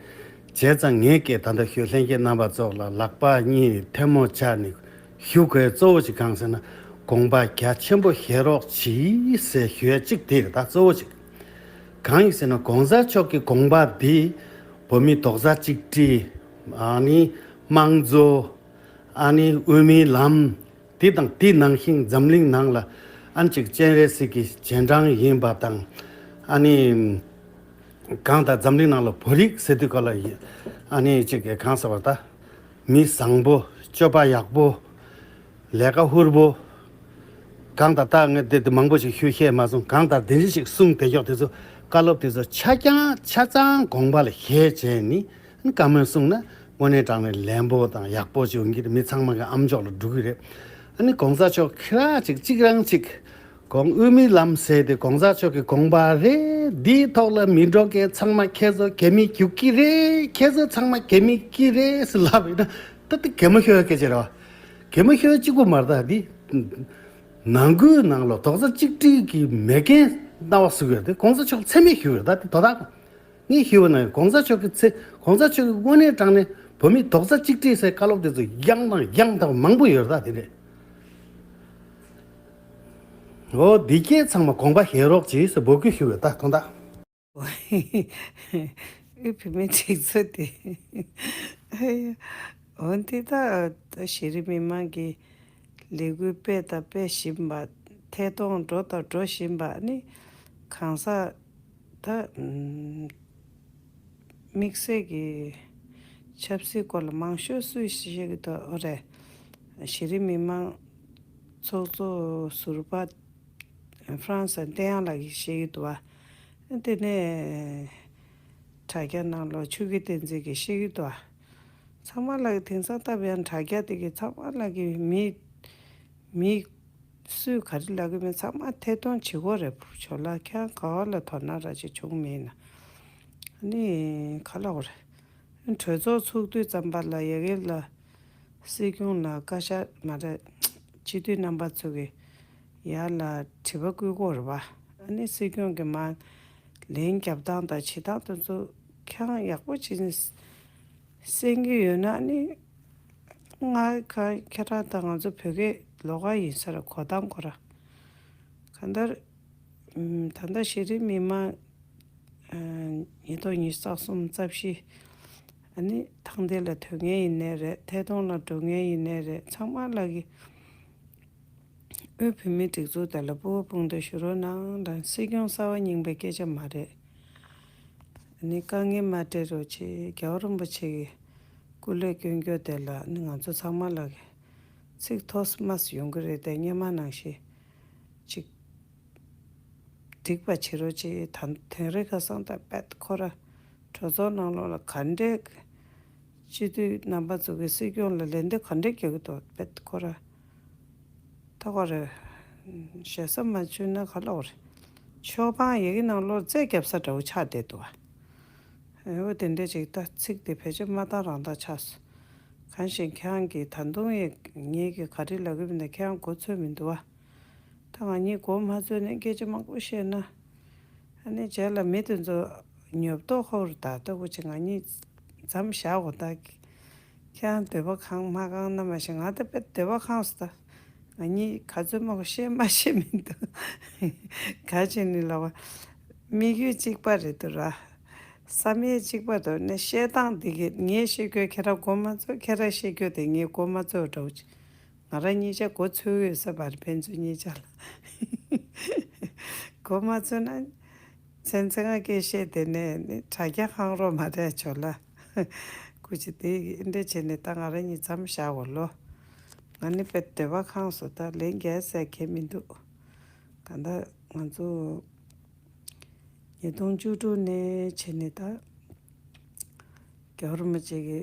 བྱས་ཙང་ངས་སྐད་ད་ལྟ་ཞུ་ལྷན་རྒྱས་རྣམ་པ་ཚོ་ལ་ལག་པ་གཉིས་ཐལ་མོ་སྦྱར་ནས་ཞུ་དགོས་གཙོ་བོ་ཅིག་གང་ཟེར་ན་དགོངས་པ་རྒྱ་ཆེན་པོ་བཞེས་རོགས་གྱིས་ཟེར་ཞུ་ཡ་གཅིག་དེ་རེད། ད་གཙོ་བོ་ཅིག་གང་ཡིན་ཟེར་ན་གོང་ས་མཆོག་གི་དགོངས་པ་འདི་བོད་མི་རྡོག་རྩ་གཅིག་སྒྲིལ། ཨ་ནི་དམངས་གཙོ། ཨ་ནི་དབུ་མའི་ལམ། དེ་དང་དེ་ནང་བཞིན་འཛམ་གླིང་ནང་ལ་ཨ་ནི་ཅིག་སྤྱན་རས་གཟིགས་ཀྱི་རྗེས་འབྲང་ཡིན་པ་དང་། ཨ་ནི་གང་ལྟར་འཛམ་གླིང་ནང་ལ་བོད་རིགས་ཟེར་དུས་སྐབས་ལ་ཡི་ཨ་ནི་ཅིག་གང་ཟེར་བ་ད། མི་བཟང་པོ། སྤྱོད་པ་ཡག་པོ། ལས་ཀ་ཧུར་པོ། གང་ལྟར་ད་ངས་དེ་དེ་མང་པོ་ཞིག་ཞུ་ཤེས་མ་སོང་། གང་ལྟར་དེ་འདྲ་ཞིག་གསུངས་བསྡད་ཀྱོག་དེ་ཚོ་བཀའ་སློབ་དེ་ཚོ་ཆ་རྐྱང་ཆ་ཚང་དགོངས་པ་ལ་བཞེས་བྱས་ནི། བཀའ་མོལ་གསུངས་ན་དངོས་གནས་དྲང་གནས་ལན་པོ་དང་ཡག་པོ་ཅིག་ཡོང་གི་རེད། མི་ཚང་མ་གི་ཨམ་ཅོག་ལ་འགྲོ་གི་རེད། ཨ་ནི་གོང་ས་མཆོག་ཁྱེད་རང་ཅིག་གཅིག་རང་ཅིག་གོང་དབུ་མའི་ལམ་ཟེར་དེ་གོང་ས་མཆོག་གི་དགོངས་པ་རེད། འདིའི་ཐོག་ལ་མི་འགྲོ་མཁན་ཚང་མ་ཁྱེད་ཚོ་གད་མི་རྒྱུག་གི་རེད། ཁྱེད་ཚོ་ཚང་མ་གད་མི་རྒྱུག་གི་རེད་ཟེར་ལབ་ཡིན་ན་ད་དེ་གད་མོ་ཤོར་སྐད་ཆ་རེད་བ། གད་མོ་ཤོར་གཅིག་པུ་མ་རེད། ད་འདི་ནང་ཁུལ་ནང་ལ་རྡོག་རྩ་གཅིག་སྒྲིལ་གྱི་མེད་མཁན་རྣ་བ་ཟུག་ཡོད་དེ་གོང་ས་མཆོག་མཚན་སྨད་ཞུ་ཡོད། ད་དེ་དོ་བདག་ངས་ཞུས་པ་ན་གོང་ས་མཆོག་གི་ཚེ་གོང་ས་མཆོག་གི་དངོས་གནས་དྲང་གནས་བོད་མི་རྡོག་རྩ་གཅིག་སྒྲིལ་ཟེར་བཀའ་སློབ་དེ་ཚོ་ཡང་དང་ཡང་དང་མང་པོ་ཡོད་རེད། ད་དེ་རེད། འོ་འདི་སྐད་ཚང་མ་དགོངས་པ་བཞེས་རོགས་གྱིས་ཟེར་འབོད་སྐུལ་ཞུ་བའི་ད་དོན་དག་དབུས་བོད་མིའི་སྒྲིག་འཛུགས་དེ། འོ་འདི་ད་གཞི་རིམ་མི་མང་གི་ལས་འགུལ་སྤེལ་དང་སྤེལ་བཞིན་པ། ཐད་གཏོང་འགྲོ་དང་འགྲོ་བཞིན་པ་ནི་གང་ཟག་ད་དམིགས་བསལ་གྱི་ཆབ་སྲིད་སྐོར་ལ་མང་ཤོས་སུས་བཤད་ཀྱི་འདུག་འོ་རེད། གཞི་རིམ་མི་མང་ཚོགས་གཙོ་ཟུར་པ་ཧྥ་རན་སི་བསྟན་དབྱངས་ལགས་ཀྱིས་བཤད་ཀྱི་འདུག་བ། དེ་ནས་དྲ་རྒྱ་ནང་ལོགས་ཆོས་སྐྱིད་བསྟན་འཛིན་གྱིས་བཤད་ཀྱི་འདུག་བ། ཚང་མ་ལ་དེང་སང་སྟབས་ཡང་དྲ་རྒྱ་དེ་གི་ཚང་མ་ལ་གི་མི་མི་སུས་ག་རེ་ལབ་གི་མིན་ཚང་མ་ཐད་གཏོང་བྱེད་དགོས་རེད། ཇོ་ལགས་ཁྱེད་རང་ག་བ་ལ་དོ་སྣང་ར་ཅིག་བྱུང་མེད་ན། ཨ་ནི་ག་ལབ་དགོས་རེད། གྲོས་ཚོགས་ཚུགས་དུས་ཙམ་པ་ལ་ཡ་གི་ལ་སྲིད་སྐྱོང་ལ་བཀའ་ཤག་མ་རེད། སྤྱི་འཐུས་རྣམ་པ་ཚོ་གི་ཡ་ལ་དྲི་བ་བསྐུལ་དགོས་རེད་བ། ཨ་ནི་སྲིད་སྐྱོང་གི་མ་ལན་རྒྱབ་སྟངས་དང་བྱེད་སྟངས་དེ་ཚོ་ཁྱེད་རང་ཡག་པོ་བྱེད་ནས། གསན་གྱི་ཡོད་ན་ནི། ང་ཁ་ཁྱེད་རང་དང་ང་ཚོ་བོད་སྐད་ལོགས་ཀ་ཡིན་ས་ར་གོ་གཏམ་ཁོ་ར། གང་ལྟར། ཨམ། ད་ལྟ་གཞི་རིམ་མི་མང་། ཨ། ཉིས་སྟོང་ཉི་ཤུ་རྩ་གསུམ་རྩ་བཞི། ཨ་ནི་ཐང་འདི་ལ་ཐོན་མཁན་ཡིན་ནའི་རེད། ཐད་གཏོང་ལ་འགྲོ་མཁན་ཡིན་ནའི་རེད། ཚང་མ་ལ་གི་དབུས་བོད་མིའི་སྒྲིག་འཛུགས་དེ་ལ་སྤོབས་པ་སྤུངས་ཏེ་བཞུགས་རོགས་གནང་དང་། སྲིད་སྐྱོང་གསར་པ་རྙིང་པའི་སྐད་ཆ་མ་རེད། ཨ་ནི་དཀའ་ངལ་མ་སྤྲད་རོགས་བྱེད། རྒྱལ་བ་རིན་པོ་ཆེ་གི་སྐུ་ལས་སྐྱོན་སྐྱོན་དེ་ལ་ནི་ང་ཚོ་ཚང་མ་ལ་གི་ཚིག་ཐོག་མ་ཡོང་གི་རེད་དེ། སྔོན་མ་ནང་བཞིན་ཅིག་འགྲིག་པ་བྱེད་རོགས་བྱེད། ད་དོན་རེ་ཁ་སང་ད་དཔེ་ཁོ་ར་གྲོས་ཚོགས་ནང་ལོགས་ལ་ག་འདྲས་སྤྱི་འཐུས་རྣམ་པ་ཚོ་གི་སྲིད་སྐྱོང་ལ་ལན་འདེབས་ག་འདྲས་རྒྱག་གི་འདུག་དཔེ་ཁོ་ར་ད་ཁོ་ར་ ཞེ་ས་མ་བཅུག་ན་ག་ལབ་དགོས་རེད། ཆོས་པང་ཡི་གེ་ནང་ལོགས་རྩོད་རྒྱབ་ས་འདྲ་བོ་ཆགས་བསྡད་འདུག་བ། ཨེ་འོ་དེ་འདྲ་ཅིག་ད་ཚིག་དེ་བེད་སྤྱོད་མ་བཏང་རང་བཏང་ཆགས་སོང་། གང་ཞིག་ཁྱེད་རང་གིས་ད་དུང་ཡང་ངེད་ཀྱིས་ག་རེ་ལབ་ཀྱི་མིན་ན་ཁྱེད་རང་མགོ་ཚོད་མི་འདུག་བ། ད་ང་གཉིས་མགོ་མ་ཚོད་ནས་སྐད་ཆ་མང་པོ་བཤད་ན། ཨ་ནི་རྗེས་ལ་མི་དེ་ཚོ་ཉོབ་ཏོ་ཧོར་ད་ལྟ་བུ་ཅིག་ང་གཉིས་མཚམས་བཞག་འོ་ད། ཁྱེད་རང་འདོད་པ་ཁེངས་མ་ཁེངས་ན་མ་ཤེས། ང་ད་དཔེ་འདོད་པ་ཁེངས་སོང་ད། ང་གཉིས་ག་ཚོད་མང་པོ་བཤད་མ་ཤེས་མི་འདུག་ག་ཅི་ནི་ལབ་པ། དམིགས་ཡུལ་གཅིག་པ་རེད་འདུག་ར། བསམ་ཡས་གཅིག་པ་འདུག་ནས་བཤད་སྟངས་འདི་གི་ངས་བཤད་རྒྱུ་ཁྱེད་རང་མགོ་མ་ཚོས། ཁྱེད་རང་བཤད་རྒྱུ་དེ་ངས་མགོ་མ་ཚོས་འདྲ་བོ་ཅིག་ང་རང་གཉིས་ཆ་མགོ་ཚོས་ཡོད་ས་མ་རེད་ཕན་ཚུན་གཉིས་ཆ་ལ། མགོ་མ་ཚོས་ན། ཚན་ཚན་ང་སྐད་བཤད་དེ་ནས་ནི་དྲ་རྒྱ་ཁེངས་རོགས་མ་རེད་ཆོག་ལ། སྐུ་མཁྱེན་དེ་འདྲ་བྱས་ནས་ད་ང་རང་གཉིས་མཚམས་བཞག་འོ་ལོ། ང་ནི་དཔེ་འདོད་པ་ཁེངས་སོང་ད་ལན་རྒྱག་ས་གང་ཡང་མི་འདུག་གང་ལྟར་ང་ཚོ་ཉིས་སྟོང་བཅུ་དྲུག་ནས་བྱས་ནས་ད། རྒྱལ་བ་རིན་པོ་ཆེ་གི་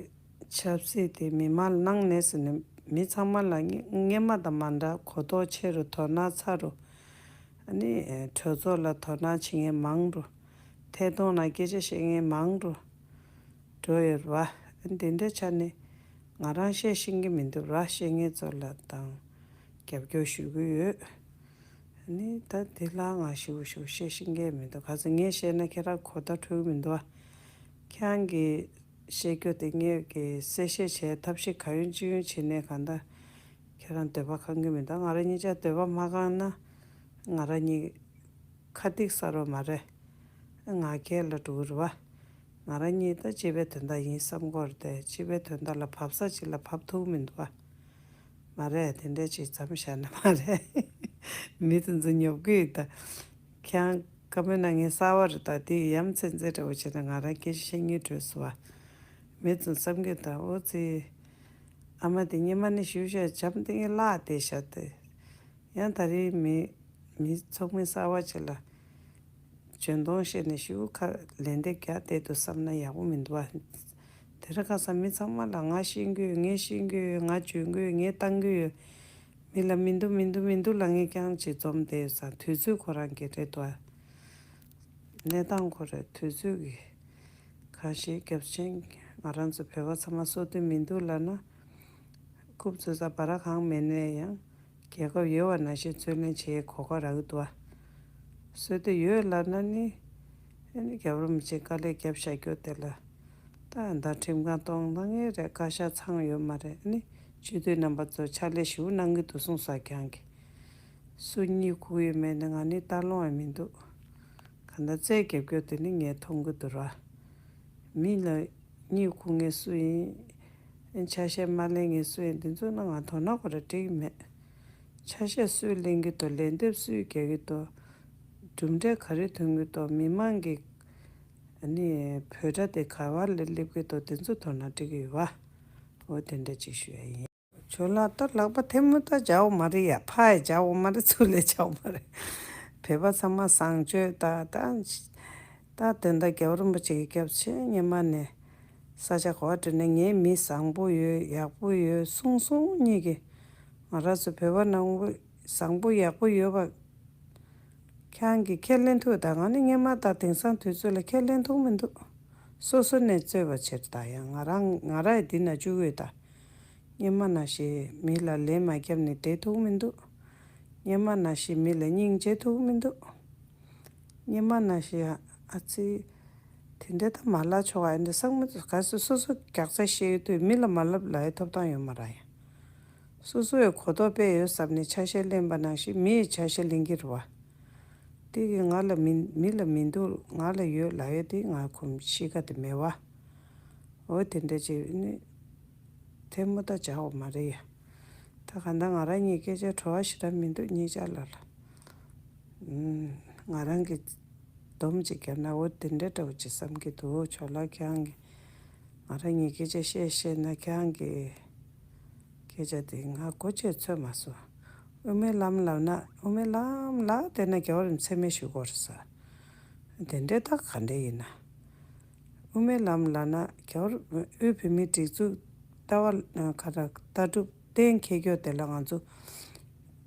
ཆབ་སྲིད་དེ་མི་མང་ལ་གནང་ནས་ཟེར་ནས་མི་ཚང་མ་ལ་སྔ་སྔོན་མ་དང་མ་འདྲ་གོ་རྟོགས་ཆེ་རུ་དོ་སྣང་ཚ་རུ། ཨ་ནི་གྲོས་ཚོགས་ལ་དོ་སྣང་བྱེད་མཁན་མང་རུ། ཐད་གཏོང་ལ་སྐད་ཆ་བཤད་མཁན་མང་རུ་འགྲོ་ཡོད་རེད་བ། ཨ་ནི་དེ་འདྲའི་ཆ་ནས་ང་རང་བཤད་ཤེས་ཀྱི་མི་འདུག་ར། བཤད་མཁན་ཚོ་ལ་དང་རྒྱབ་སྐྱོར་ཞུ་གི་ཡོད། ནི་ད་དེ་ལ་ང་ཞུ་ཞུ་བཤད་ཤེས་མཁན་མི་འདུག་ག་ཚོད་ངས་བཤད་ན་ཁྱེད་རང་གོ་བརྡ་འཕྲོད་ཀྱི་མི་འདུག་བ། ཁྱེད་རང་གིས་བཤད་རྒྱུ་དེ་ངས་ཀྱི་གསལ་བཤད་བྱས་ཐབས་ཤེས་ག་ཡོང་ཅི་ཡོང་བྱས་ནས་གང་ལྟར་ཁྱེད་རང་འདོད་པ་ཁེངས་ཀྱི་མི་འདུག་ང་རང་གཉིས་ཆ་འདོད་པ་མ་ཁེངས་ན་ང་རང་གཉིས་ཁ་ཏིག་ཟ་རོགས་མ་རེད། ང་ཁྱེད་ལ་འགྲོ་གི་རེད་བ། ང་རང་གཉིས་ད་སྤྱི་པའི་དོན་དག་ཡིན་བསམ་གྱི་ཡོད་རེད་དེ་སྤྱི་པའི་དོན་དག་ལ་བབས་ས་ཅིག་ལ་བབས་ཐུབ་ཀྱི་མི་འདུག་བ། མ་རེད་དེ་འདྲ་ཅིག་མཚམས་བཞག་ན་མ་རེད། མི་དེ་ཚོ་ཉོབ་གི་ཡོད་ད། ཁྱེད་རང་བཀའ་མོལ་གནང་མཁན་གསར་པ་རེད་ད་དེ་ཡ་མཚན་རྩེ་འདྲ་བོ་བྱས་ན་ང་རང་སྐད་ཆ་བཤད་སྙིང་བྲོས་སོང་བ། མི་དེ་ཚོ་བསམ་གི་ད་འོ་ཙི། ཨ་མ་དེ་སྔོན་མ་ནས་ཞུ་བཤད་འཇམ་ཐིང་ངེ་བརླག་བསྡད་ཤག་སྟེ། ཡང་ད་རེས་མི་མི་ཚོགས་མི་གསར་པ་ཅིག་ལ་འཇོན་གདོང་བཤད་ནས་ཞུ་ཁ་ལན་འདེབས་རྒྱག་བསྡད་འདུག་བསམ་ན་ཡག་པོ་མི་འདུག་བ། དེ་རིང་ཁ་སང་མི་ཚང་མ་ལ་ང་ཤེས་ཀྱི་ཡོད། ངས་ཤེས་ཀྱི་ཡོད། ང་འཇོན་གྱི་ཡོད། ངས་བཏང་གི་ཡོད། མི་ལ་མི་འདུག་མི་འདུག་མི་འདུག་ལབ་མཁན་རྐྱང་ཅིག་འཛོམས་བསྡད་ཡོད་ཙང་དུས་ཚོད་ཁོ་རང་གི་རེད་དོ། གནས་སྟངས་ཁོ་རེ་དུས་ཚོད་ཀྱི་གང་ཞིག་རྒྱབ་ཆེན་ང་རང་ཚོ་བོད་པ་ཚང་མ་སོ་སྡོད་མི་འདུག་ལབ་ན། རྐུབ་ཚོད་ས་བ་ར་གང་མེད་ནའི་ཡང་རྒྱལ་ཁབ་ཡོད་པ་ནང་བཞིན་རྩོད་ལེན་བྱེད་གོ་སྐབས་རག་གི་འདུག་བ། སོ་སྡོད་ཡོད་ལབ་ན་ནི། ཨ་ནི་རྒྱལ་བ་རིན་པོ་ཆེ་དཀའ་ལས་བརྒྱབ་བཞག་རྒྱུ་དེ་ལ། ད་ད་ཁྲིམས་ཁང་གཏོང་གནང་ངེས་རེད། བཀའ་ཤག་ཚང་ཡོད་མ་རེད། ཨ་ནི་སྤྱི་འཐུས་རྣམ་པ་ཚོ་ཕྱག་ལས་ཞེ་པོ་གནང་གི་འདུག་གསུངས་ས་ཀྱང་གི་སུ་གཉིད་ཁུག་ཡོད་མེད་ནི་ང་ནི་ལྟ་ལོང་ཡང་མི་འདུག་གང་ལྟར་རྩོད་རྒྱབ་རྒྱུ་དེ་ནི་ངས་མཐོང་གི་འདུག་ར། མི་ལ་གཉིད་ཁུག་མཁན་སུ་ཡིན། ཆ་ཤས་མ་ལེན་མཁན་སུ་ཡིན། འདི་ཚོ་ན་ང་དོ་སྣང་ཁོ་ར་སྤྲད་ཀྱི་མེད། ཆ་ཤས་སུས་ལེན་གྱི་འདུག་ལན་འདེབས་སུས་རྒྱག་གི་འདུག་གྲུབ་འབྲས་ག་རེ་ཐོན་གྱི་འདུག་མི་མང་གི་ཨ་ནི་འབོད་སྒྲ་དེ་ག་བ་ལ་སླེབས་ཀྱི་འདུག་དེ་ཚོ་དོ་སྣང་སྤྲད་ཀྱི་ཡོད་བ། འོ་དེ་འདྲ་ཅིག་ཞུ་ཡ་ཡིན། ཇོ་ལགས་ད་ལག་པ་ཐལ་མོ་ད་སྦྱར་བ་མ་རེད་ཡ། ཕར་ཡ་སྦྱར་བ་མ་རེད། ཚུར་ལ་སྦྱར་བ་མ་རེད། བོད་པ་ཚང་མ་བཟང་སྤྱོད་ད་ད་ད་དོན་དག་རྒྱལ་བ་རིན་པོ་ཆེ་གི་སྐྱབས་ཆེ་སྔོན་མ་ནས་ས་ཆ་ག་བ་བྲོས་ནས་ངའི་མི་བཟང་པོ་ཡོད་ཡག་པོ་ཡོད་གསུང་གསུང་གཉིས་ཀྱི་ང་རང་ཚོ་བོད་པ་ནང་བཟང་པོ་ཡག་པོ་ཡོད་པ། ཁྱེད་རང་གིས་ཁས་ལེན་ཐུབ་ད། ང་ནི་སྔོན་མ་དང་དེང་སང་དུས་ཚོད་ལ་ཁས་ལེན་ཐུབ་མི་འདུག་སོ་སོ་ནས་རྩོད་པ་བྱེད་ད་ཡང་ང་རང་ང་རང་ཡི་འདི་ན་བཅུག་ཡོད་ད། སྔོན་མ་ནང་བཞིན་མི་ལ་ལན་མ་བརྒྱབ་ནས་བསྡད་ཐུབ་མི་འདུག་སྔོན་མ་ནང་བཞིན་མི་ལ་སྙིང་རྗེ་ཐུབ་མི་འདུག་སྔོན་མ་ནང་བཞིན་ཨ་ཙི། དེ་འདྲ་ད་མ་ལབ་ཆོག་ཨ། འདི་སང་མི་ག་ཚོད་སོ་སོ་རྒྱག་རྩ་ཤེས་ཡོད་དུས་མི་ལ་མ་ལབ་ལབ་ཡའི་ཐོབ་ཐང་ཡོད་མ་རེད་ཡ། སོ་སོ་ཡི་གོ་རྟོགས་དཔེ་ཡོད་བསམ་ནས་ཆ་ཤས་ལེན་པ་ནང་བཞིན་མི་ཡི་ཆ་ཤས་ལེན་གྱི་རེད་བ། དེ་གི་ང་ལ་མི་མི་ལ་མི་འདུག་ང་ལ་ཡོད་ལབ་ཡ་དེ་ང་ཁོམ་གཤིས་ཀ་དེ་མེད་བ། འོ་དེ་འདྲ་ཅིག་ནི་ཐལ་མོ་ད་སྦྱར་བ་མ་རེད་ཡ། ད་ག་ད་ང་རང་གཉིས་སྐད་ཆ་བྲོ་བ་ཞེ་དྲག་མི་འདུག་གཉིས་ཆ་ལ་ལ། ང་རང་གི་སྡོམ་ཅིག་བརྒྱབ་ན་འོ་དེ་འདྲ་འདྲ་བོ་ཅིག་བསམ་གྱི་འདུག་ཇོ་ལགས་ཁྱེད་རང་གི་ང་རང་གཉིས་སྐད་ཆ་བཤད་བཤད་ན་ཁྱེད་རང་གི་སྐད་ཆ་དེ་ང་གོ་ཆེ་ཚོད་མ་སོང་། དབུ་མའི་ལམ་ལབ་ན་དབུ་མའི་ལམ་ལ་བལྟས་ན་རྒྱལ་བ་རིན་པོ་ཆེ་མཚན་སྨད་ཞུ་དགོས་རེད་ས། དེ་འདྲའི་ད་ག་འདྲ་ཡིན་ན། དབུ་མའི་ལམ་ལབ་ན་རྒྱལ་བ་དབུས་བོད་མིའི་སྒྲིག་འཛུགས་ལྟ་བ་ག་རེ་ལྟ་གྲུབ་གཏན་འཁེལ་རྒྱུ་དེ་ལ་ང་ཚོ་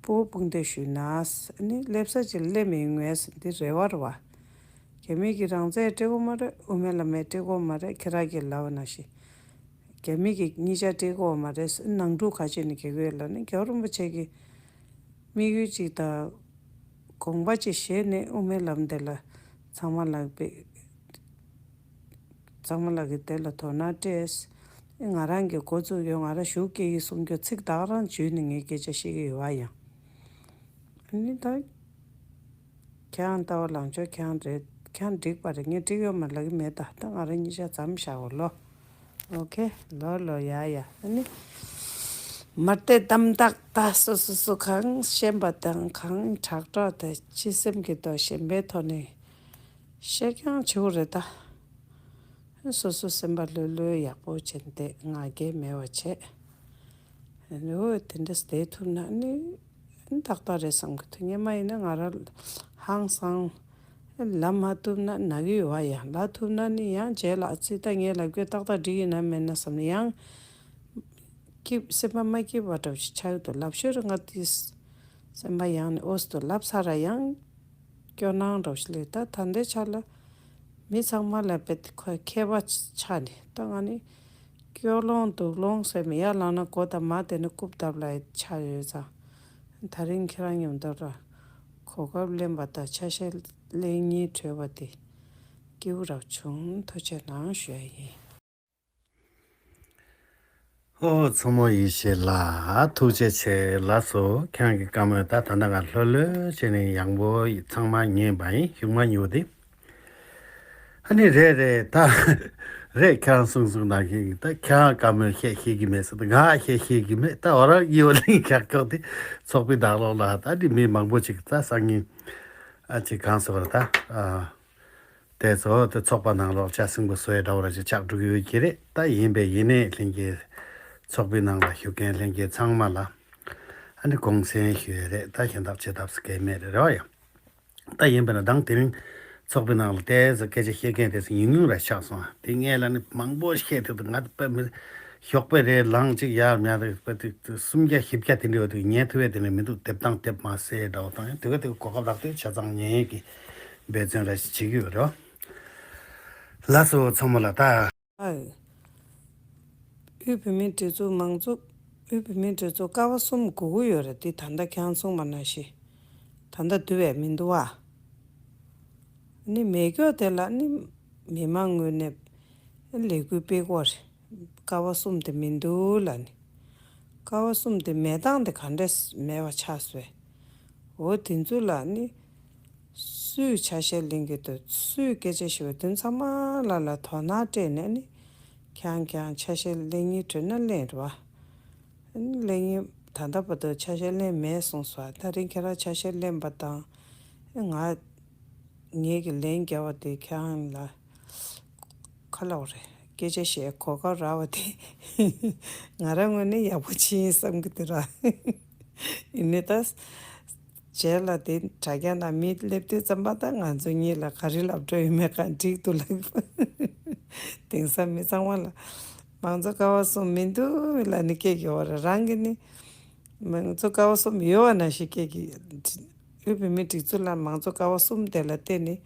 སྤུ་སྤུངས་འདེད་ཞུས་ན། ཨ་ནི་སླེབས་ས་ཅིག་སླེབས་མི་ཡོང་ངས་འདི་རེ་བ་རེད་བ། རྒྱ་མི་གི་རང་བཙན་སྤྲད་དགོས་མ་རེད། དབུ་མའི་ལམ་མས་སྤྲད་དགོས་མ་རེད། ཁྱེད་རང་གིས་ལབ་པ་ནང་བཞིན། རྒྱ་མི་གིས་གཉིས་ཆ་སྤྲད་དགོས་མ་རེད། ནང་འཁྲུག་ག་བྱས་ནས་རྒྱག་གི་ཡོད་ལབ་ནས། རྒྱལ་བ་རིན་པོ་ཆེ་གིས་དམིགས་ཡུལ་གཅིག་དང་དགོངས་པ་གཅིག་བཞེས་ནས་དབུ་མའི་ལམ་དེ་ལ་ཚང་མ་ལ་དཔེ། ཚང་མ་ལ་གི་དེ་ལ་དོ་སྣང་སྤྲད། ང་རང་གི་འགོ་བཙུགས་ཡོད། ང་རང་ཞུགས་སྐྱེ་ཡི་གསུང་རྒྱུ་ཚིག་དག་རང་བརྗོད་ནས་ངས་སྐད་ཆ་བཤད་ཀྱི་ཡོད་པ་ཡང་། ཨ་ནི་ད། ཁྱེད་རང་ལྟ་བ་ལངས་ཕྱོགས་ཁྱེད་རང་རེད། ཁྱེད་རང་འགྲིག་པ་རེད། ངས་འགྲིག་ཡོད་མ་ལབ་ཀྱི་མེད་ད། ད་ང་རང་གཉིས་ཆ་མཚམས་བཞག་གོ་ལོ། ཨོ་ཁེ། ལོ་ལོ། ཡ་ཡ། ཨ་ནི། མ་བལྟས་གཏམ་དག་ད་སོ་སོ་སོ་གང་ཤེས་པ་དང་གང་དྲག་དྲག་དང་སྤྱི་སེམས་ཀྱི་ཐོག་ཞེན་པའི་ཐོག་ནས་བཤད་ཀྱང་བྱེད་དགོས་རེད་ད། སོ་སོ་སེམས་པ་ལྷོད་ལྷོད་ཡག་པོ་བྱས་ཏེ་ང་རྒྱལ་མེད་པ་བྱས། ཨོ་དེ་འདྲ་བསྡད་ཐུབ་ན་ནི། ཏག་ཏག་རེད་བསམ་གི་འདུག་སྔོན་མ་ཡིན་ན་ང་རང་ཧང་སང་ལབ་མ་ཐུབ་ན་ན་གི་ཡོད་པ། ཡང་ལབ་ཐུབ་ན་ནི་ཡང་རྗེས་ལ་ཨ་ཙི་ད་ངས་ལབ་རྒྱུ་ཏག་ཏག་འགྲིག་ཡིན་ན་མེད་ན་བསམ་ནས་ཡང་སྐྱིད་སེམས་པ་མ་སྐྱིད་པ་འདྲ་བོ་ཞིག་ཆགས་ཀྱི་འདུག་ལབ་ཤོར་ང་དེ་སེམས་པ་ཡང་ནས་ཨོ་སི་ཏུ་ལབ་ཚར་ར་ཡང་སྐྱོ་སྣང་འདྲ་བོ་ཞིག་སླེབས། ད་ད་ལྟའི་ཆ་ལ་མི་ཚང་མ་ལ་དཔེ་ཁོ་མཁས་པ་ཆགས་ནས། ད་ང་ནི་སྐྱོ་ལོང་སྡུག་ལོང་ཟེར་མི་ཡར་ལངས་ན་མགོ་དང་མར་བསྡད་ན་རྐུབ་བརྡབ་ལ་ཆགས་ཡོད་ཙང་། ད་རིང་ཁྱེད་རང་མཉམ་དུ་ར་གོ་སྐབས་ལེན་པ་དང་ཆ་ཤས་ལེན་སྙིང་བྲོས་པ་དེ་སྐྱིད་པོ་རབ་བྱུང་། ཐུགས་རྗེ་གནང་ཞུ་ཡ་ཡིན། ཨོ་མཚོ་མོ་ཡེ་ཤེས་ལགས་ཐུགས་རྗེ་ཆེ་ལགས་སོ། ཁྱེད་རང་གི་བཀའ་མོལ་ད་ད་ལྟ་ང་ལྷོད་ལྷོད་བྱས་ནས་ཡང་པོ་ཚང་མ་ཉན་པ་ཡིན། གཞུག་མ་ཉོ་དེ། ཨ་ནི་རེད་རེད་ད། རེད། ཁྱེད་རང་གསུང་གསུང་ནང་བཞིན་ད་ཁྱེད་རང་བཀའ་མོལ་བཤད་ཤེས་ཀྱི་མེད་ཟེར། ད་ང་བཤད་ཤེས་ཀྱི་མེད། ད་འོ་རང་གི་འོ་ལིང་ཁྱག་ཁྱོག་དེ་ཚོགས་པའི་ནང་ལོགས་ལ་ད་འདི་མི་མང་པོ་ཅིག་ད་སང་ཉིན་ཨ་ཅིག་གང་ཟེར་བ་ད་ཨ། དེ་ཚོ་དེ་ཚོགས་པ་ནང་ལོགས་ལྕགས་སྲིན་པོ་བཟོ་ཡས་འདྲ་བོ་ར་ཅིག་ཆགས་འགྲོ་གི་ཡོད་ཀྱི་རེད། ད་ཡིན་པས་ཡིན་ནའི་ལྷན་རྒྱས་ཚོགས་པའི་ནང་ལ་བཞུགས་མཁན་ལྷན་རྒྱས་ཚང་མ་ལ་ཨ་ནི་དགོངས་སེལ་ཞུ་ཡས་རེད། ད་གཞན་དག་བྱེད་ཐབས་སུ་གལ་མེད་རེད། རེད་བ་ཡ། ད་ཡིན་པས་ན་དང་དེ་རིང་ཚོགས་པའི་ནང་ལ་དེ་ཚོ་སྐད་ཆ་བཤད་མཁན་དེ་ཚོ་ཉུང་ཉུང་ར་ཆགས་སོང་། དེ་ངས་ལ་ནི་མང་པོ་བཤད་ཐུབ་འདུག་ང་དཔེ་མི་ཞོགས་པ་རེ་ལངས་གཅིག་ཡར་མར་དཔེ་དེ་སུམ་བརྒྱ་བཞི་བརྒྱ་དེ་འདྲ་བ་དེ་ཉན་ཐུབ་ཡས་དེ་ནས་མི་འདུག་དེབ་དང་དེབ་མ་ཟེར་འདྲ་བོ་དང་ཡང་དེ་ག་དེ་ག་གོ་སྐབས་རག་དུས་ཆ་ཚང་ཉན་ཡས་ཀྱི་འབད་བརྩོན་ར་ཞིག་བྱེད་ཀྱི་ཡོད་རེད། ལགས་སོ་མཚོ་མོ་ལགས། ད། ཨ། དབུས་བོད་མིའི་སྒྲིག་འཛུགས་མང་གཙོ། དབུས་བོད་མིའི་སྒྲིག་འཛུགས་ཀ་བ་གསུམ་དགོས་ཀྱི་ཡོད་རེད། འདི་ད་ལྟ་ཁྱེད་རང་གསུངས་པ་ནང་བཞིན་ད་ལྟ་འདུས་པས་མི་འདུག་བ། ནི་མེད་སྐྱོ་དེ་ལ་ནི་མི་མང་ངོས་ནས་ལས་འགུལ་སྤེལ་དགོས་རེད། ཀ་བ་གསུམ་དེ་མི་འདུག་ལབ་ནི། ཀ་བ་གསུམ་དེ་མེད་སྟངས་དེ་ག་འདྲས་མེད་པ་ཆགས་སོང་། འོ་དེ་ཚོ་ལ་ནི་སུས་ཆ་ཤས་ལེན་གྱི་འདུག་སུས་སྐད་ཆ་ཞུ་བ་དེ་ཚང་མ་ལ་ལ་དོ་སྣང་སྤྲད་ནས་ནི་ཁྱང་ཁྱང་ཆ་ཤས་ལེན་སྙིང་བྲོ་ན་ལེན་རེད་བ། ཨ་ནི་ལེན་སྙིང་ད་ལྟ་བར་དུ་ཆ་ཤས་ལེན་མེད་གསུངས་སོང་། ད་རིང་ཁྱེད་རང་ཆ་ཤས་ལེན་པ་དང་ང་ངེད་ཀྱི་ལན་རྒྱག་པ་དེ་ཁྱེད་རང་ལ་ག་ལབ་རེད། སྐད་ཆ་བཤད་གོ་སྐབས་རག་པ་དེ་ང་རང་ངོས་ནས་ཡག་པོ་ཕྱིན་ཡིན་བསམ་གྱི་འདུག་ར། ཡིན་ནའི་ད་རྗེས་ལ་དེ་དྲ་རྒྱ་ནང་མི་སླེབས་དུས་ཙམ་པ་ད་ང་ཚོ་གཉིས་ལ་ག་རེ་ལབ་འགྲོ་ཡོད་མེད་གང་འགྲིག་འདུག་ལབ། དེང་སང་མི་ཚང་མ་ལ་མང་གཙོ་ཀ་བ་གསུམ་མི་འདུག་ལབ་ནས་སྐད་རྒྱག་པ་རེད། རང་གིས་ནི་མང་གཙོ་ཀ་བ་གསུམ་ཡོད་པ་ནང་བཞིན་སྐད་ཀྱི། དབུས་བོད་མིའི་སྒྲིག་འཛུགས་ལ་མང་གཙོ་ཀ་བ་གསུམ་དེ་ལ་བརྟེན་ནས་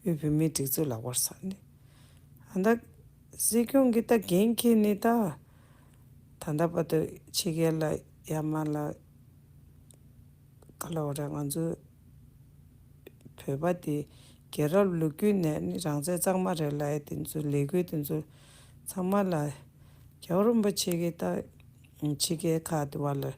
དབུས་བོད་མིའི་སྒྲིག་འཛུགས་ལ་བོར་ས་ནི། ཨ་ད་སྲིད་སྐྱོང་གིས་ད་འགན་འཁྱེར་ནི་ད། ད་ལྟ་བར་དུ་ཕྱི་རྒྱལ་ལ་ཡར་མར་ལ་ག་ལབ་དགོས་རེད། ང་ཚོ་བོད་པ་དེ་རྒྱལ་རབས་ལོ་རྒྱུས་ནས་ནི་རང་བཙན་གཙང་མ་རེད་ལབ་ཡ་དེ་ཚོ་ལས་འགུལ་དེ་ཚོ་ཚང་མ་ལ་རྒྱལ་བ་རིན་པོ་ཆེ་གིས་ད་ཕྱི་རྒྱལ་ཁག་དེ་བ་ལ་ལས་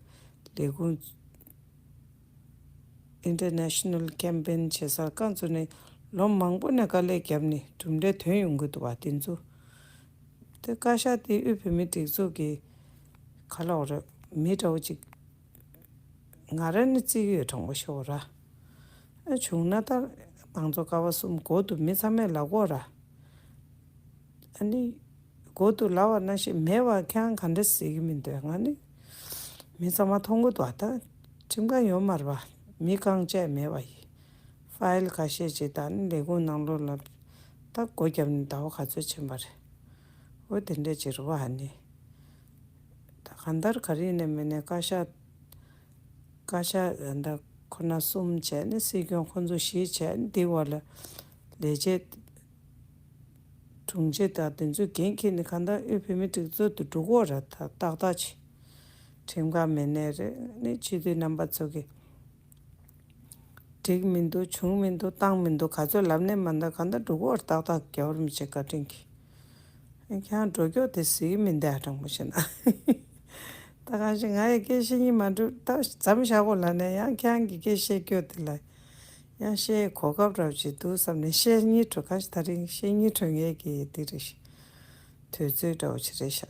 ཁུངས་International Campaign བྱེད་སར་རྐང་བཙུགས་ནས་ལོ་མང་པོ་ནས་དཀའ་ལས་བརྒྱབ་ནས་གྲུབ་འབྲས་ཐོན་ཡོང་གི་འདུག་བ། དེ་ཚོ་དེ་བཀའ་ཤག་དེ་དབུས་བོད་མིའི་སྒྲིག་འཛུགས་ཀྱི་ག་ལབ་དགོས་རེད། མི་འདྲ་བོ་ཅིག་ང་རང་ནི་བརྩི་གི་ཡོད། དྲང་པོ་ཤོད་ར། ཨ་བྱུང་ན་ད་མང་གཙོ་ཀ་བ་གསུམ་དགོས་འདུག་མི་ཚང་མས་ལབ་དགོས་ར། ཨ་ནི་དགོས་འདུག་ལབ་པ་ནང་བཞིན་མེད་པ་ཁྱེད་རང་ག་འདྲ་ཟེར་གྱི་མི་འདུག་ང་ནི་མི་ཚང་མ་མཐོང་གི་འདུག་ད་ཁྲིམས་ཁང་ཡོད་མ་རེད་པ། མི་རྐང་བཅད་མེད་པ་ཡིན། ཕ་ཡིལ་ཁ་ཤས་ཅིག་དང་ནི་ལས་ཁུངས་ནང་ལོགས་ལ་ད་སྒོ་བརྒྱབ་ནས་ཟླ་བ་ག་ཚོད་ཕྱིན་པ་རེད། འོ་དེ་འདྲ་ཅིག་རེད་པ། ཨ་ནི་ད་གང་ལྟར་ག་རེ་ཡིན་ནའི་མིན་ནའི་བཀའ་ཤག་ བཀའ་ཤག་ད་ཁོ་ན་གསུམ་བྱས་ནས་སྲིད་སྐྱོང་ཁོ་ཚོ་བཞི་བྱས་ནས་འདི་བར་ལ་ལས་བྱེད་དྲུང་ཆེ་དང་དེ་ཚོས་འགན་འཁྱེར་ནས་གང་ལྟར་དབུས་བོད་མིའི་སྒྲིག་འཛུགས་དུ་འགྲོ་གི་ཡོད་རེད། ད་ཏག་ཏག་ཅིག་ཁྲིམས་ཁང་མི་སྣ་རེད། ནི་སྤྱི་འཐུས་རྣམ་པ་ཚོ་གི་འགྲིག་མི་འདུག་བྱུང་མི་འདུག་བཏང་མི་འདུག་ག་ཚོད་ལབ་ནས་མ་འདུག་གང་ལྟར་འགྲོ་གི་ཡོད་རེད། ཏག་ཏག་རྒྱལ་བ་རིན་པོ་ཆེ་བཀའ་དྲིན་གྱིས། ཁྱེད་རང་འགྲོ་རྒྱུ་དེ་གཟིགས་མི་འདུག་དྲང་པོ་བཤད་ན། ད་གང་ཞིག་ང་ཡི་སྐད་བཤད་སྙིང་མ་འདོད། ད་མཚམས་བཞག་གོ་ལབ་ནས་ཡང་ཁྱེད་རང་གི་སྐད་བཤད་རྒྱུ་དེ་ལ་ཡང་བཤད་གོ་སྐབས་འདྲ་བོ་ཅིག་འདུག་བསམ་ནས་བཤད་སྙིང་བྲོ། གང་ཞིག་ད་རིང་བཤད་སྙིང་བྲོ་ངེས་ཀྱི་དེ་རེད་ཤག་དུས་ཚོད་འདྲ་བོ་ཅིག་རེད་ཤག་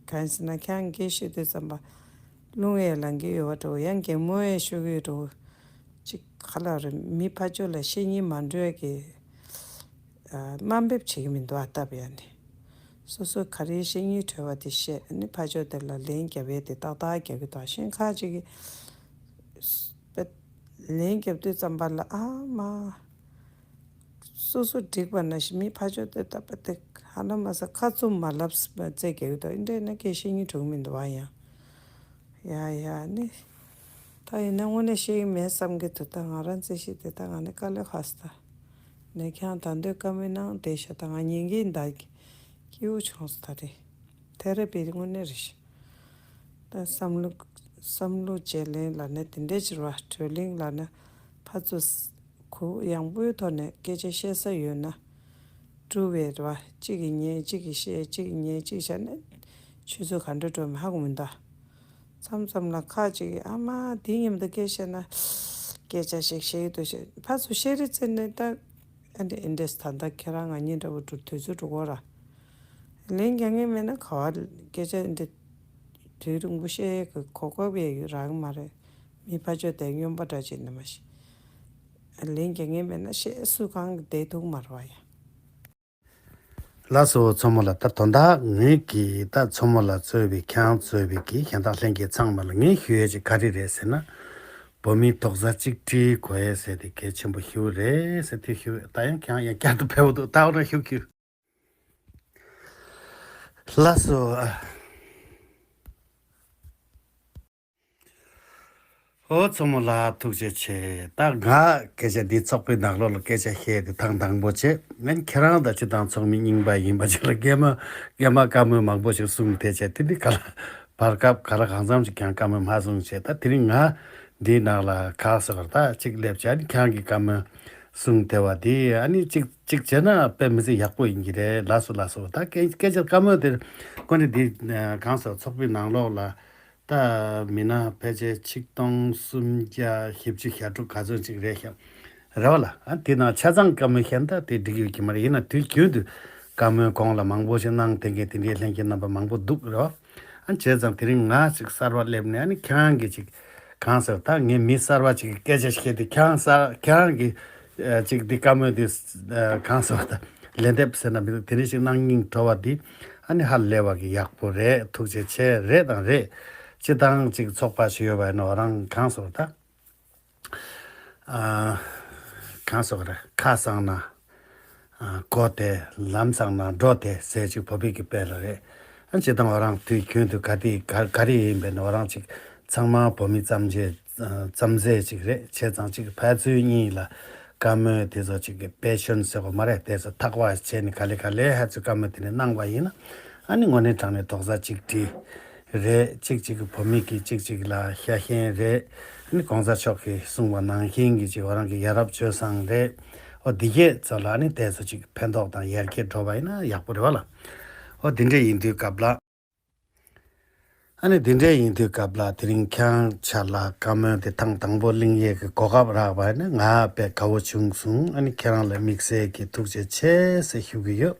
གང་ཟེར་ན་ཁྱེད་རང་གི་སྐད་བཤད་དུས་ཙམ་པ་རླུང་ཡང་ལངས་ཀྱི་ཡོད་པ་འདྲ་བོ། ཡང་གད་མོ་ཡང་ཤོར་གྱི་ཡོད་འདྲ་བོ། ཅིག་ག་ལ་རེད། མི་ཕར་ཕྱོགས་ལ་བཤད་སྙིང་མ་འདོད་ཀྱི་དམའ་འབེབས་བྱེད་ཀྱི་མི་འདུག་ཨ། སྟབས་ཡག་ནས་སོ་སོ་ག་རེ་བཤད་སྙིང་བྲོ་བ་དེ་བཤད། ཨ་ནི་ཕར་ཕྱོགས་དེ་ལ་ལན་རྒྱབ་ཡས་དེ་ཏག་ཏག་རྒྱག་གི་འདུག་ཤིང་ཁ་ཅིག་གིས་པ་ལན་རྒྱབ་དུས་ཙམ་པ་ལ་ཨ་མ་སོ་སོ་འགྲིག་པ་ནང་བཞིན་མི་ཕར་ཕྱོགས་དེ་ལྟ་བུ་དེ་ཧ་ལམ་མ་ཟ་ཁ་བཙུམ་མ་ལབ་རྩེད་རྒྱག་གི་འདུག་འདི་འདྲ་ཡིན་ན་སྐད་བཤད་སྙིང་བྲོ་གི་མི་འདུག་བ། ཡང་ཡ་ཡ་ནི། ད་ཡིན་ན་དངོས་གནས་བཤད་ཀྱི་མེད་བསམ་གྱི་འདུག་ད་ང་རང་རྩེད་གཞི་དེ་ད་ང་ནི་དཀའ་ལས་ཁག་སོང་ད། ནས་ཁྱང་ད་འདོད་བཀའ་མོལ་གནང་བསྡད་ཤག་ད་ང་ཉན་གྱི་ཡིན་ད། སྐྱིད་པོ་བྱུང་སོང་ད་རེད། ཐེ་རེ་པི་དངོས་གནས་རེད་ཤག་ད་བསམ་བློ་བསམ་བློ་བརྗེ་ལེན་ལབ་ན་དེ་འདྲའི་ཕྱིར་བ། གྲོས་གླེང་ལབ་ན་ཕར་ཚུར་གུ་ཡངས་པོའི་ཐོག་ནས་སྐད་ཆ་བཤད་ས་ཡོད་ན། སྤྲུལ་བའི་རེད་བ། གཅིག་གིས་ཉན་གཅིག་གིས་བཤད། གཅིག་གིས་ཉན་གཅིག་བྱས་ནས་ཆུ་ཚོད་ག་འདྲ་འགྲོ་མིན་ཧ་གོ་མི་འདུག་མཚམས་མཚམས་ལ་ཁ་ཅིག་གིས་ཨ་མ་དེ་མཉམ་དུ་སྐད་བཤད་ན་སྐད་ཆ་ཞིག་བཤད་ཀྱི་འདུག་ཞེས་ཕར་ཚུར་བཤད་རེས་བྱས་ནས་ད། ཨ་འདྲ་ཨེ་འདྲས་ད་ལྟ་ཁྱེད་རང་ང་གཉིས་འདྲ་བོ་འགྲོ་དུས་ཚོད་འགྲོ་གོ་ར། ལན་རྒྱག་མཁན་མེད་ན་ག་བ་སྐད་ཆ་ཨེ་འདྲ་དུས་རིང་པོ་བཤད་ཡས་ཀྱི་གོ་སྐབས་ཡས་ཡོད་རག་གི་མ་རེད། མི་ཕར་ཕྱོགས་དེ་སྨྱོན་པ་འདྲ་བྱས་ནས་མ་གཞི། ལན་རྒྱག་མཁན་མེད་ན་བཤད་སུ་གང་གི་བསྡད་ཐུབ་མ་རེད་བ་ཡ། ལགས་སོ་མཚོ་མོ་ལགས། ད་དོན་དག་ངེད་ཀྱིས་ད་མཚོ་མོ་ལགས་གཙོས་པའི་ཁྱེད་རང་གཙོས་པའི་གི་གཞན་དག་ལྷན་རྒྱས་ཚང་མ་ལ་ངས་ཞུ་ཡས་ཅིག་ག་རེ་རེད་ཟེར་ན། བོད་མིའི་རྡོག་རྩ་གཅིག་སྒྲིལ་དགོས་ཡས་ཟེར་དེ་གལ་ཆེན་པོ་ཞིག་རེད་ཟེར་དེ་ཞུ། ད་ཡང་ཁྱེད་རང་ཡང་བསྐྱར་དུ་ཕེབས་འདུག་ད་འོ་ན་ཞུ་རྒྱུ། ལགས་སོ། ཨོ་མཚོ་མོ་ལགས་ཐུགས་རྗེ་ཆེ། ད་ང་སྐད་ཆ་འདི་ཚོགས་པའི་ནང་ལོགས་ལ་སྐད་ཆ་བཤད་དེ་ཐེངས་དང་པོ་བྱས། ང་ཁྱེད་རང་དང་སྤྱི་བཏང་ཚོགས་མི་རྙིང་པ་ཡིན་པ་ཅིག་ལ་སྐད་མ་སྐད་མ་བཀའ་མོལ་མང་པོ་ཞིག་གསུངས་བསྡད་བྱས། དེ་འདི་ག་ལ་བར་སྐབས་ག་ལ་གང་འཚམ་ཞིག་ཀྱང་བཀའ་མོལ་མ་གསུངས་བྱས། ད་དེ་རིང་ང་འདིའི་ནང་ལ་ཁག་སོ་གར་ད་གཅིག་སླེབས་བྱས་ནི་ཁྱེད་རང་གི་བཀའ་མོལ་གསུངས་བསྡད་པ་འདི་ཨ་ནི་གཅིག་གཅིག་བྱས་ན་དཔེ་མི་སྲིད་ཡག་པོ་ཡིན་གྱི་རེད། ལགས་སོ་ལགས་སོ། ད་སྐད་སྐད་ཆ་བཀའ་མོལ་དེ་ཁོ་ནི་འདི་གང་ཟེར་ཚོགས་པའི་ནང་ལོགས་ལ། ད་མི་སྣ་ཕལ་ཆེར་ཆིག་སྟོང་སུམ་བརྒྱ་བཞི་བཅུ་ཞེ་དྲུག་ག་ཚོད་ཅིག་རེད་ཤག་རེད་བ་ལ། ཨ་དེ་ནང་ཆ་ཚང་བཀའ་མོལ་བཤད་ན་ད་དེ་འགྲིག་ཡོད་ཀྱི་མ་རེད། ཡིན་ན་དུས་རྒྱུན་དུ་བཀའ་མོལ་གོང་ལ་མང་པོ་ཞིག་གནང་བསྡད་མཁན་དེ་འདྲའི་ལྷན་རྒྱས་རྣམ་པ་མང་པོ་འདུག་རེད་བ། ཨ་བྱས་ཙང་དེ་རིང་ང་ཅིག་གསར་བ་སླེབས་ནས་ཨ་ནི་ཁྱེད་རང་གིས་ཅིག་གང་ཟེར་ད་ངས་མི་གསར་བ་ཅིག་གི་སྐད་ཆ་བཤད་དུས་ཁྱེད་རང་གསར་ཁྱེད་རང་གིས་ཨ་ཅིག་འདི་བཀའ་མོལ་འདི་ཨ་གང་ཟེར་བ་ད་ལན་འདེབས་ཟེར་ན་མི་འདུག་དེ་འདྲ་ཞིག་གནང་སྙིང་བྲོ་བ་འདི་ཨ་ནི་ཧ་ལས་པ་གི་ཡག་པོ་རེད། ཐུགས་རྗེ་ཆེ། རེད་དང་རེད། སྤྱི་བཏང་ཅིག་ཚོགས་པ་ཞིག་ཡོད་པ་ཡིན་ན་འོ་རང་གང་ཟེར་བ་ད་ཨ་གང་ཟེར་བ་རེད། ཁ་གསང་ན་ཨ་གོ་བདེ། ལམ་གསང་ན་འགྲོ་བདེ་ཟེར་ཅིག་བོད་པའི་གི་དཔེ་ལ་རེད། ཨ་སྤྱི་བཏང་འོ་རང་དུས་རྒྱུན་དུ་ག་དེ་ག་ག་རེ་ཡིན་པས་ན་འོ་རང་ཅིག་ཚང་མ་བོད་མི་རྩམ་ཆེ་རྩམ་ཟས་ཅིག་རེད། བྱས་ཙང་ཅིག་ཕར་ཚུར་གཉིས་ལ་བཀའ་མོལ་དེ་ཚོ་ཅིག་གི་པེ་ཤན་ཟེར་གོ་མ་རེད། དེ་ཚོ་ཐག་པ་བྱས་ནས་ག་ལེ་ག་ལེ་ཧ་ཚོད་བཀའ་མོལ་དེ་འདྲ་གནང་བ་ཡིན་ན་ཨ་ནི་དངོས་གནས་དྲང་གནས་རྡོག་རྩ་གཅིག་སྒྲིལ་རེད། གཅིག་གཅིག་གི་བོད་མི་གིས་གཅིག་གཅིག་ལ་ཤ་ཞེན་རེད། ཨ་ནི་གོང་ས་མཆོག་གིས་གསུངས་པ་ནང་བཞིན་གྱི་ཅིག་འོ་རང་གི་ཡ་རབས་སྤྱོད་བཟང་རེད། ཨོ་འདི་གས་ཚོ་ལ་ཨ་ནི་དེ་ཚོ་ཅིག་ཕན་ཐོགས་དང་ཡར་རྒྱས་འགྲོ་བ་ཡིན་ན་ཡག་པོ་རེད་བ་ལ། ཨོ་འདི་འདྲ་ཡིན་དུས་སྐབས་ལ། ཨ་ནི་འདི་འདྲ་ཡིན་དུས་སྐབས་ལ་དེ་རིང་ཁྱེད་རང་ཆ་ལ་བཀའ་མོལ་དེ་ཐེངས་དང་པོ་གླེང་ཡས་ཀྱི་གོ་སྐབས་རག་པ་ནི་ང་དཔེ་དགའ་བོ་བྱུང་སོང་། ཨ་ནི་ཁྱེད་རང་ལ་དམིགས་བསལ་གྱི་ཐུགས་རྗེ་ཆེ་ཟེར་ཞུ་གི་ཡོད།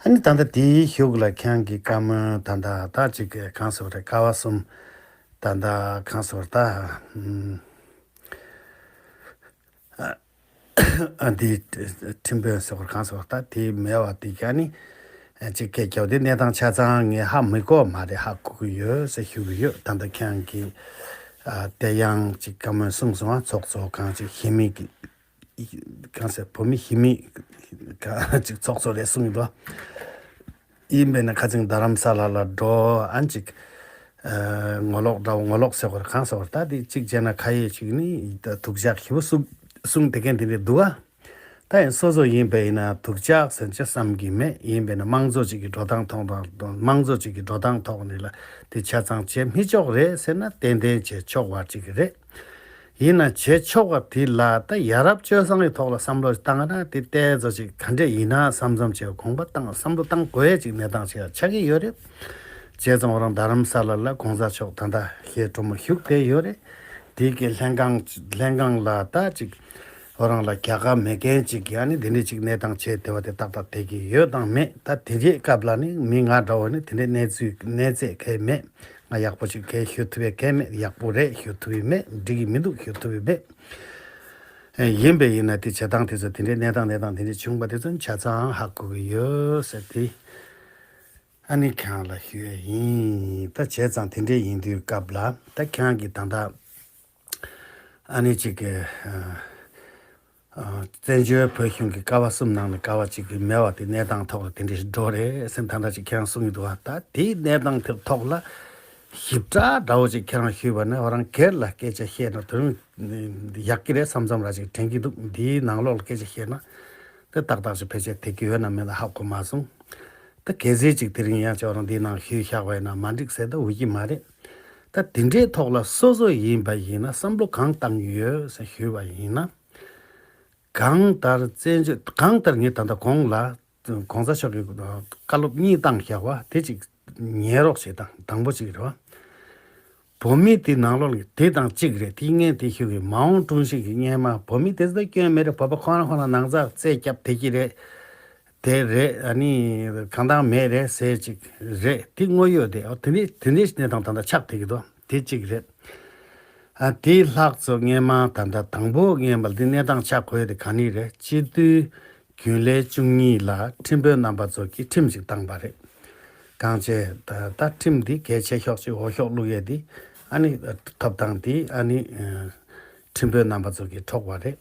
ཨ་ནི་ད་ལྟ་དེའི་གཞུག་ལ་ཁྱེད་རང་གི་བཀའ་མོལ་ད་ལྟ་ད་ཅིག་གང་ཟེར་བ་རེད། ཀ་བ་གསུམ་ད་ལྟ་གང་ཟེར་བ་ད་ཨ་འདི་ཁྲིམས་དཔོན་ཟེར་བ་གང་ཟེར་བ་ད་དེ་མེད་པ་དེ་ཀ་ནི་ཅིག་སྐད་རྒྱབ་དེ་གནས་སྟངས་ཆ་ཚང་ངས་ཧ་མི་གོ་མ་རེད། ཧ་གོ་གི་ཡོད་ཟེར་ཞུ་གི་ཡོད། ད་ལྟ་ཁྱེད་རང་གིས་ཨ་དེ་ཡང་ཅིག་བཀའ་མོལ་གསུངས་སོང་ཨ། ཚོགས་གཙོ་གང་ཅིག་ཞི་མི་གི་གང་ཟེར་བོད་མི་ཞི་མི་གང་ཅིག་ཚོགས་གཙོ་རེད་གསུངས་འདུག་ཡིན་པས་ན་ཁ་ཚིག་རྡ་རམ་ས་ལ་ལ་འགྲོ་ཨ་ཅིག་ ངོ་ལོག་འདྲ་བོ། ངོ་ལོག་ཟེར་བར་གང་ཟེར་བར། ད་དེ་གཅིག་བྱས་ན་ཁ་ཡོད་ཅིག་ནི་ད་སྡུག་ཅག་ཞེ་པོ་གསུང་གསུང་དེ་མཁན་དེ་འདྲ་འདུག་ཨ། ད་ཡིན་སོ་སོ་ཡིན་པ་ཡིན་ན་སྡུག་ཅག་ཟེར་ཅི་བསམ་གྱི་མེད། ཡིན་པས་ན་དམངས་གཙོ་ཅིག་གི་འགྲོ་སྟངས་ཐོག་དང་། དམངས་གཙོ་ཅིག་གི་འགྲོ་སྟངས་ཐོག་ནས་ལ་དེ་ཆ་ཚང་བྱེད་མི་ཆོག་རེད་ཟེར་ན་ཏན་ཏན་བྱེད་ཆོག་པ་ཅིག་རེད། ཡིན་ན་བྱེད་ཆོག་པ་དེ་ལ་ད་ཡ་རབས་སྤྱོད་བཟང་གི་ཐོག་ལ་བསམ་བློ་བཏང་ན་དེ་ཏོག་ཙམ་ཅིག་ག་འདྲས་ཡིན་ན་བསམ་བསམ་བྱས་དགོངས་པ་བཏང་བསམ་བློ་བཏང་དགོས་ཡས་ཅིག་གནས་སྟངས་ཤིག་ཆགས་ཀྱི་ཡོད་རེད། བྱས་ཙང་ང་རང་རྡ་རམ་ས་ལ་ལ་གོང་ས་མཆོག་ད་ལྟ་ཞལ་དྲོན་མོ་བཞུགས་བསྡད་ཡོད་རེད། དེ་གི་ལྷན་ཁང་ལྷན་ཁང་ལ་ད་ཅིག་ང་རང་ལ་རྒྱལ་ཁ་མེད་མཁན་ཅིག་གིས་ཨ་ནི་འདི་འདྲས་ཅིག་གནས་སྟངས་བྱས་བསྡད་པ་དེ་ཏག་ཏག་བསྡད་ཀྱི་ཡོད་དང་མེད། ད་དེ་རྗེས་སྐབས་ལ་ནི་མི་ང་འདྲ་བོ་ནི་དེ་འདྲས་གནས་ཚུལ་གནས་ཚད་གང་ཡང་མེད། ང་ཡག་པོ་ཅིག་གང་ཞུ་ཐུབ་པའི་གང་མེད། ཡག་པོ་རེད་ཞུ་ཐུབ་ཀྱི་མེད། འགྲིག་གི་མི་འདུག་ཞུ་ཐུབ་ཀྱི་མེད། ཨེ་ཡིན་པས་ཡིན་ན་དེ་བྱེད་སྟངས་དེ་ཚོ་དེ་འདྲའི་གནས་སྟངས་གནས་སྟངས་དེ་འདྲའི་བྱུང་བ་དེ་ཚོ་ཆ་ཚང་ཧ་གོ་གི་ཡོད་ཟེར་དེ་ཨ་ནི་ཁྱེད་རང་ལ་ཞུ་ཡས་ཡིན། ད་བྱས་ཙང་དེ་འདྲའི་ཡིན་དུས་སྐབས་ལ་ད་ཁྱེད་རང་གིས་ད་ལྟ་ཨ་ནི་ཅིག་གི་ཨ། བཙན་བྱོལ་བོད་གཞུང་གི་ཀ་བ་གསུམ་ནང་ནས་ཀ་བ་གཅིག་གི་མེད་པ་དེ་གནས་སྟངས་ཐོག་ལ་དེ་འདྲ་ཞིག་འགྲོ་རེད་ཟེར་ད་ལྟ་ཅིག་ཁྱེད་རང་གསུང་གི་འདུག་བ། ད་དེའི་གནས་སྟངས་དེ་ཐོག་ལ་ཞིབ་ཕྲ་འདྲ་བོ་ཅིག་ཁྱེད་རང་ཞུས་པ་ན་ང་རང་སྒེར་ལ་སྐད་ཆ་བཤད་ན་དོ་རུང་ཡག་གི་རེད་བསམ་བསམ་ར་ཅིག་དྲན་གྱི་འདུག་འདིའི་ནང་ལོགས་ལ་སྐད་ཆ་བཤད་ན་དེ་ཏག་ཏག་ཅིག་ཕལ་ཆེར་དེ་གི་ཡོད་ན་མེད་ན་ཧ་གོ་མ་སོང་། ད་གལ་སྲིད་ཅིག་དེ་རིང་ཡང་ཅིག་ང་རང་འདིའི་ནང་ཞུས་བཞག་པ་ཡིན་ན་མ་འགྲིག་ཟེར་ད་འོས་ཀྱི་མ་རེད། ད་དེ་འདྲའི་ཐོག་ལ་སོ་སོ་ཡིན་པ་ཡིན་ན་བསམ་བློ་གང་བཏང་ཡོད་ཟེར་ཞུས་པ་ཡིན་ན། གང་ལྟར་བཙན་བྱོལ་གང་ལྟར་ངས་ད་ལྟ་གོང་ལ་གོང་ས་མཆོག་གིས་བཀའ་སློབ་གཉིས་བཏང་བཞག་པ་དེ་ཅིག་ཉན་རོགས་བྱེད་དང་། དང་པོ་ཅིག་རེད་བ། བོད་མི་དེ་ནང་ལོགས་ལ་དེ་དང་གཅིག་རེད། དེ་ངས་དེ་ཞུ་གི། མ་འོངས་ཀྲུང་ཕྱིའི་སྔོན་མ་བོད་མི་དེ་ཚོ་སྐྱོན་མེད་རེད། བོད་པ་ཁོ་རང་ཁོ་རང་ནང་ཚགས་རྩད་བརྒྱབ་བསྡད་ཀྱི་རེད། དེ་རེད། ཨ་ནི་གང་དང་མེད་རེད་ཟེར་ཅིག་རེད། དེ་དངོས་ཡོད་དེ། ཨ་དེ་འདྲའི་དེ་འདྲའི་གནས་སྟངས་ད་ལྟ་ཆགས་བསྡད་ཀྱི་འདུག་དེ་གཅིག་རེད། ཨ་དེའི་ལྷག་ཙམ་སྔོན་མ་ད་ལྟ་དང་པོ་སྔོན་མ་ལ་དེ་གནས་སྟངས་ཆགས་དགོས་དེ་ག་ནི་རེད། སྤྱི་འཐུས་རྒྱུན་ལས་བཅུ་གཉིས་ལ་ཁྲིམས་དཔོན་རྣམ་པ་ཚོ་གིས་ཁྲིམས་ཤིག་བཏང་པ་རེད། གང་བྱས་ད་ད་ཁྲིམས་འདི་གལ་ཆེ་ཤོས་ཅིག་འོས་ཤོག་བླུག་ཡས་འདི་ཨ་ནི་ཐོབ་ཐང་འདི་ཨ་ནི་ཁྲིམས་དཔོན་རྣམ་པ་ཚོ་གིས་འཕྲོག་པ་རེད།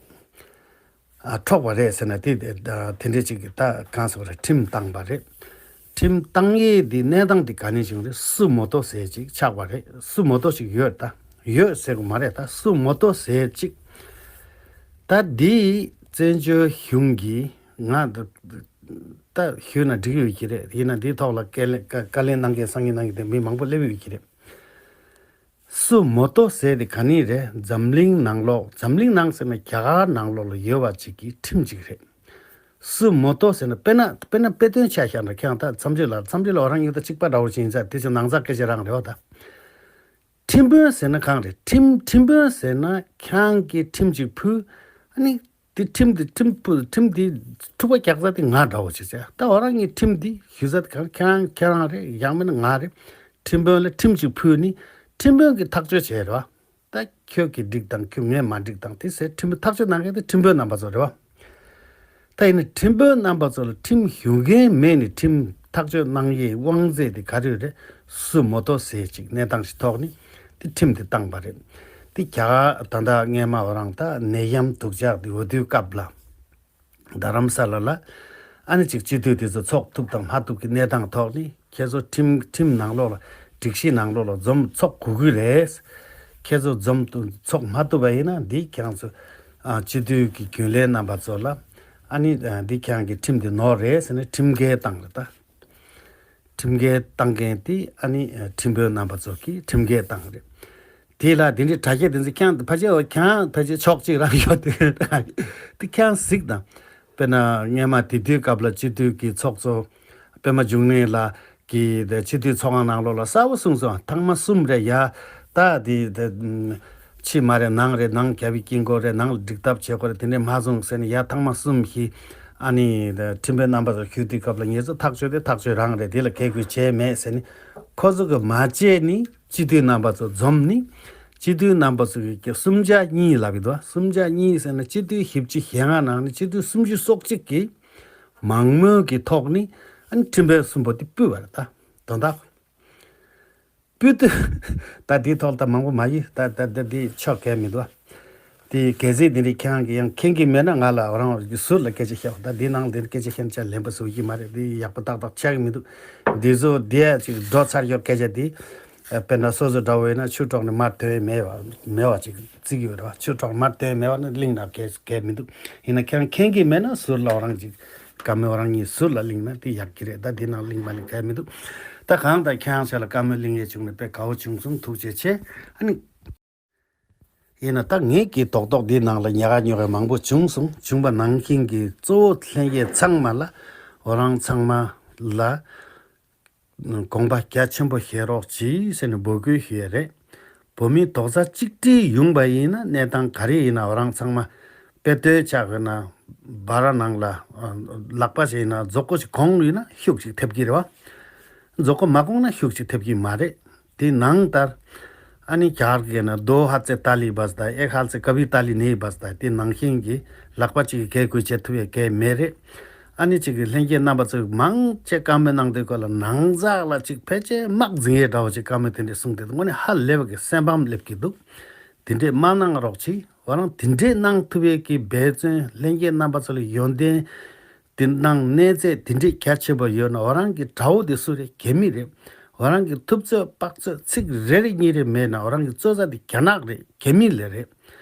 ཨ་འཕྲོག་པ་རེད་ཟེར་ན་དེ་དེ་དེ་འདྲས་ཅིག་གི་ད་གང་ཟེར་བ་རེད། ཁྲིམས་བཏང་པ་རེད། ཁྲིམས་བཏང་ཡས་དེ་གནས་སྟངས་དེ་ག་ནས་བྱུང་རེད། སུ་མོ་ཏོ་ཟེར་ཅིག་ཆགས་པ་རེད། སུ་མོ་ཏོ་ཞིག་ཡོད། ད་ཡོད་ཟེར་གི་མ་རེད། ད་སུ་མོ་ཏོ་ཟེར་ཅིག་ད་འདི་བཙན་བྱོལ་གཞུང་གིས་ང་ད་ད་ཞུས་ན་འགྲིག་ཡོད་ཀྱི་རེད། ཡིན་ན་འདིའི་ཐོག་ལ་བཀའ་ལན་བཀའ་ལན་གནང་མཁན་སང་ཉིན་གནང་མཁན་དེ་མི་མང་པོ་སླེབས་ཡོད་ཀྱི་རེད། སུ་མོ་ཏོ་ཟེར་དེ་ག་ནི་རེད། འཛམ་གླིང་ནང་ལོགས། འཛམ་གླིང་ནང་ཟེར་ན་རྒྱ་གར་ནང་ལོགས་ལ་ཡོད་པ་ཅིག་གི་ཁྲིམས་ཅིག་རེད། སུ་མོ་ཏོ་ཟེར་ན་དཔེར་ན་དཔེར་ན་དཔེ་དོན་ཆ་བཞག་ན་ཁྱེད་རང་ད་མཚམས་སྤྱོད་ལ་མཚམས་སྤྱོད་ལ་ང་རང་གཉིས་ད་གཅིག་པ་འདྲ་བོ་ཅིག་ཡིན་ཙང་དེ་ཚོ་ནང་ཚགས་སྐད་ཆ་རང་རེད་བ། ད་ཁྲིམས་དཔོན་ཟེར་ན་གང་རེད། ཁྲིམས་ཁྲིམས་དཔོན་ཟེར་ན་ཁྱེད་རང་གིས་ཁྲིམས་ཅིག་ཕུལ། ཨ་ནི་དེ་ཁྲིམས་དེ་ཁྲིམས་ཕུ་ཁྲིམས་དེ་འཁྲུག་པ་རྒྱག་ས་དེ་ང་འདྲ་བོ་ཅིག་ཟེར། ད་ང་རང་གི་ཁྲིམས་དེ་ཞུ་ས་དེ་གང་ཁྱེད་རང་ཁྱེད་རང་རེད། ཡང་མིན་ན་ང་རེད། ཁྲིམས་དཔོན་ལ་ཁྲིམས་ཅིག་ཕུལ་ནི་ཁྲིམས་དཔོན་གྱིས་ཐག་གཅོད་བྱས་རེད་བ། ད་ཁྱོད་ཀྱིས་འགྲིག་དང་ཁྱོད་ངས་མ་འགྲིག་དང་དེ་ཟེར་ཁྲིམས་ཐག་གཅོད་གནང་མཁན་དེ་ཁྲིམས་དཔོན་རྣམ་པ་ཚོ་རེད་བ། ད་ཡིན་ན་ཁྲིམས་དཔོན་རྣམ་པ་ཚོ་ལ་ཁྲིམས་ཞུ་མཁན་མེད་ནི་ཁྲིམས་ཐག་གཅོད་གནང་ཡས་དབང་ཚད་དེ་ག་རེ་རེད། སུ་མོ་ཏོ་ཟེར་ཅིག་གནས་སྟངས་ཤིག་ཐོག་ནས་དེ་ཁྲིམས་དེ་བཏང་པ་རེད། དེ་རྒྱ་གར་ད་ལྟ་སྔས་མ་ང་རང་ད་ནད་ཡམས་སྡུག་ཅག་དེ་ཡོད་དུས་སྐབས་ལ་རྡ་རམ་ས་ལ་ལ་ཨ་ནི་ཅིག་སྤྱི་འཐུས་དེ་ཚོ་ཚོགས་ཐུབ་དང་མ་ཐུབ་ཀྱི་གནས་སྟངས་ཐོག་ནས་ཁྱེད་ཚོ་ཁྲིམས་ཁྲིམས་ནང་ལོགས་ལ་སྒྲིག་གཞི་ནང་ལོགས་ལ་འཛོམས་ཚོགས་དགོས་ཀྱི་རེད། ཁྱེད་ཚོ་འཛོམས་ཚོགས་མ་ཐུབ་པ་ཡིན་ན་འདི་ཁྱེད་རང་ཚོ་ཨ་སྤྱི་འཐུས་ཀྱི་རྒྱུན་ལས་རྣམ་པ་ཚོ་ལ་ཨ་ནི་ཨ་འདི་ཁྱེད་རང་གི་ཁྲིམས་འདི་ནོར་རེད་ཟེར་ནས་ཁྲིམས་འགལ་བཏང་རེད་ད། ཁྲིམས་འགལ་བཏང་མཁན་དེ་ཨ་ནི་ཨ་ཁྲིམས་དཔོན་རྣམ་པ་ཚོ་གིས་ཁྲིམས་འགལ་བཏང་རེད། དེ་ལ་དེ་འདྲའི་དྲ་རྒྱ་དེ་ཚོ་ཁྱེད་ཕལ་ཆེར་ཁྱེད་ཕལ་ཆེར་ཕྱོགས་གཅིག་རང་ཡོད་དེ་དེ་ཁྱེད་གཟིགས་དང་། དཔེར་ན་སྔས་མ་དེ་དུས་སྐབས་ལ་སྤྱི་འཐུས་ཀྱི་ཚོགས་གཙོ་པད་མ་འབྱུང་གནས་ལགས་ཀྱིས་དེ་སྤྱི་འཐུས་ཚོགས་ཁང་ནང་ལོགས་ལ་གསལ་པོ་གསུངས་སོང་། ཐེངས་མ་གསུམ་རེད་ཡ། ད་དེ་དེ་ཕྱི་མ་རེད། ནང་རེད། ནང་རྒྱ་བོད་དཀྱིལ་འཁོར་རེད། ནང་ལ་འགྲིག་ཐབས་བྱེད་དགོས་རེད། དེ་འདྲས་མ་གསུངས་ཟེར་ནས་ཡ་ཐེངས་མ་གསུམ་ཞིག་ཨ་ནི་དེ་ཁྲིམས་དཔོན་རྣམ་པ་ཚོ་ཞུ་དུས་སྐབས་ལ་ངེད་ཚོ་ཐག་གཅོད་དེ་ཐག་གཅོད་རང་རེད། དེ་ལ་གད་སྐུལ་བྱས་མེད་ཟེར་ནས་ཁོ་ཚོ་གིས་མ་བྱས་ནས་སྤྱི་འཐུས་རྣམ་པ་ཚོ་འཛོམས་ནས་སྤྱི་འཐུས་རྣམ་པ་ཚོ་གིས་སུམ་བརྒྱ་གཉིས་ལབ་ཡོད་དོ། སུམ་བརྒྱ་གཉིས་ཟེར་ན་སྤྱི་འཐུས་བཞི་བཅུ་ཞེ་ལྔ་ནང་ནས་སྤྱི་འཐུས་སུམ་ཅུ་སོ་གཅིག་གིས་མང་མོས་ཀྱི་ཐོག་ནས་ཨ་ནི་ཁྲིམས་དཔོན་གསུམ་པོ་དེ་ཕུད་པ་རེད། ད་དོན་དག་ཕུད་དུས་ད་དེའི་ཐོག་ད་མང་པོ་མ་ཡིན། ད་ད་ད་དེ་ཆོག་གལ་མི་འདུག་ཨ། དེ་གལ་སྲིད་དེ་འདྲའི་ཁྱེད་རང་གིས་ཡང་མཁྱེན་གྱི་མེད་ན་ང་ལ་རང་ཟུར་ལ་སྐད་ཆ་བཤད། ད་དེའི་ནང་དེ་སྐད་ཆ་བཤད་ན་ལན་པ་བཟོ་གི་མ་རེད། དེ་ཡག་པོ་ཏག་ཏག་ཆགས་ཀྱི་མི་འདུག་འདི་ཚོ་དེ་ཅིག་འགྲོ་ཚར་ཡོད་སྐད་ཆ་དེ། དཔེར་ན་སོ་སོ་འདྲ་བོ་ཡིན་ན་ཆུ་གྲོགས་ནི་མར་ཐོན་ཡས་མེད་པ་མེད་པ་ཅིག་བརྩི་གི་ཡོད་རེད་བ། ཆུ་གྲོགས་མར་ཐོན་ཡས་མེད་པ་ནི་གླིང་ནང་གས་གས་མི་འདུག་ཡིན་ན་ཁྱེད་རང་མཁྱེན་གྱི་མེད་ན་ཟུར་ལ་འོ་རང་ཅིག་བཀའ་མོལ་འོ་རང་གཉིས་ཟུར་ལ་གླེང་ན་དེ་ཡག་གི་རེད། ད་དེ་ནང་གླེང་མ་གླེང་གས་མི་འདུག་ད་གང་ལྟར་ཁྱེད་རང་ཆ་ལ་བཀའ་མོལ་གླེང་ཡས་བྱུང་ནས་དཔེ་དགའ་བོ་བྱུང་སོང་། ཐུགས་རྗེ་ཆེ། ཨ་ནི། ཡིན་ན་ད་ངེད་ཀྱི་རྡོག་རྡོག་འདི་ནང་ལ་ཉག་ག་ཉོག་ག་མང་པོ་བྱུང་སོང་། བྱུང་བ་ནང་བཞིན་གྱི་གཙོ་བོ་ལྷན་རྒྱས་ཚང་མ་ལ་འོ་རང་ཚང་མ་ལ་དགོངས་པ་རྒྱ་ཆེན་པོ་བཞེས་རོགས་གྱིས་ཟེར་ནས་འབོད་སྐུལ་ཞུ་ཡས་རེད། བོད་མི་རྡོག་རྩ་གཅིག་སྒྲིལ་ཡོང་པ་ཡིན་ན་གནས་སྟངས་ག་རེ་ཡིན་ན་འོ་རང་ཚང་མ་དཔེ་ལྟོས་ཆགས་ཡོད་ན་སྦ་ར་ནང་ལ་ལག་པ་ཞིག་ཡིན་ན་རྫོགས་སྐོར་ཞིག་གོང་ཡོད་ན་ཤུགས་ཅིག་ཐེབས་ཀྱི་རེད་བ། རྫོགས་སྐོར་མ་གོང་ན་ཤུགས་ཅིག་ཐེབས་ཀྱི་མ་རེད། དེ་ནང་ལྟར། ཨ་ནི་རྒྱ་གར་གྱི་ན་दो हाथ से ताली बजता है, एक हाथ से कभी ताली नहीं बजता है དེ་ནང་བཞིན་གྱི་ལག་པ་གཅིག་གིས་གས་དགོས་བྱེད་ཐུབ་ཡས་གས་མེད་རེད། ཨ་ནི་གཅིག་གིས་ལྷན་རྒྱས་རྣམ་པ་ཚོས་མང་ཆེ་བཀའ་མོལ་གནང་དུས་སྐོར་ལ་ནང་ཚགས་ལ་གཅིག་ཕལ་ཆེར་དམག་འཛིང་ཡས་འདྲ་བོ་ཅིག་བཀའ་མོལ་དེ་འདྲས་གསུངས་དེ་དངོས་གནས་ཧ་ལས་པ་གི་སེམས་ཕམ་སླེབས་ཀྱི་འདུག་དེ་འདྲས་མ་གནང་རོགས་གྱིས། འོ་རང་དེ་འདྲས་གནང་ཐུབ་ཡས་ཀྱི་འབད་བརྩོན་ལྷན་རྒྱས་རྣམ་པ་ཚོ་ལ་ཡོན་ཏན། དེ་ནང་གནས་ཚད་དེ་འདྲའི་རྒྱ་ཆེ་བ་ཡོད་ན་འོ་རང་གི་དགྲ་བོ་དེ་སུ་རེད། རྒྱ་མི་རེད། འོ་རང་གི་ཐུབ་ཚོད་དཔག་ཚོད་ཚིག་རེ་རེ་གཉིས་རེ་མེད་ན་འོ་རང་གི་རྩོད་ས་དེ་རྒྱ་ནག་རེད། རྒྱ་མི་ལ་རེད།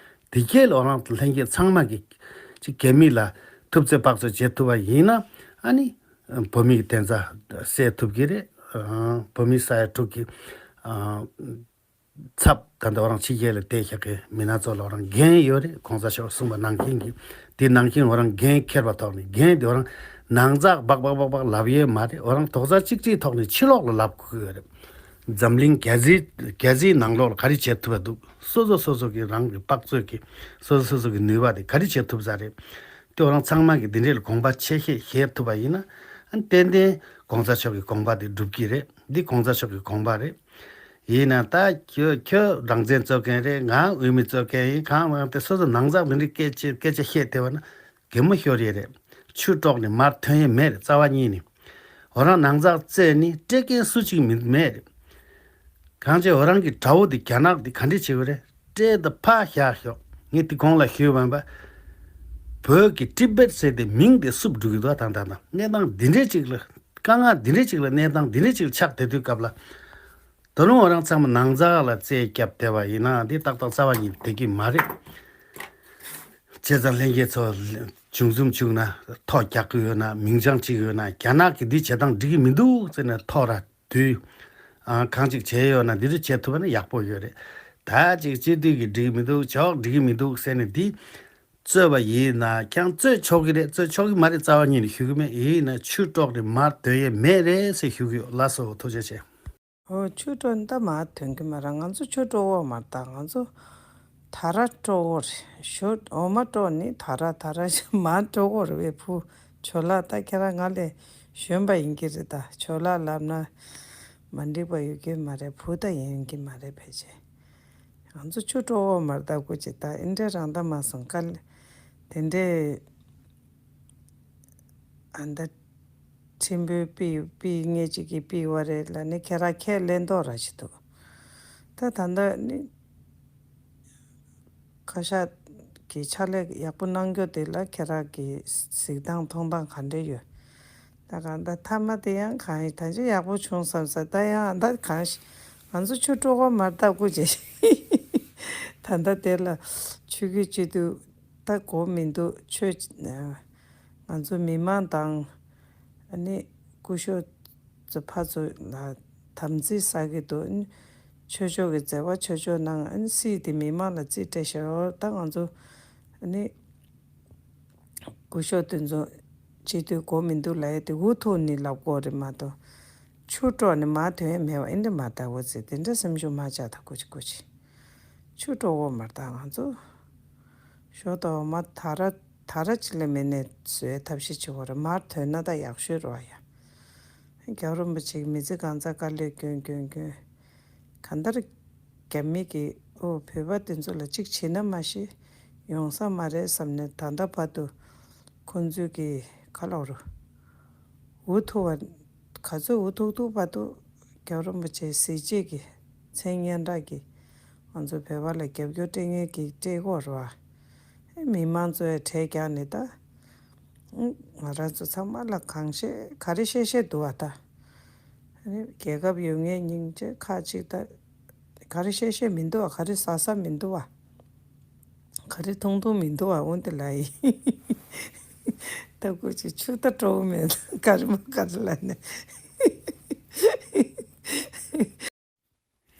དེ་རྗེས་ལ་འོ་རང་ལྷན་རྒྱས་ཚང་མ་གི་ཅིག་རྒྱ་མི་ལ་ཐུབ་ཚོད་དཔག་ཚོད་བྱེད་ཐུབ་པ་ཡིན་ན་ཨ་ནི་བོད་མི་གི་བདེན་རྩ་གསལ་ཐུབ་ཀྱི་རེད། བོད་མི་ས་ཡ་དྲུག་གི་ཚབ་ད་ལྟ་འོ་རང་ཕྱི་རྒྱལ་ལ་བསྡད་བཞག་གི་མི་སྣ་ཚོ་ལ་འོ་རང་འགན་ཡོད་རེད། གོང་ས་མཆོག་གསུངས་པ་ནང་བཞིན་གྱི་དེ་ནང་བཞིན་འོ་རང་འགན་འཁྱེར་བ་ཐོག་ནས་འགན་དེ་འོ་རང་ནང་ཚགས་སྦག་སྦག་སྦག་སྦག་ལབ་ཡས་མ་རེད། འོ་རང་རྡོག་རྩ་གཅིག་སྒྲིལ་ཐོག་ནས་ཕྱི་ལོགས་ལ་ལབ་དགོས་ཀྱི་ཡོད་རེད། འཛམ་གླིང་རྒྱལ་སྤྱིའི་རྒྱལ་སྤྱིའི་ནང་ལོགས་ལ་ག་རེ་བྱེད་ཐུབ་པ་འདུག་སོ་སོ་སོ་སོ་གི་རང་གི་དཔག་ཚོད་ཀྱི་སོ་སོ་སོ་སོ་གི་ནུས་པ་དེ་ག་རེ་བྱེད་ཐུབ་ས་རེད། དེ་འོ་རང་ཚང་མ་གི་འདི་འདྲས་ལ་དགོངས་པ་ཆེ་བཞེས་བཞེས་ཐུབ་པ་ཡིན་ན་ཨ་ཏན་ཏན་གོང་ས་མཆོག་གི་དགོངས་པ་དེ་འགྲུབ་ཀྱི་རེད། འདི་གོང་ས་མཆོག་གི་དགོངས་པ་རེད། ཡིན་ན་ད་ཁྱོད་ཁྱོད་རང་བཙན་རྩོད་མཁན་རེད། ང་འོས་མི་རྩོད་མཁན་ཡིན། གང་ལ་དེ་སོ་སོ་ནང་ཚགས་འདི་འདྲའི་སྐད་ཆ་སྐད་ཆ་བཤད་བསྡད་པ་ན་གད་མོ་ཤོར་ཡས་རེད། ཆུ་གྲོགས་ནས་མར་ཐོན་ཡས་མེད་རེད། རྩ་བ་ཉིད་ནས་འོ་རང་ནང་ཚགས་རྩད་ནས་སྤྲད་མཁན་སུ་གཅིག་མི་མེད་རེད། གང་བྱས་འོ་རང་གི་དགྲ་བོ་དེ་རྒྱ་ནག་དེ་ག་འདྲས་བྱེད་དགོས་རེད། སྤྲད་ད་ཕར་བཞག་ཤོག་ངས་དེ་གོང་ལ་ཞུས་པ་ཡིན་པ། བོད་ཀྱི་ཊི་བེཊ་ཟེར་དེ་མིང་དེ་བསུབ་འགྲོ་གི་འདུག་ད་ད་ད་གནས་སྟངས་འདི་འདྲས་ཅིག་ལ་དཀའ་ངལ་འདི་འདྲས་ཅིག་ལ་གནས་སྟངས་འདི་འདྲས་ཅིག་ལ་ཆགས་བསྡད་དུས་སྐབས་ལ། ད་རུང་འོ་རང་ཚང་མ་ནང་ཚགས་ལ་རྩད་བརྒྱབ་བསྡད་པ་ཡིན་ན་འདི་ཏག་ཏག་རྩ་བ་ཉིད་བསྡད་ཀྱི་མ་རེད། བྱས་ཙང་ལྷན་རྒྱས་ཚོ་བྱུང་འཛོམས་བྱུང་ན་ཐོ་རྒྱག་གི་ཡོད་ན་མིང་བྱང་གཅིག་ཡོད་ན་རྒྱ་ནག་གི་འདི་བྱེད་སྟངས་འགྲིག་གི་མི་འདུག་ཟེར་ནས་ཐོ་ར་དུས་ཨ་གང་ཅིག་བྱས་ཡོད་ན་འདི་འདྲ་བྱེད་ཐུབ་པ་ན་ཡག་པོ་ཡོད་རེད། ད་ཅིག་སྤྱི་འཐུས་ཀྱི་འགྲིག་གི་མི་འདུག་ཇོག་འགྲིག་གི་མི་འདུག་ཟེར་ནས་འདི་རྩོད་པ་ཡིན་ན་ཀྱང་རྩོད་ཆོག་གི་རེད། རྩོད་ཆོག་གི་མ་རེད་རྩ་བ་ཉིད་ནས་ཞུ་གི་མེད། ཡིན་ན་ཆུ་གྲོགས་ནས་མར་དོན་ཡས་མེད་རེད་ཟེར་ཞུ་གི་ཡོད། ལགས་སོ་ཐུགས་རྗེ་ཆེ། ཨོ་ཆུ་གྲོགས་ནི་ད་མར་དོན་གི་མ་རེད། ང་ཚོ་ཆུ་གྲོགས་མ་རེད། ད་ང་ཚོ་ད་ར་གྲོགས་རེད། ཞོ་འོ་མ་གྲོགས་ནི་ད་ར་ད་ར་མར་གྲོགས་རེད་པས། བུ་ཇོ་ལགས་ད་ཁྱེད་རང་ང་ལས་གཞོན་པ་ཡིན་གྱི་རེད། ད་ཇོ་ལགས་ལབ་ན་མ་འགྲིག་པ་ཡོད་ཀྱི་མ་རེད། བུ་ད་ཡིན་གྱི་མ་རེད་ཕལ་ཆེར། ང་ཚོ་ཆུ་གྲོགས་མ་རེད། ད་སྐུ་མཁྱེན་ད་ཨིན་འདྲ་རང་ད་མ་སོང་ཀ་ལ་དེ་འདྲས། ཨ་ད་ཕྲན་བུ་པི་པི་ངེད་ཅིག་གིས་པི་བ་རེད་ལ་ནི་ཁྱེད་རང་ཁས་ལེན་མདོག་ར་ཞིག་འདུག་ད་ད་ལྟ་ནི་ཁ་ཤགས་ཀྱི་ཕྱག་ལས་ཡག་པོ་གནང་རྒྱུ་དེ་ལ་ཁྱེད་རང་གི་གཟིགས་སྟངས་མཐོང་སྟངས་ག་འདྲ་ཡོད། ད་གང་ད་མཐའ་མ་དེ་ཡང་གང་ཡིན་ད་ཅི་ཡག་པོ་བྱུང་བསམ་ས། ད་ཡང་ད་གང་ཞིག་ང་ཚོ་ཆུ་གྲོགས་མ་རེད། ད་སྐུ་མཁྱེན་ད་ལྟ་དེ་ལ་ཆུ་རྒྱུད་སྤྱི་འཐུས་ད་གོ་མི་འདུག་ཆོས་ང་ཚོ་མི་མང་དང་ཨ་ནི་སྐུ་ཞབས་ཚོ་ཕར་ཚུར་ལ་དམ་ཚིག་བསགས་ཀྱི་འདུག་ཆོས་ཕྱོགས་ཀྱི་མཛད་པ་ཆོས་ཕྱོགས་ནང་ཨ་ནི་སྲིད་དེ་མི་མང་ལ་རྩིས་སྤྲད་ཤག་ད་ང་ཚོ་ཨ་ནི་སྐུ་ཞབས་དེ་ཚོ་སྤྱི་འཐུས་གོ་མི་འདུག་ལབ་ཡས་དེ་འུ་ཐུག་ནི་ལབ་དགོས་རེད་མ་གཏོགས། ཆུ་གྲོགས་ནི་མར་དོན་ཡས་མེད་པ་ཨིན་འདྲ་མ་ལྟ་བུ་ཚེ་དེ་འདྲ་སེམས་ཤུགས་མ་ཆག་ད་སྐུ་མཁྱེན་སྐུ་མཁྱེན། ཆུ་གྲོགས་མ་རེད། ད་ང་ཚོ་ཞོ་དང་འོ་མ་ད་ར་ད་ར་ཅིག་ལས་མེད་ནས་བཟོའི་ཐབས་ཤེས་བྱེད་དགོས་རེད། མར་དོན་ན་ད་ཡག་ཤོས་རེད་བ་ཡ། རྒྱལ་བ་རིན་པོ་ཆེ་གི་མི་ཚེ་གང་ཚ་དཀའ་ལས་སྐྱོན་སྐྱོན་སྐྱོན། གང་ལྟར་རྒྱ་མི་གི་ཨོ་བོད་པ་དེ་ཚོ་ལ་གཅིག་བྱེད་ན་མ་ཤེས་ཡོང་ས་མ་རེད་བསམ་ནས་ད་ལྟ་བར་དུ་ཁོང་ཚོས་ཀྱི་ཁ་ལོ་རུ་འུ་ཐུག་བ་ག་ཚོད་འུ་ཐུག་ཐུག་བར་དུ་རྒྱལ་བ་རིན་པོ་ཆེའི་གཟི་བརྗིད་ཀྱི་མཚན་སྙན་གྲགས་ཀྱི་ང་ཚོ་བོད་པ་ལ་རྒྱབ་སྐྱོར་སྤྲད་མཁན་གྱི་སྤྲད་སྐོར་རུ་བ། མི་མང་ཚོས་གྲས་རྒྱག་ནས་ད། ང་རང་ཚོ་ཚང་མ་ལ་གང་བཤད་ག་རེ་བཤད་བཤད་འདུག་བ་ད། ཨ་ནི་རྒྱལ་ཁབ་ཡོད་མཁན་སྙིང་རྗེ་ཁ་ཅིག་ད་ག་རེ་བཤད་བཤད་མི་འདུག་བ། ག་རེ་ཟ་ཟ་མི་འདུག་བ། ག་རེ་འཐུང་འཐུང་མི་འདུག་བ། འོན་ཏེ་ལ་ཡི་ད་ཁོ་ཅིག་ཆུ་ད་སྤྲོ་བོ་མེད། ག་རེ་མ་ག་རེ་ལ་ནས།